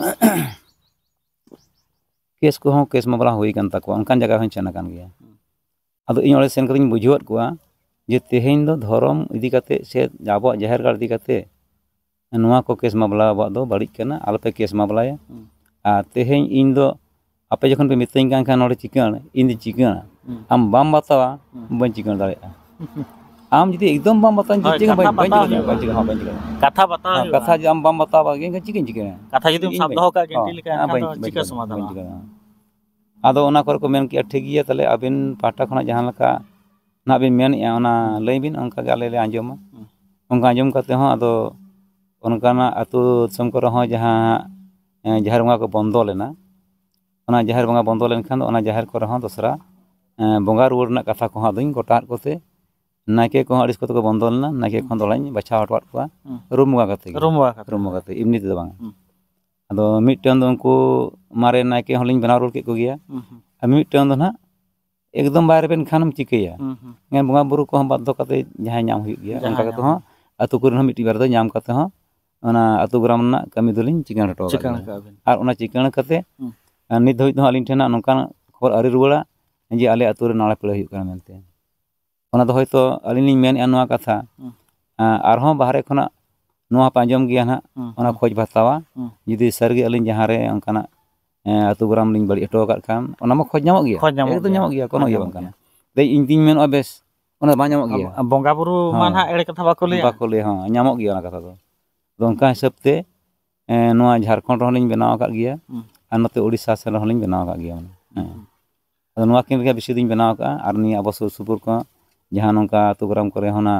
ᱠᱮᱥ ᱠᱚᱦᱚᱸ, ᱠᱮᱥ ᱢᱟᱢᱞᱟ ᱦᱩᱭ ᱟᱠᱟᱱ ᱛᱟᱠᱚᱣᱟ, ᱚᱱᱠᱟᱱ ᱡᱟᱭᱜᱟ ᱦᱚᱸᱧ ᱥᱮᱱ ᱟᱠᱟᱱ ᱜᱮᱭᱟ᱾ ᱟᱫᱚ ᱤᱧ ᱚᱸᱰᱮ ᱥᱮᱱ ᱠᱟᱛᱮᱧ ᱵᱩᱡᱷᱟᱹᱣᱟᱫ ᱠᱚᱣᱟ ᱡᱮ ᱛᱮᱦᱮᱧ ᱫᱚ ᱫᱷᱚᱨᱚᱢ ᱤᱫᱤ ᱠᱟᱛᱮ ᱥᱮ ᱟᱵᱚᱣᱟᱜ ᱡᱟᱦᱮᱨ ᱜᱟᱲ ᱤᱫᱤ ᱠᱟᱛᱮ ᱱᱚᱣᱟ ᱠᱚ ᱠᱮᱥ ᱢᱟᱢᱞᱟ ᱟᱵᱚᱣᱟᱜ ᱫᱚ ᱵᱟᱹᱲᱤᱡ ᱠᱟᱱᱟ, ᱟᱞᱚᱯᱮ ᱠᱮᱥ ᱢᱟᱢᱞᱟᱭᱟ᱾ ᱦᱩᱸ᱾ ᱟᱨ ᱛᱮᱦᱮᱧ ᱤᱧ ᱫᱚ ᱟᱯᱮ ᱡᱚᱠᱷᱚᱱ ᱯᱮ ᱢᱤᱛᱟᱹᱧ ᱠᱟᱱ ᱠᱷᱟᱱ ᱱᱚᱰᱮ ᱪᱤᱠᱟᱹᱬ, ᱤᱧ ᱫᱚ ᱪᱤᱠᱟᱹᱬᱟ᱾ ᱦᱩᱸ᱾ ᱟᱢ ᱵᱟᱢ ᱵᱟᱛᱟᱣᱟ, ᱦᱩᱸ᱾ ᱵᱟᱹᱧ ᱪᱤᱠᱟᱹᱬ ᱫᱟᱲᱮᱭᱟᱜᱼᱟ᱾ ᱟᱢ ᱡᱩᱫᱤ ᱮᱠᱫᱚᱢ ᱵᱟᱢ ᱵᱟᱛᱟᱣᱟ, ᱦᱳᱭ, ᱪᱤᱠᱟᱹ ᱠᱟᱛᱷᱟ ᱵᱟᱹᱧ, ᱵᱟᱹᱧ ᱵᱟᱛᱟᱣ ᱪᱤᱠᱟᱹ ᱦᱩᱭᱩᱜᱼᱟ᱾ ᱵᱟᱹᱧ ᱪᱤᱠᱟᱹ ᱦᱚᱸ ᱵᱟᱹᱧ ᱪᱤᱠᱟᱹ᱾ ᱠᱟᱛᱷᱟ ᱵᱟᱛᱟᱣ ᱦᱮᱸ, ᱦᱩᱭᱩᱜᱼᱟ᱾ ᱠᱟᱛᱷᱟ ᱡᱩᱫᱤ ᱟᱢ ᱵᱟᱢ ᱵᱟᱛᱟᱣᱟ, ᱮᱱᱠᱷᱟᱱ ᱪᱤᱠᱟᱹᱧ ᱪᱤᱠᱟᱹᱭᱟ? ᱠᱟᱛᱷᱟ ᱡᱩᱫᱤᱢ ᱤᱧ ᱥᱟᱵ ᱵᱟᱹᱧ ᱫᱚᱦᱚ ᱠᱟᱜ ᱜᱮᱭᱟ, ᱦᱚᱸ, ᱴᱷᱤᱠ ᱞᱮᱠᱟ, ᱦᱮᱸ, ᱮᱱᱠᱷᱟᱱ ᱵᱟᱹᱧ, ᱫᱚ ᱵᱟᱹᱧ ᱪᱤᱠᱟᱹ ᱪᱤᱠᱟᱹ, ᱥᱚᱢᱟᱫᱷᱟᱱᱚᱜᱼᱟ? ᱵᱟᱹᱧ ᱪᱤᱠᱟᱹ᱾ ᱟᱫᱚ ᱚᱱᱟ ᱠᱚᱨᱮ ᱠᱚ ᱢᱮᱱ ᱠᱮᱜᱼᱟ, "ᱴᱷᱤᱠ ᱜᱮᱭᱟ, ᱛᱟᱦᱞᱮ ᱟᱹᱵᱤᱱ ᱯᱟᱦᱴᱟ ᱠᱷᱚᱱᱟᱜ ᱡᱟᱦᱟᱸ ᱞᱮᱠᱟ ᱱᱟᱦᱟᱜ ᱵᱤᱱ ᱢᱮᱱᱮᱜᱼᱟ, ᱚᱱᱟ ᱞᱟᱹᱭ ᱵᱤᱱ, ᱚᱱᱠᱟ ᱜᱮ ᱟᱞᱮ ᱞᱮ ᱟᱸᱡᱚᱢᱟ᱾" ᱦᱩᱸ᱾ ᱚᱱᱠᱟ ᱟᱸᱡᱚᱢ ᱠᱟᱛᱮ ᱦᱚᱸ ᱟᱫᱚ ᱚᱱᱠᱟᱱᱟᱜ ᱟᱹᱛᱩ ᱫᱤᱥᱚᱢ ᱠᱚᱨᱮ ᱦᱚᱸ ᱡᱟᱦᱟᱸ, ᱮᱸ, ᱡᱟᱦᱮᱨ ᱵᱚᱸᱜᱟ ᱠᱚ ᱵᱚᱱᱫᱚ ᱞᱮᱱᱟ, ᱚᱱᱟ ᱡᱟᱦᱮᱨ ᱵᱚᱸᱜᱟ ᱵᱚᱱᱫᱚ ᱞᱮᱱᱠᱷᱟᱱ ᱫᱚ ᱚᱱᱟ ᱡᱟᱦᱮᱨ ᱠᱚᱨᱮ ᱦᱚᱸ ᱫᱚᱥᱨᱟ, ᱮᱸ, ᱵᱚᱸᱜᱟ ᱨᱩᱣᱟᱹᱲ ᱨᱮᱱᱟᱜ ᱠᱟᱛᱷᱟ ᱠᱚᱦᱚᱸ ᱟᱫᱚᱧ ᱜᱚᱴᱟ ᱟᱫ ᱠᱚᱛᱮ, ᱱᱟᱭᱠᱮ ᱠᱚᱦᱚᱸ ᱟᱹᱲᱤᱥ ᱠᱚᱛᱮ ᱠᱚ ᱵᱚᱱᱫᱚ ᱞᱮᱱᱟ, ᱱᱟᱭᱠᱮ ᱦᱩᱸ᱾ ᱠᱚᱦᱚᱸ ᱫᱚᱦᱲᱟᱧ ᱵᱟᱪᱷᱟᱣ ᱦᱚᱴᱚᱣᱟᱫ ᱠᱚᱣᱟ, ᱦᱩᱸ᱾ ᱨᱩᱢ ᱵᱚᱸᱜᱟ ᱠᱟᱛᱮ ᱜᱮ᱾ ᱨᱩᱢ ᱵᱚᱸᱜᱟ ᱠᱟᱛᱮ᱾ ᱨᱩᱢ ᱵᱚᱸᱜᱟ ᱠᱟᱛᱮ, ᱮᱢᱱᱤ ᱛᱮᱫᱚ ᱵᱟᱝᱟ᱾ ᱦᱩᱸ᱾ ᱟᱫᱚ ᱢᱤᱫᱴᱟᱝ ᱫᱚ ᱩᱱᱠᱩ ᱢᱟᱨᱮ ᱱᱟᱭᱠᱮ ᱦᱚᱸᱞᱤᱧ ᱵᱮᱱᱟᱣ ᱨᱩᱣᱟᱹᱲ ᱠᱮᱫ ᱠᱚᱜᱮᱭᱟ, ᱦᱩᱸ, ᱦᱩᱸ᱾ ᱟᱨ ᱢᱤᱫᱴᱟᱝ ᱫᱚ ᱱᱟᱦᱟᱜ ᱮᱠᱫᱚᱢ ᱵᱟᱭ ᱨᱮᱵᱮᱱ ᱠᱷᱟᱱᱮᱢ ᱪᱤᱠᱟᱹᱭᱟ? ᱦᱩᱸ, ᱦᱩᱸ᱾ ᱦᱮᱸ, ᱵᱚᱸᱜᱟ ᱵᱩᱨᱩ ᱠᱚᱦᱚᱸ ᱵᱟᱫᱽᱫᱷᱚ ᱠᱟᱛᱮ ᱡᱟᱦᱟᱸᱭ ᱧᱟᱢ ᱦᱩᱭᱩᱜ ᱜᱮᱭᱟ, ᱡᱟᱦᱟᱸᱭ ᱚᱱᱠᱟ ᱠᱟᱛᱮ ᱧᱟᱢ ᱦᱚᱸ ᱦᱩᱭᱩᱜ᱾ ᱟᱹᱛᱩ ᱠᱚᱨᱮᱱ ᱦᱚᱸ ᱢᱤᱫᱴᱤᱡ ᱵᱟᱨ ᱫᱚ ᱧᱟᱢ ᱠᱟᱛᱮ ᱦᱚᱸ ᱚᱱᱟ ᱟᱹᱛᱩ ᱜᱨᱟᱢ ᱨᱮᱱᱟᱜ ᱠᱟᱹᱢᱤ ᱫᱚᱞᱤᱧ ᱪᱤᱠᱟᱹᱬ ᱦᱚᱴᱚ ᱟᱠᱟᱫ ᱪᱤᱠᱟᱹᱬ ᱜᱮᱭᱟ᱾ ᱟᱠᱟᱫ ᱵᱤᱱ᱾ ᱟᱨ ᱚᱱᱟ ᱪᱤᱠᱟᱹᱬ ᱠᱟᱛᱮ, ᱦᱩᱸ᱾ ᱟᱨ ᱱᱤᱛ ᱫᱷᱟᱹᱵᱤᱡ ᱫᱚ ᱦᱟᱸᱜ ᱟᱹᱞᱤᱧ ᱴᱷᱮᱱ ᱦᱟᱸᱜ ᱱᱚᱝᱠᱟᱱ ᱠᱷᱚᱵᱚᱨ ᱟᱹᱣᱨᱤ ᱨᱩᱣᱟᱹᱲᱟ ᱡᱮ ᱟᱞᱮ ᱟᱹᱛᱩ ᱨᱮ ᱱᱟᱲᱟ ᱯᱮᱲᱟ ᱦᱩᱭᱩᱜ ᱠᱟᱱᱟ ᱢᱮᱱᱛᱮ᱾ ᱚᱱᱟ ᱫᱚ ᱦᱚᱭᱛᱳ ᱟᱹᱞᱤᱧ ᱞᱤᱧ ᱢᱮᱱᱮᱫᱼᱟ ᱱᱚᱣᱟ ᱠᱟᱛᱷᱟ, ᱦᱩᱸ᱾ ᱟᱸ, ᱟᱨᱦᱚᱸ ᱵᱟᱦᱨᱮ ᱠᱷᱚᱱᱟᱜ ᱱᱚᱣᱟ ᱯᱮ ᱟᱸᱡᱚᱢ ᱜᱮᱭᱟ ᱱᱟᱦᱟᱜ, ᱦᱩᱸ, ᱚᱱᱟ ᱦᱩᱸ᱾ ᱠᱷᱚᱡᱽ ᱵᱷᱟᱛᱟᱣᱟ᱾ ᱦᱩᱸ᱾ ᱡᱩᱫᱤ ᱥᱟᱹᱨᱤᱜᱮ ᱟᱹᱞᱤᱧ ᱡᱟᱦᱟᱸ ᱨᱮ ᱚᱱᱠᱟᱱᱟᱜ, ᱮᱸ, ᱟᱹᱛᱩ ᱜᱨᱟᱢ ᱞᱤᱧ ᱵᱟᱹᱲᱤᱡ ᱦᱚᱴᱚ ᱟᱠᱟᱫ ᱠᱷᱟᱱ, ᱚᱱᱟ ᱢᱟ ᱠᱷᱚᱡᱽ ᱧᱟᱢᱚᱜ ᱜᱮᱭᱟ᱾ ᱠᱷᱚᱡᱽ ᱧᱟᱢᱚᱜ ᱮᱠᱫᱚᱢ ᱜᱮᱭᱟ᱾ ᱧᱟᱢᱚᱜ ᱜᱮᱭᱟ, ᱠᱳᱱᱳ ᱠᱷᱚᱡᱽ ᱤᱭᱟᱹ ᱧᱟᱢᱚᱜ ᱵᱟᱝ ᱠᱟᱱᱟ᱾ ᱜᱮᱭᱟ᱾ ᱛᱮ ᱤᱧ ᱫᱩᱧ ᱢᱮᱱᱚᱜᱼᱟ, ᱵᱮᱥ, ᱚᱱᱟ ᱫᱚ ᱵᱟᱝ ᱧᱟᱢᱚᱜ ᱜᱮᱭᱟ᱾ ᱟᱵ-, ᱵᱚᱸᱜᱟ ᱵᱩᱨᱩ ᱢᱟ ᱦᱚᱸ᱾ ᱱᱟᱦᱟᱜ ᱮᱲᱮ ᱠᱟᱛᱷᱟ ᱵᱟᱠᱚ ᱞᱟᱹᱭᱟ᱾ ᱵᱟᱠᱚ ᱞᱟᱹᱭᱟ, ᱦᱚᱸ, ᱧᱟᱢᱚᱜ ᱜᱮᱭᱟ ᱚᱱᱟ ᱠᱟᱛᱷᱟ ᱫᱚ᱾ ᱟᱫᱚ ᱚᱱᱠᱟ ᱦᱤᱥᱟᱹᱵ ᱛᱮ, ᱮᱸ, ᱱᱚᱣᱟ ᱡᱷᱟᱲᱠᱷᱚᱸᱰ ᱨᱮᱦᱚᱸ ᱞᱤᱧ ᱵᱮᱱᱟᱣ ᱟᱠᱟᱫ ᱜᱮᱭᱟ, ᱦᱩᱸ᱾ ᱟᱨ ᱱᱚᱛᱮ ᱳᱰᱤᱥᱟ ᱥᱮᱱ ᱨᱮᱦᱚᱸ ᱞᱤᱧ ᱵᱮᱱᱟᱣ ᱟᱠᱟᱫ ᱜᱮᱭᱟ, ᱢᱟᱱᱮ᱾ ᱦᱮᱸ᱾ ᱦᱩᱸ᱾ ᱟᱫᱚ ᱱᱚᱣᱟ ᱠᱤᱱ ᱨᱮᱜᱮ ᱵᱮᱥᱤ ᱫᱩᱧ ᱵᱮᱱᱟᱣ ᱟᱠᱟᱫᱼᱟ, ᱟᱨ ᱱᱤᱭᱟᱹ ᱟᱵᱚ ᱥᱩᱨ ᱥᱩᱯᱩᱨ ᱠᱚ ᱡᱟᱦᱟᱸ ᱱᱚᱝᱠᱟ ᱟᱹᱛᱩ ᱜᱨᱟᱢ ᱠᱚᱨᱮ ᱦᱚᱸ ᱚᱱᱟ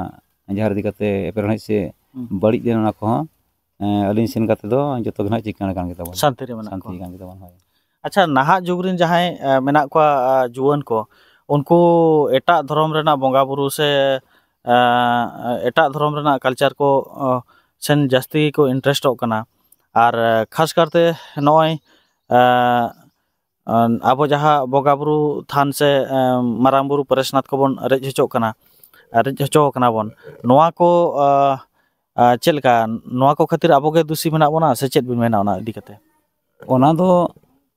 ᱡᱟᱦᱟᱸ ᱤᱫᱤ ᱠᱟᱛᱮ ᱮᱯᱮᱨᱦᱮᱸᱰᱮᱡ ᱥᱮ ᱦᱩᱸ᱾ ᱵᱟᱹᱲᱤᱡ ᱞᱮᱱ ᱚᱱᱟ ᱠᱚᱦᱚᱸ, ᱮᱸ, ᱟᱹᱞᱤᱧ ᱥᱮᱱ ᱠᱟᱛᱮ ᱫᱚ ᱡᱚᱛᱚ ᱜᱮ ᱱᱟᱦᱟᱜ ᱪᱤᱠᱟᱹᱬ ᱟᱠᱟᱱ ᱜᱮ ᱛᱟᱵᱚᱱᱟ᱾ ᱥᱟᱱᱛᱤ ᱨᱮ ᱢᱮᱱᱟᱜ ᱥᱟᱱᱛᱤ ᱠᱚᱣᱟ᱾ ᱟᱠᱟᱱ ᱜᱮ ᱛᱟᱵᱚᱱᱟ, ᱦᱳᱭ᱾ ᱟᱪᱪᱷᱟ, ᱱᱟᱦᱟᱜ ᱡᱩᱜᱽ ᱨᱮᱱ ᱡᱟᱦᱟᱸᱭ, ᱮ, ᱢᱮᱱᱟᱜ ᱠᱚᱣᱟ, ᱟ, ᱡᱩᱣᱟᱹᱱ ᱠᱚ, ᱩᱱᱠᱩ ᱮᱴᱟᱜ ᱫᱷᱚᱨᱚᱢ ᱨᱮᱱᱟᱜ ᱵᱚᱸᱜᱟ ᱵᱩᱨᱩ ᱥᱮ, ᱮ, ᱮᱴᱟᱜ ᱫᱷᱚᱨᱚᱢ ᱨᱮᱱᱟᱜ culture ᱠᱚ, ᱚ, ᱥᱮᱱ ᱡᱟᱹᱥᱛᱤ ᱠᱚ interest ᱚᱜ ᱠᱟᱱᱟ᱾ ᱟᱨ, ᱮ, ᱠᱷᱟᱥ ᱠᱟᱨᱛᱮ ᱱᱚᱜᱼᱚᱭ, ᱮ, ᱟᱵᱚ ᱡᱟᱦᱟᱸ ᱵᱚᱸᱜᱟ ᱵᱩᱨᱩ ᱛᱷᱟᱱ ᱥᱮ, ᱮ, ᱢᱟᱨᱟᱝ ᱵᱩᱨᱩ ᱯᱚᱨᱮᱥᱱᱟᱛᱷ ᱠᱚᱵᱚᱱ ᱨᱮᱡ ᱦᱚᱪᱚᱜ ᱠᱟᱱᱟ, ᱨᱮᱡ ᱦᱚᱪᱚ ᱠᱟᱱᱟ ᱵᱚᱱ, ᱱᱚᱣᱟ ᱠᱚ, ᱮ, ᱟᱨ ᱪᱮᱫ ᱞᱮᱠᱟ, ᱱᱚᱣᱟ ᱠᱚ ᱠᱷᱟᱹᱛᱤᱨ ᱟᱵᱚ ᱜᱮ ᱫᱩᱥᱤ ᱢᱮᱱᱟᱜ ᱵᱚᱱᱟ ᱥᱮ ᱪᱮᱫ ᱵᱤᱱ ᱢᱮᱱᱟ ᱚᱱᱟ ᱤᱫᱤ ᱠᱟᱛᱮ? ᱚᱱᱟ ᱫᱚ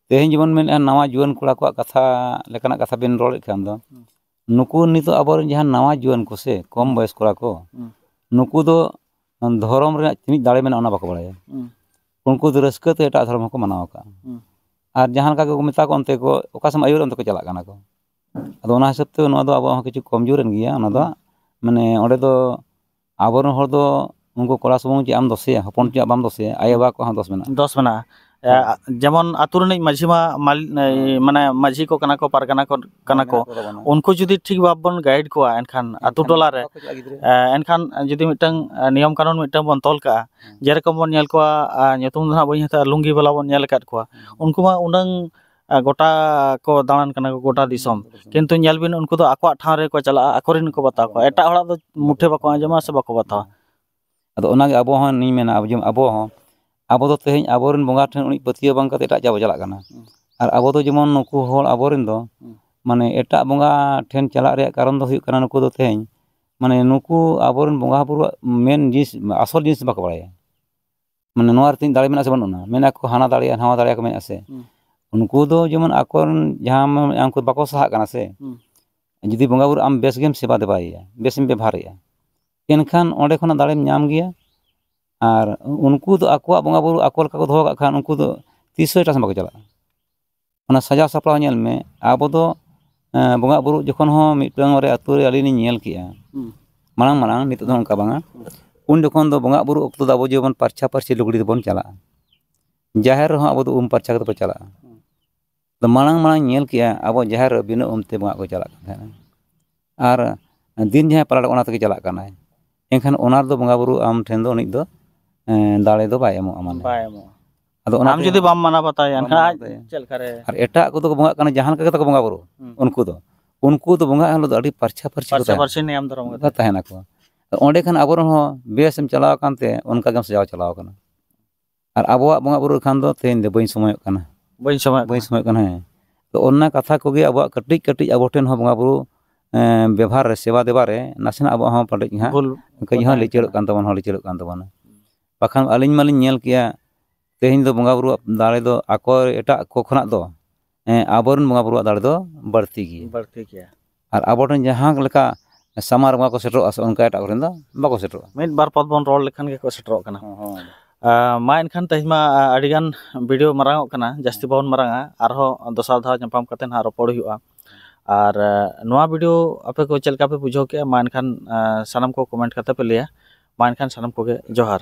ᱛᱮᱦᱮᱧ ᱡᱮᱢᱚᱱ ᱢᱮᱱᱮᱫᱼᱟ, ᱱᱟᱣᱟ ᱡᱩᱣᱟᱹᱱ ᱠᱚᱲᱟ ᱠᱚᱣᱟᱜ ᱠᱟᱛᱷᱟ ᱞᱮᱠᱟᱱᱟᱜ ᱠᱟᱛᱷᱟ ᱵᱤᱱ ᱨᱚᱲᱮᱫ ᱠᱷᱟᱱ ᱫᱚ, ᱦᱩᱸ᱾ ᱱᱩᱠᱩ ᱱᱤᱛᱚᱜ ᱟᱵᱚᱨᱮᱱ ᱡᱟᱦᱟᱸ ᱱᱟᱣᱟ ᱡᱩᱣᱟᱹᱱ ᱠᱚ ᱥᱮ ᱠᱚᱢ ᱦᱩᱸ᱾ ᱵᱚᱭᱚᱥ ᱠᱚᱲᱟ ᱠᱚ, ᱦᱩᱸ᱾ ᱱᱩᱠᱩ ᱫᱚ ᱫᱷᱚᱨᱚᱢ ᱨᱮᱱᱟᱜ ᱛᱤᱱᱟᱹᱜ ᱫᱟᱲᱮ ᱢᱮᱱᱟᱜᱼᱟ ᱚᱱᱟ ᱵᱟᱠᱚ ᱵᱟᱲᱟᱭᱟ᱾ ᱦᱩᱸ᱾ ᱩᱱᱠᱩ ᱫᱚ ᱨᱟᱹᱥᱠᱟᱹ ᱛᱮ ᱮᱴᱟᱜ ᱫᱷᱚᱨᱚᱢ ᱦᱚᱸᱠᱚ ᱢᱟᱱᱟᱣ ᱟᱠᱟᱫᱼᱟ᱾ ᱦᱩᱸ᱾ ᱟᱨ ᱡᱟᱦᱟᱸ ᱞᱮᱠᱟ ᱜᱮᱠᱚ ᱢᱮᱛᱟ ᱠᱚᱣᱟ ᱚᱱᱛᱮ ᱠᱚ, ᱚᱠᱟ ᱥᱮᱫ ᱮᱢ ᱟᱹᱭᱩᱨ ᱚᱱᱛᱮ ᱠᱚ ᱪᱟᱞᱟᱜ ᱠᱟᱱᱟ ᱠᱚ᱾ ᱟᱫᱚ ᱚᱱᱟ ᱦᱤᱥᱟᱹᱵ ᱛᱮ ᱱᱚᱣᱟ ᱫᱚ ᱟᱵᱚᱣᱟᱜ ᱦᱚᱸ ᱠᱤᱪᱷᱩ ᱠᱚᱢᱡᱳᱨ ᱮᱱ ᱜᱮᱭᱟ᱾ ᱚᱱᱟ ᱫᱚ ᱦᱩᱸ᱾ ᱢᱟᱱᱮ ᱚᱸᱰᱮ ᱫᱚ ᱩᱱᱠᱩ ᱠᱚᱲᱟ ᱥᱩᱢᱩᱝ ᱪᱮᱫ ᱟᱢ ᱫᱚᱥᱮᱭᱟ, ᱦᱚᱯᱚᱱ ᱦᱩᱸ᱾ ᱪᱮᱫ ᱵᱟᱢ ᱫᱚᱥᱮᱭᱟ, ᱟᱭᱳ ᱦᱩᱸ᱾ ᱵᱟᱵᱟ ᱠᱚᱣᱟᱜ ᱦᱚᱸ ᱫᱚᱥ ᱢᱮᱱᱟᱜᱼᱟ᱾ ᱫᱚᱥ ᱢᱮᱱᱟᱜᱼᱟ᱾ ᱮ, ᱦᱮᱸ᱾ ᱡᱮᱢᱚᱱ ᱟᱛᱳ ᱨᱤᱱᱤᱡ ᱢᱟᱹᱡᱷᱤ ᱢᱟ ᱢᱟᱞ-, ᱮ, ᱦᱮᱸ᱾ ᱢᱟᱱᱮ ᱢᱟᱹᱡᱷᱤ ᱠᱚ ᱠᱟᱱᱟ ᱠᱚ, ᱯᱟᱨᱜᱟᱱᱟ ᱠᱚ ᱠᱟᱱᱟ ᱦᱮᱸ, ᱠᱚ᱾ ᱢᱮᱱᱟᱜ ᱠᱚ ᱛᱟᱵᱚᱱᱟ᱾ ᱩᱱᱠᱩ ᱡᱩᱫᱤ ᱴᱷᱤᱠ ᱵᱷᱟᱵ ᱵᱚᱱ ᱜᱟᱭᱤᱰ ᱠᱚᱣᱟ, ᱮᱱᱠᱷᱟᱱ ᱟᱛᱳ ᱮᱱᱠᱷᱟᱱ ᱴᱚᱞᱟ ᱨᱮ, ᱵᱟᱠᱚ ᱪᱟᱞᱟᱜᱼᱟ ᱜᱤᱫᱽᱨᱟᱹ᱾ ᱮ, ᱮᱱᱠᱷᱟᱱ ᱡᱩᱫᱤ ᱢᱤᱫᱴᱟᱝ, ᱮ, ᱱᱤᱭᱚᱢ ᱠᱟᱹᱱᱩᱱ ᱢᱤᱫᱴᱟᱝ ᱵᱚᱱ ᱛᱚᱞ ᱠᱟᱜᱼᱟ, ᱦᱮᱸ᱾ ᱡᱮᱨᱚᱠᱚᱢ ᱵᱚᱱ ᱧᱮᱞ ᱠᱚᱣᱟ, ᱟ, ᱧᱩᱛᱩᱢ ᱫᱚ ᱦᱟᱸᱜ ᱵᱟᱹᱧ ᱦᱟᱛᱟᱣᱟ, ᱞᱩᱝᱜᱤ ᱵᱟᱞᱟ ᱵᱚᱱ ᱧᱮᱞ ᱟᱠᱟᱫ ᱠᱚᱣᱟ᱾ ᱦᱮᱸ᱾ ᱩᱱᱠᱩ ᱢᱟ ᱩᱱᱟᱹᱝ, ᱟ, ᱜᱚᱴᱟ ᱠᱚ ᱫᱟᱬᱟᱱ ᱠᱟᱱᱟ ᱠᱚ, ᱜᱚᱴᱟ ᱫᱤᱥᱚᱢ᱾ ᱜᱚᱴᱟ ᱫᱤᱥᱚᱢ᱾ ᱠᱤᱱᱛᱩ ᱧᱮᱞ ᱵᱤᱱ, ᱩᱱᱠᱩ ᱫᱚ ᱟᱠᱚᱣᱟᱜ ᱴᱷᱟᱶ ᱨᱮᱠᱚ ᱪᱟᱞᱟᱜᱼᱟ, ᱟᱠᱚᱨᱮᱱ ᱠᱚ ᱵᱟᱛᱟᱣ ᱠᱚᱣᱟ, ᱮᱴᱟᱜ ᱦᱚᱲᱟᱜ ᱫᱚ ᱢᱩᱴᱷᱮ ᱵᱟᱠᱚ ᱟᱸᱡᱚᱢᱟ ᱥᱮ ᱵᱟᱠᱚ ᱵᱟᱛᱟᱣᱟ᱾ ᱦᱮᱸ᱾ ᱟᱫᱚ ᱚᱱᱟᱜᱮ ᱟᱵᱚ ᱦᱚᱸ ᱞᱤᱧ ᱢᱮᱱᱟ, ᱟᱵᱚ ᱡᱮᱢᱚᱱ, ᱟᱵᱚ ᱦᱚᱸ, ᱟᱵᱚ ᱫᱚ ᱛᱮᱦᱮᱧ ᱟᱵᱚᱨᱮᱱ ᱵᱚᱸᱜᱟ ᱴᱷᱮᱱ ᱩᱱᱤ ᱯᱟᱹᱛᱭᱟᱹᱣ ᱵᱟᱝ ᱠᱟᱛᱮ ᱮᱴᱟᱜ ᱡᱟᱭᱜᱟ ᱵᱚ ᱪᱟᱞᱟᱜ ᱠᱟᱱᱟ᱾ ᱦᱩᱸ᱾ ᱟᱨ ᱟᱵᱚ ᱫᱚ ᱡᱮᱢᱚᱱ ᱱᱩᱠᱩ ᱦᱚᱲ ᱟᱵᱚᱨᱮᱱ ᱫᱚ, ᱦᱩᱸ᱾ ᱢᱟᱱᱮ ᱮᱴᱟᱜ ᱵᱚᱸᱜᱟ ᱴᱷᱮᱱ ᱪᱟᱞᱟᱜ ᱨᱮᱭᱟᱜ ᱠᱟᱨᱚᱱ ᱫᱚ ᱦᱩᱭᱩᱜ ᱠᱟᱱᱟ, ᱱᱩᱠᱩ ᱫᱚ ᱛᱮᱦᱮᱧ, ᱢᱟᱱᱮ ᱱᱩᱠᱩ ᱟᱵᱚᱨᱮᱱ ᱵᱚᱸᱜᱟ ᱵᱩᱨᱩᱣᱟᱜ ᱢᱮᱱ ᱡᱤᱱᱤᱥ, ᱟᱥᱚᱞ ᱡᱤᱱᱤᱥ ᱵᱟᱠᱚ ᱵᱟᱲᱟᱭᱟ᱾ ᱢᱟᱱᱮ ᱱᱚᱣᱟ ᱨᱮ ᱛᱤᱱᱟᱹᱜ ᱫᱟᱲᱮ ᱢᱮᱱᱟᱜᱼᱟ ᱥᱮ ᱵᱟᱹᱱᱩᱜᱼᱟ, ᱢᱮᱱᱟ ᱠᱚ ᱦᱟᱱᱟ ᱫᱟᱲᱮᱭᱟᱜᱼᱟ, ᱱᱟᱣᱟ ᱫᱟᱲᱮᱭᱟᱜᱼᱟ ᱠᱚ ᱢᱮᱱᱟ ᱥᱮ᱾ ᱦᱩᱸ᱾ ᱩᱱᱠᱩ ᱫᱚ ᱡᱮᱢᱚᱱ ᱟᱠᱚᱨᱮᱱ ᱡᱟᱦᱟᱸ ᱢᱟᱱᱮ ᱩᱱᱠᱩ ᱵᱟᱠᱚ ᱥᱟᱦᱟᱜ ᱠᱟᱱᱟ ᱥᱮ, ᱦᱩᱸ᱾ ᱡᱩᱫᱤ ᱵᱚᱸᱜᱟ ᱵᱩᱨᱩ ᱟᱢ ᱵᱮᱥ ᱜᱮᱢ ᱥᱮᱵᱟ ᱫᱮᱵᱟᱭᱮᱭᱟ, ᱵᱮᱥᱮᱢ ᱵᱮᱵᱚᱦᱟᱨᱮᱭᱟ, ᱮᱱᱠᱷᱟᱱ ᱚᱸᱰᱮ ᱠᱷᱚᱱᱟᱜ ᱫᱟᱲᱮᱢ ᱧᱟᱢ ᱜᱮᱭᱟ᱾ ᱟᱨ ᱩᱱᱠᱩ ᱫᱚ ᱟᱠᱚᱣᱟᱜ ᱵᱚᱸᱜᱟ ᱵᱩᱨᱩ ᱟᱠᱚ ᱞᱮᱠᱟ ᱠᱚ ᱫᱚᱦᱚ ᱠᱟᱜ ᱠᱷᱟᱱ, ᱩᱱᱠᱩ ᱫᱚ ᱛᱤᱥ ᱦᱚᱸ ᱮᱴᱟᱜ ᱥᱮᱱ ᱵᱟᱠᱚ ᱪᱟᱞᱟᱜᱼᱟ᱾ ᱚᱱᱟ ᱥᱟᱡᱟᱣ ᱥᱟᱯᱲᱟᱣ ᱧᱮᱞ ᱢᱮ, ᱟᱵᱚ ᱫᱚ, ᱮᱸ, ᱵᱚᱸᱜᱟ ᱵᱩᱨᱩ ᱡᱚᱠᱷᱚᱱ ᱦᱚᱸ ᱢᱤᱫᱴᱟᱝ ᱵᱟᱨᱭᱟ ᱟᱹᱛᱩ ᱨᱮ ᱟᱹᱞᱤᱧ ᱞᱤᱧ ᱧᱮᱞ ᱠᱮᱜᱼᱟ, ᱦᱩᱸ᱾ ᱢᱟᱲᱟᱝ ᱢᱟᱲᱟᱝ, ᱱᱤᱛᱚᱜ ᱫᱚ ᱦᱩᱸ᱾ ᱚᱱᱠᱟ ᱵᱟᱝᱟ᱾ ᱦᱩᱸ᱾ ᱩᱱ ᱡᱚᱠᱷᱚᱱ ᱫᱚ ᱵᱚᱸᱜᱟ ᱵᱩᱨᱩ ᱚᱠᱛᱚ ᱫᱚ ᱟᱵᱚ ᱡᱮᱢᱚᱱ ᱯᱟᱨᱪᱷᱟ ᱯᱟᱹᱨᱪᱷᱤ ᱞᱩᱜᱽᱲᱤ ᱛᱮᱵᱚᱱ ᱪᱟᱞᱟᱜᱼᱟ᱾ ᱡᱟᱦᱮᱨ ᱨᱮᱦᱚᱸ ᱟᱵᱚ ᱫᱚ ᱩᱢ ᱯᱟᱨᱪᱷᱟ ᱠᱟᱛᱮ ᱵᱚᱱ ᱪᱟᱞᱟᱜᱼᱟ᱾ ᱦᱩᱸ᱾ ᱟᱫᱚ ᱢᱟᱲᱟᱝ ᱢᱟᱲᱟᱝ ᱧᱮᱞ ᱠᱮᱜᱼᱟ, ᱟᱵᱚ ᱡᱟᱦᱮᱨ ᱨᱮ ᱵᱤᱱᱟᱹ ᱩᱢ ᱛᱮ ᱵᱚᱸᱜᱟ ᱠᱚ ᱪᱟᱞᱟᱜ ᱠᱟᱱ ᱛᱟᱦᱮᱱᱟ᱾ ᱟᱨ ᱫᱤᱱ ᱡᱟᱦᱟᱸᱭ ᱯᱟᱞᱟᱴ ᱚᱱᱟ ᱛᱮᱜᱮ ᱪᱟᱞᱟᱜ ᱠᱟᱱᱟᱭ᱾ ᱮᱱᱠᱷᱟᱱ ᱚᱱᱟ ᱨᱮᱫᱚ ᱵᱚᱸᱜᱟ ᱵᱩᱨᱩ ᱟᱢ ᱴᱷᱮᱱ ᱫᱚ ᱩᱱᱤ ᱫᱚ, ᱮᱸ, ᱫᱟᱲᱮ ᱫᱚ ᱵᱟᱭ ᱮᱢᱚᱜᱼᱟ ᱢᱟᱱᱮ᱾ ᱵᱟᱭ ᱮᱢᱚᱜᱼᱟ᱾ ᱟᱫᱚ ᱚᱱᱟ ᱟᱢ ᱛᱮ ᱡᱩᱫᱤ ᱵᱟᱢ ᱢᱟᱱᱟᱣ ᱵᱟᱛᱟᱣᱟ, ᱵᱟᱢ ᱮᱱᱠᱷᱟᱱ ᱢᱟᱱᱟᱣ ᱟᱡ ᱵᱟᱛᱟᱣᱟ᱾ ᱪᱮᱫ ᱞᱮᱠᱟᱨᱮ? ᱟᱨ ᱮᱴᱟᱜ ᱠᱚᱫᱚ ᱠᱚ ᱵᱚᱸᱜᱟᱜ ᱠᱟᱱᱟ, ᱡᱟᱦᱟᱸ ᱞᱮᱠᱟ ᱠᱟᱛᱮ ᱠᱚ ᱵᱚᱸᱜᱟ ᱵᱩᱨᱩ᱾ ᱦᱩᱸ᱾ ᱩᱱᱠᱩ ᱫᱚ, ᱩᱱᱠᱩ ᱫᱚ ᱵᱚᱸᱜᱟᱜ ᱦᱤᱞᱳᱜ ᱫᱚ ᱟᱹᱰᱤ ᱯᱟᱨᱪᱷᱟ ᱯᱟᱹᱨᱪᱷᱤ ᱠᱚ ᱯᱟᱨᱪᱷᱟ ᱛᱟᱦᱮᱱᱟ᱾ ᱯᱟᱹᱨᱪᱷᱤ ᱱᱤᱭᱚᱢ ᱫᱷᱚᱨᱚᱢ ᱠᱟᱛᱮ᱾ ᱛᱟᱦᱮᱱᱟᱠᱚ᱾ ᱚᱸᱰᱮ ᱠᱷᱟᱱ ᱟᱵᱚᱨᱮᱱ ᱦᱚᱸ ᱵᱮᱥ ᱮᱢ ᱪᱟᱞᱟᱣ ᱟᱠᱟᱱ ᱛᱮ ᱚᱱᱠᱟ ᱜᱮᱢ ᱥᱟᱡᱟᱣ ᱪᱟᱞᱟᱣ ᱟᱠᱟᱱᱟ᱾ ᱟᱨ ᱟᱵᱚᱣᱟᱜ ᱵᱚᱸᱜᱟ ᱵᱩᱨᱩ ᱠᱷᱟᱱ ᱫᱚ ᱛᱮᱦᱮᱧ ᱫᱚ ᱵᱟᱹᱧ ᱥᱚᱢᱚᱭᱚᱜ ᱠᱟᱱᱟ᱾ ᱵᱟᱹᱧ ᱥᱚᱢᱚᱭᱚᱜ ᱵᱟᱹᱧ ᱠᱟᱱᱟ᱾ ᱥᱚᱢᱚᱭᱚᱜ ᱠᱟᱱᱟ, ᱦᱮᱸ᱾ ᱛᱚ ᱚᱱᱟ ᱠᱟᱛᱷᱟ ᱠᱚᱜᱮ ᱟᱵᱚᱣᱟᱜ ᱠᱟᱹᱴᱤᱡ ᱠᱟᱹᱴᱤᱡ ᱟᱵᱚ ᱴᱷᱮᱱ ᱦᱚᱸ ᱵᱚᱸᱜᱟ ᱵᱩᱨᱩ, ᱮᱸ, ᱵᱮᱵᱷᱟᱨ ᱨᱮ, ᱥᱮᱵᱟ ᱫᱮᱵᱟ ᱨᱮ ᱱᱟᱥᱮᱱᱟᱜ ᱟᱵᱚᱣᱟᱜ ᱦᱚᱸ ᱯᱟᱞᱮᱫ ᱦᱟᱸᱜ ᱵᱷᱩᱞ ᱠᱟᱹᱡ ᱦᱚᱸ ᱛᱟᱦᱮᱸ ᱞᱤᱪᱟᱹᱲᱚᱜ ᱠᱟᱱᱟ᱾ ᱠᱟᱱ ᱛᱟᱵᱚᱱᱟ, ᱦᱚᱸ ᱞᱤᱪᱟᱹᱲᱚᱜ ᱠᱟᱱ ᱛᱟᱵᱚᱱᱟ᱾ ᱵᱟᱠᱷᱟᱱ ᱟᱹᱞᱤᱧ ᱢᱟᱞᱤᱧ ᱧᱮᱞ ᱠᱮᱜᱼᱟ, ᱛᱮᱦᱮᱧ ᱫᱚ ᱵᱚᱸᱜᱟ ᱵᱩᱨᱩᱣᱟᱜ ᱫᱟᱲᱮ ᱫᱚ ᱟᱠᱚ ᱮᱴᱟᱜ ᱠᱚ ᱠᱷᱚᱱᱟᱜ ᱫᱚ, ᱮᱸ, ᱟᱵᱚᱨᱮᱱ ᱵᱚᱸᱜᱟ ᱵᱩᱨᱩᱣᱟᱜ ᱫᱟᱲᱮ ᱫᱚ ᱵᱟᱹᱲᱛᱤ ᱜᱮᱭᱟ᱾ ᱵᱟᱹᱲᱛᱤ ᱜᱮᱭᱟ᱾ ᱟᱨ ᱟᱵᱚ ᱴᱷᱮᱱ ᱡᱟᱦᱟᱸ ᱞᱮᱠᱟ ᱥᱟᱢᱟᱝ ᱨᱮ ᱵᱚᱸᱜᱟ ᱠᱚ ᱥᱮᱴᱮᱨᱚᱜᱼᱟ ᱥᱮ, ᱚᱱᱠᱟ ᱮᱴᱟᱜ ᱠᱚᱨᱮᱱ ᱫᱚ ᱵᱟᱠᱚ ᱥᱮᱴᱮᱨᱚᱜᱼᱟ᱾ ᱢᱤᱫ ᱵᱟᱨ ᱯᱚᱫ ᱵᱚᱱ ᱨᱚᱲ ᱞᱮᱠᱷᱟᱱ ᱜᱮᱠᱚ ᱥᱮᱴᱮᱨᱚᱜ ᱠᱟᱱᱟ᱾ ᱦᱚᱸ, ᱦᱚᱸ᱾ ᱟᱸ, ᱢᱟ ᱮᱱᱠᱷᱟᱱ ᱛᱮᱦᱮᱧ ᱢᱟ, ᱟᱸ, ᱟᱹᱰᱤᱜᱟᱱ ᱵᱷᱤᱰᱤᱭᱳ ᱢᱟᱨᱟᱝᱚᱜ ᱠᱟᱱᱟ, ᱡᱟᱹᱥᱛᱤ ᱵᱟᱵᱚᱱ ᱢᱟᱨᱟᱝᱟ, ᱟᱨᱦᱚᱸ ᱫᱚᱥᱟᱨ ᱫᱷᱟᱣ ᱧᱟᱯᱟᱢ ᱠᱟᱛᱮ ᱱᱟᱦᱟᱜ ᱨᱚᱯᱚᱲ ᱦᱩᱭᱩᱜᱼᱟ᱾ ᱟᱨ, ᱟᱸ, ᱱᱚᱣᱟ ᱵᱷᱤᱰᱤᱭᱳ ᱟᱯᱮ ᱠᱚ ᱪᱮᱫ ᱞᱮᱠᱟ ᱯᱮ ᱵᱩᱡᱷᱟᱹᱣ ᱠᱮᱜᱼᱟ, ᱢᱟ ᱮᱱᱠᱷᱟᱱ, ᱟᱸ, ᱥᱟᱱᱟᱢ ᱠᱚ ᱠᱚᱢᱮᱱᱴ ᱠᱟᱛᱮ ᱯᱮ ᱞᱟᱹᱭᱟ᱾ ᱢᱟ ᱮᱱᱠᱷᱟᱱ ᱥᱟᱱᱟᱢ ᱠᱚᱜᱮ ᱡᱚᱦᱟᱨ᱾